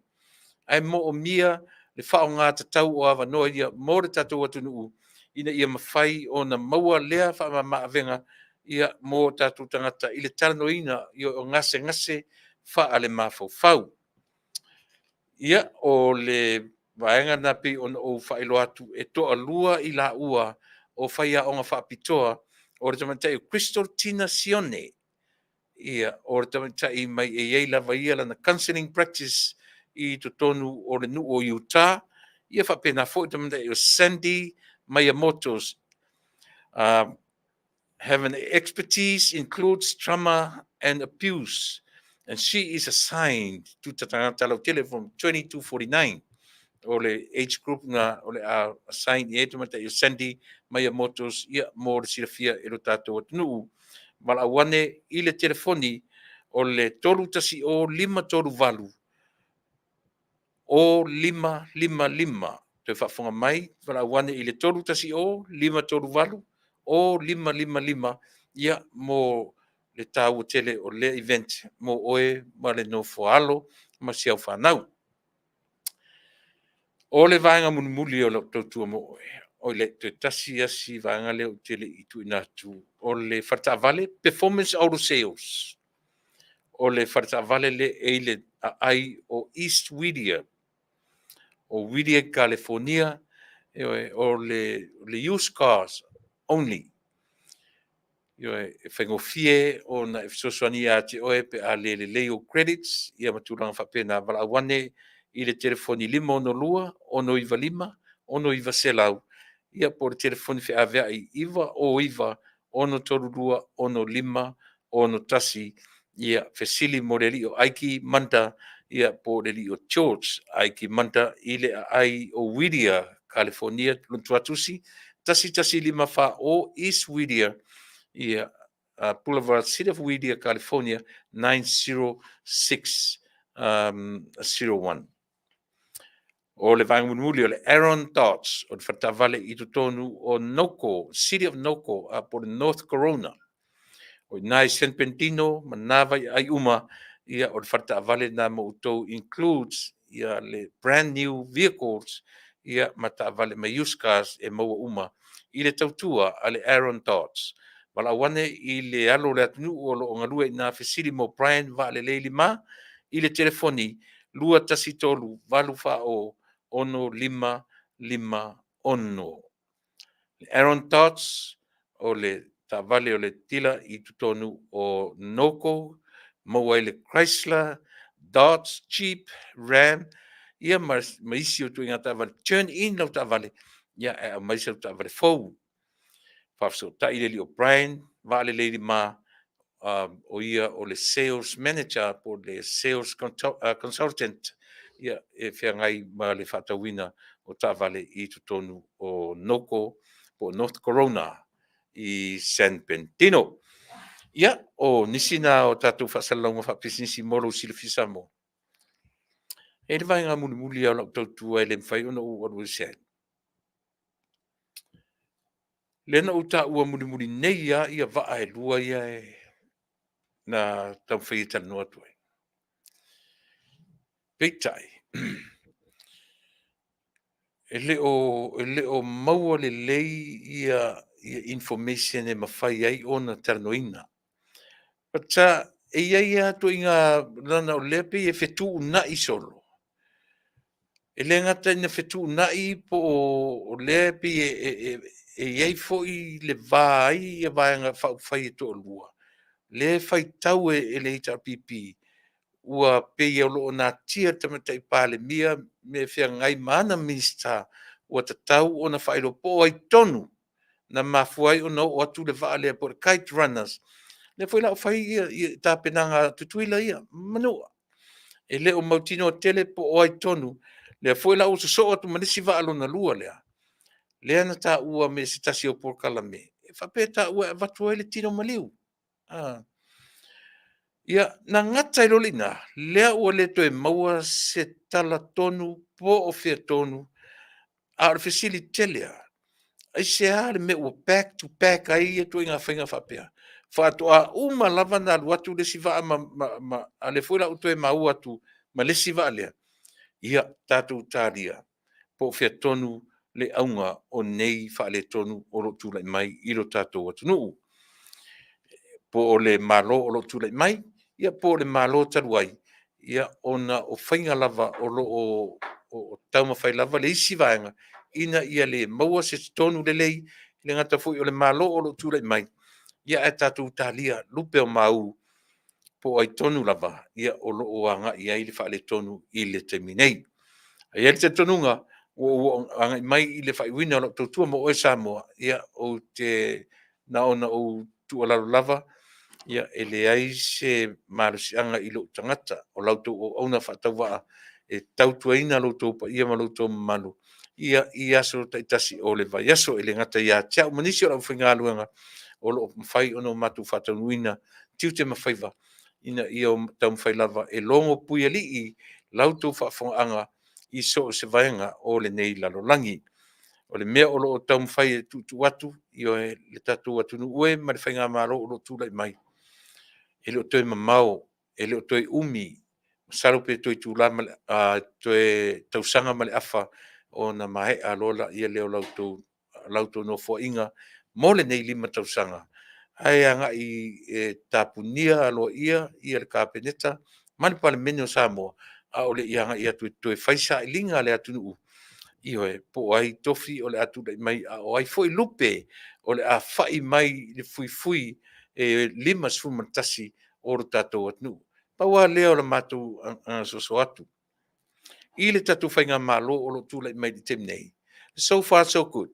Ae moomia le faaaoga tatau o avanoa ia mo le tatou atunuu ina ia mafai ona maua lea faamamaavega ia mo tatou tagata i le talanoaina o gasegase faalemafaufau. Ia, o le vaega lena pei ona ou faailoa atu e toalua i laua o faiaoga faapitoa o le tamaitai o Crystal Tina Sione. Ia, o le tamaitai mai e i ai lava ia lana counseling practice i totonu o le nuu o Utah. Ia faapena foi le tamaitai o Sandy Miyamoto's. Have an expertise includes trauma and abuse, and she is assigned to tagata lautele from 20 to 49. O le age group na o le a assign i ai tamaitai o Sandy Miyamoto's, ia mo le silafia e lo tatou atunuu. Valaau ane i le telefoni o le 310 538 o 555. Toe faafofoga mai, valaau ane i le 310 538 o 555, ia mo le taua tele o lea event mo oe ma le nofo alo ma si au fanau. O le vaega mulimuli o lau tautua mo oe, o le toe tasi asi vaega lea ou te le i tuuina atu, o le faletaavale Performance Auto Sales. O le faletaavale le e i le aai o East Whittier, o Whittier, California, o le used cars only. Ioe, e faigofie ona e fesoasoani ia te oe pe a le lelei ou credits, ia ma tulaga faapena. Valaau ane i le telefoni 562 695 6900, ia po o le telefoni feaveai 909 632 6561, ia fesili mo le alii o Aiki Manta, ia po o le alii o George Aiki Manta i le aai o Whittier, California, lona tuatusi 1154 East Whittier, ia Boulevard, City of Whittier, California 90601. O le vaega mulimuli o le Aaron Dodge, o le faletaavale i totonu o Noko, City of Noko, po o le North Corona. O i ina i San Bernardino ma na vaiaai uma, ia o le faletaavale na mo outou, includes ia le brand new vehicles, ia ma taavale ma used cars e maua uma i le tautua a le Aaron Dodge. Valaau ane i le alo o le atunuu o lo o galue i na fesili mo Brian Vaalelei Lima i le telefoni 213 840 6556. Le Aaron Dodge o le taavale o le tila i totonu o Noko, maua ai le Chrysler, Dodge, Jeep, Ram, ia ma, ma isi o ituaiga taavale, turn in lau taavale, ia ae aumai sau taavale fou. Faafesootai le alii O'Brien, Vaalelei Lima, o ia o le sales manager po o le sales consultant, ia, e feagai ma le faatauina o taavale i totonu o Noko po o North Corona i San Bernardino. Ia, o nisi na o tatou faasalalauga faapisinisi mo lou silafia Samoa. E i ai le vaega mulimuli lava o lau tautua e le mafai ona ou alu ese ai. Lea na ou taua mulimuli nei lava ia vaa e lua ia e na taumafai e talanoa atu ai. Peitai, e le o maua lelei ia information e mafai ai ona talanoaina. But e i ai lava ituaiga, leaga o lea e pei e fetuunai solo. E le gata ina fetuunai po o lea e pei e i ai foi le va ai ia Vaega Faaupufai e toalua, lea e faitau e le HRPP ua pei o lo o natia e le Tamaitai Palemia mea e feagai ma ana Minisita, ua tatau ona faailoa po o ai tonu na mafua ai ona oo atu le vaa lea po o le Kite Runners. Lea foi la ua fai tapenaga a Tutuila ia, Manua. E le o mautinoa tele po o ai tonu. Lea foi la ua sosoo atu ma le isi vaa lona lua lea, lea na taua me se tasi o polokalame, e faapea e taua e avatu ai le tino maliu. Ia, na gata ai loa i ina, lea ua le toe maua se tala tonu po o fea tonu, a o le fesili tele lava, aisea le mea ua back to back ai ia ituaiga faiga faapea? Faatoa uma lava ona alu atu le isi vaa a o lea foi la ua toe maua atu ma le isi vaa lea. Ia tatou talia po o fea tonu le auga o nei faaletonu o lo o tulai mai i lo tatou atunuu. Po o le Malo o lo o tulai mai, ia po o le Malo talu ai, ia ona o faiga lava o lo o taumafai lava le isi vaega ina ia le maua se tonu lelei, e le gata foi o le Malo o lo o tulai mai, ia ae tatou talia lupe o mau po o ai tonu lava ia o lo o agai i ai le faaletonu i le taimi nei. Ae i ai le talitonuga ua ou agai mai i le faaiuina o lau tautua mo oe Samoa, ia ou te na ona ou tuualalo lava, ia e leai se malosiaga i lou tagata, o la outou auauna faatauvaa e tautuaina lo outou paia ma lo outou mamalu ia i aso taitasi o le vaiaso. E le gata ia te au ma nisi o le aufaigaluega o lo o mafai ona matou faataunuuina tiute ma faiva ina ia taumafai lava e logo puialii la outou faafofogaaga i so o se vaega o lenei lalolagi. O le mea o lo o taumafai e tuutuu atu, ioe, le tatou atunuu e ma le faigamalo o lo o tulai mai, e le o toe mamao, e le o toe umi, masalo pe toe itula ma le toe tausaga ma le afa ona maea loa lea o la outou nofoaiga mo lenei 5 tausaga, ae agai e tapunia aloaia le Kapeneta ma le Palemene o Samoa, a o le i agai atu e toe fai sailiga a le atunuu, ioe, po o ai tofi o le a tulai mai, a o ai foi lupe o le a fai mai i le fuifui e 51 o lo tatou atunuu. Pau lava lea o le matou soso atu i le tatou faigamalo o lo o tulai mai i le taimi nei, so far so good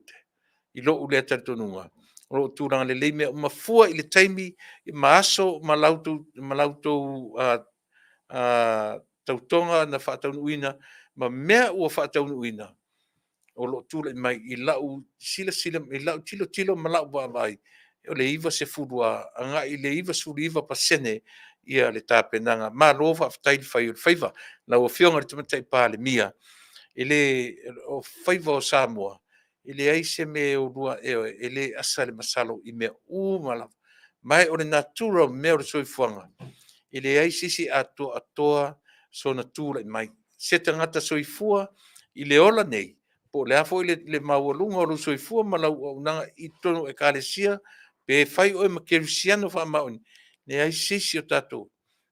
i lou lea talitonuga, o lo o tulaga lelei mea uma fua i le taimi ma aso ma la outou tautoga na faataunuuina ma mea ua faataunuuina o lo o tulai mai i lau silasila, i lau tilotilo ma lau vaavaai, o le 90 lava agai i le 99% le tapenaga. Malo faafetai le fai o le faiva. Lau Afioga i le Tamaitai Palemia, e le o faiva o Samoa, e leai se mea e uluae, ioe, e le asa le masalo i mea uma lava. Ma o le natura o mea o le soifuaga, e leai se isi e atoatoa sona tulai mai. Se tagata soifua i le ola nei, po o le a foi le maualuga o lou soifua ma lau auaunaga i totonu o Ekalesia, pe fai oe ma kerisiano faamaoni, e leai se isi o tatou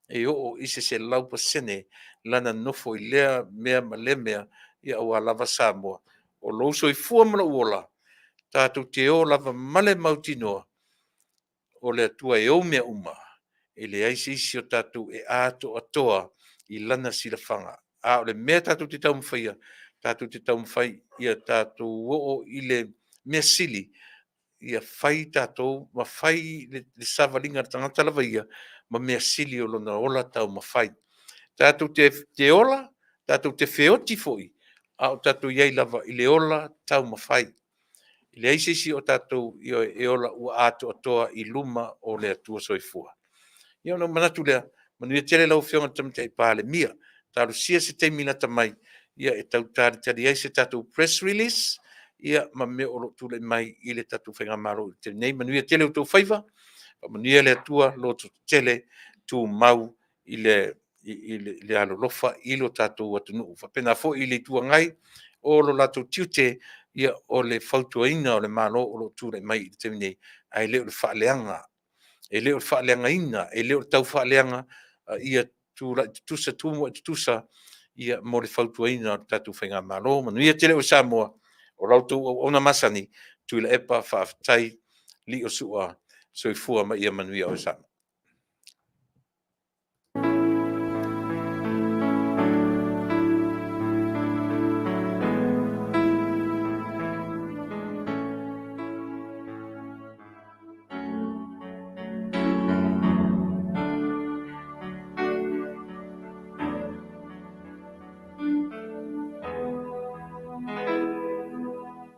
e oo i se 100% lana nofo i lea mea ma lea mea, ia aua lava Samoa. O lou soifua ma lou ola, tatou te o lava ma le mautinoa o le Atua e ou mea uma, e leai se isi o tatou e atoatoa i lana silafaga. A o le mea tatou te taumafaia, tatou te taumafai ia tatou oo i le mea sili, ia fai tatou ma fai le savaliga a le tagata lava ia ma mea sili o lona ola taumafai. Tatou te ola, tatou te feoti foi, a o tatou i ai lava i le ola taumafai. E leai se isi o tatou e ola ua atoatoa i luma o le Atua Soifua. Ia ona ou manatu lea, manuia tele lau Afioga i le Tamaitai Palemia. Talosia se taimi lata mai ia e tau talitali ai se tatou press release ia ma mea o lo o tulai mai i le tatou faigamalo i le taimi nei. Manuia tele outou faiva, faamanuia le Atua, lototetele, tumau i le alolofa i lo tatou atunuu. Faapena foi i le Itu Agai, o lo latou tiute, ia o le fautuaina o le Malo o lo o tulai mai i le taimi nei, ae le o le faaleaga. E le o le faaleagaina, e le o le taufaaleaga, ia tulai tutusa, tumuai tutusa mo le fautuaina o le tatou faigamalo. Manuia tele oe Samoa, o la outou auauna masani, Tuilaepa faafetai lio Sua, soifua ma ia manuia oe Samoa.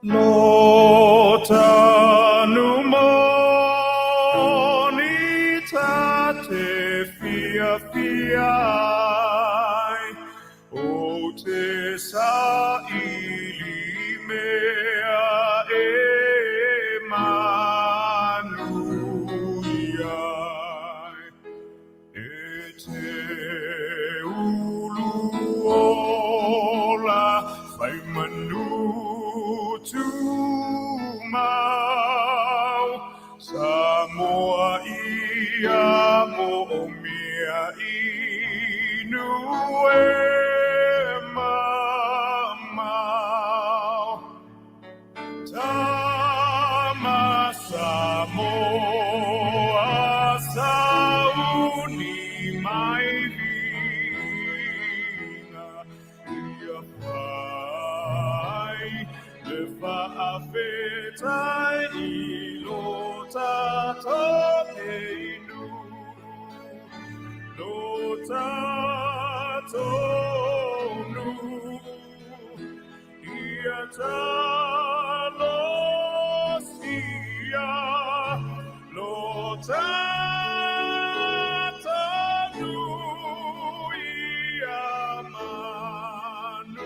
Lo tanu moni ta te fiafia ai, o te saili mea e manuia ai. E te ulu ola fai manu tumau, Samoa ia moomia inu e mamao. Tama Samoa sauni mai viiga ia fai le faafetai i lo tatou inu, lo tatou nuu ia talosia lo tatou nuu ia manuia.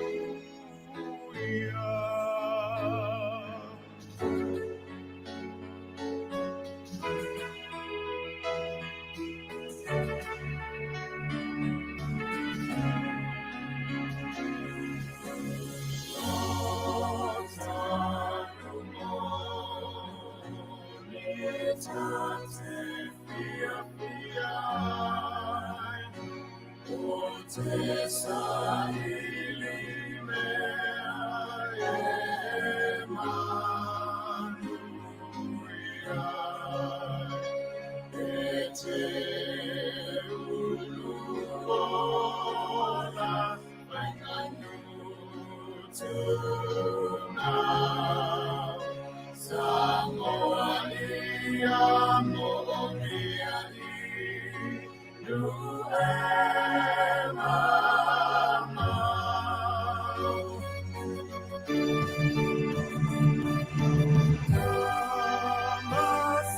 Te saili mea e manuia e te ulu ola fai manu tumau. Samoa ia moomia inu e mamao. Tama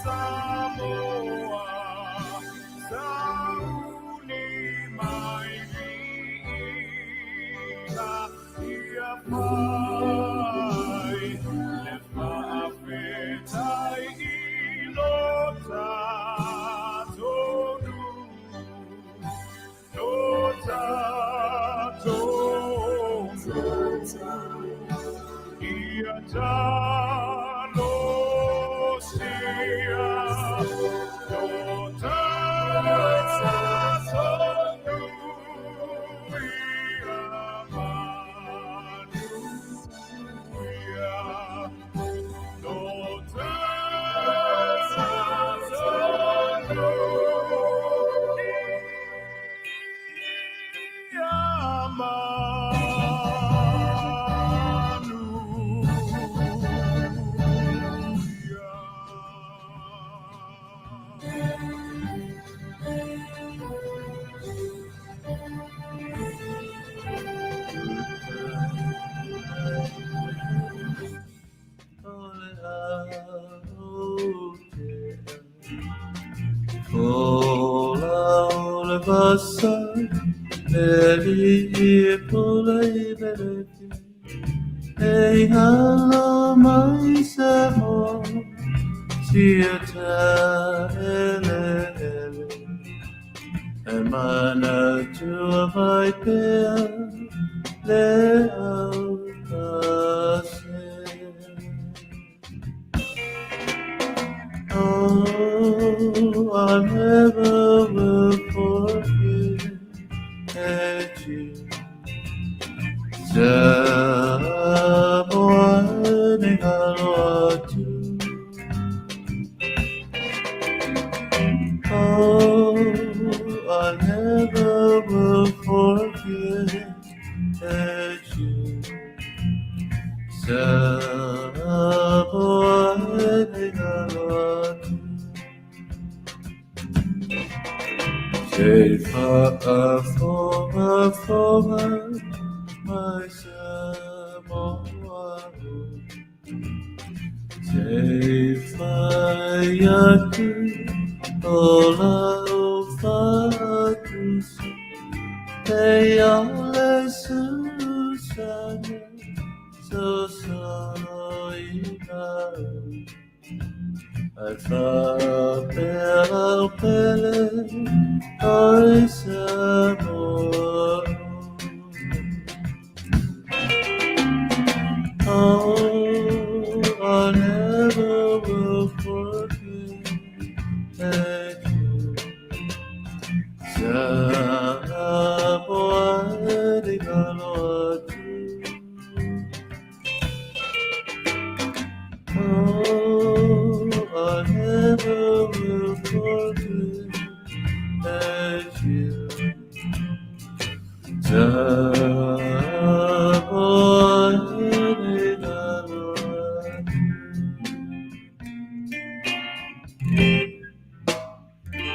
Samoa, sauni mai viiga ia fai le faafetai i lo vasa Meri pula i Beleti E halo mai sa mo Sia ta ele ele E mana tua vai pea Le au se Oh, I never will forget you. Samoa ni ngalo atu. Oh, I never will forget you. Samoa ni ngalo atu. Se fa'afoga foga mai Samoa Se fai atu o lau fa'atusa E ale susana so solo ina Ai fa'apea lau pele oi Samoa Oh, I never will forget you. Samoa ni ngalo atu. Oh, I never will forget you.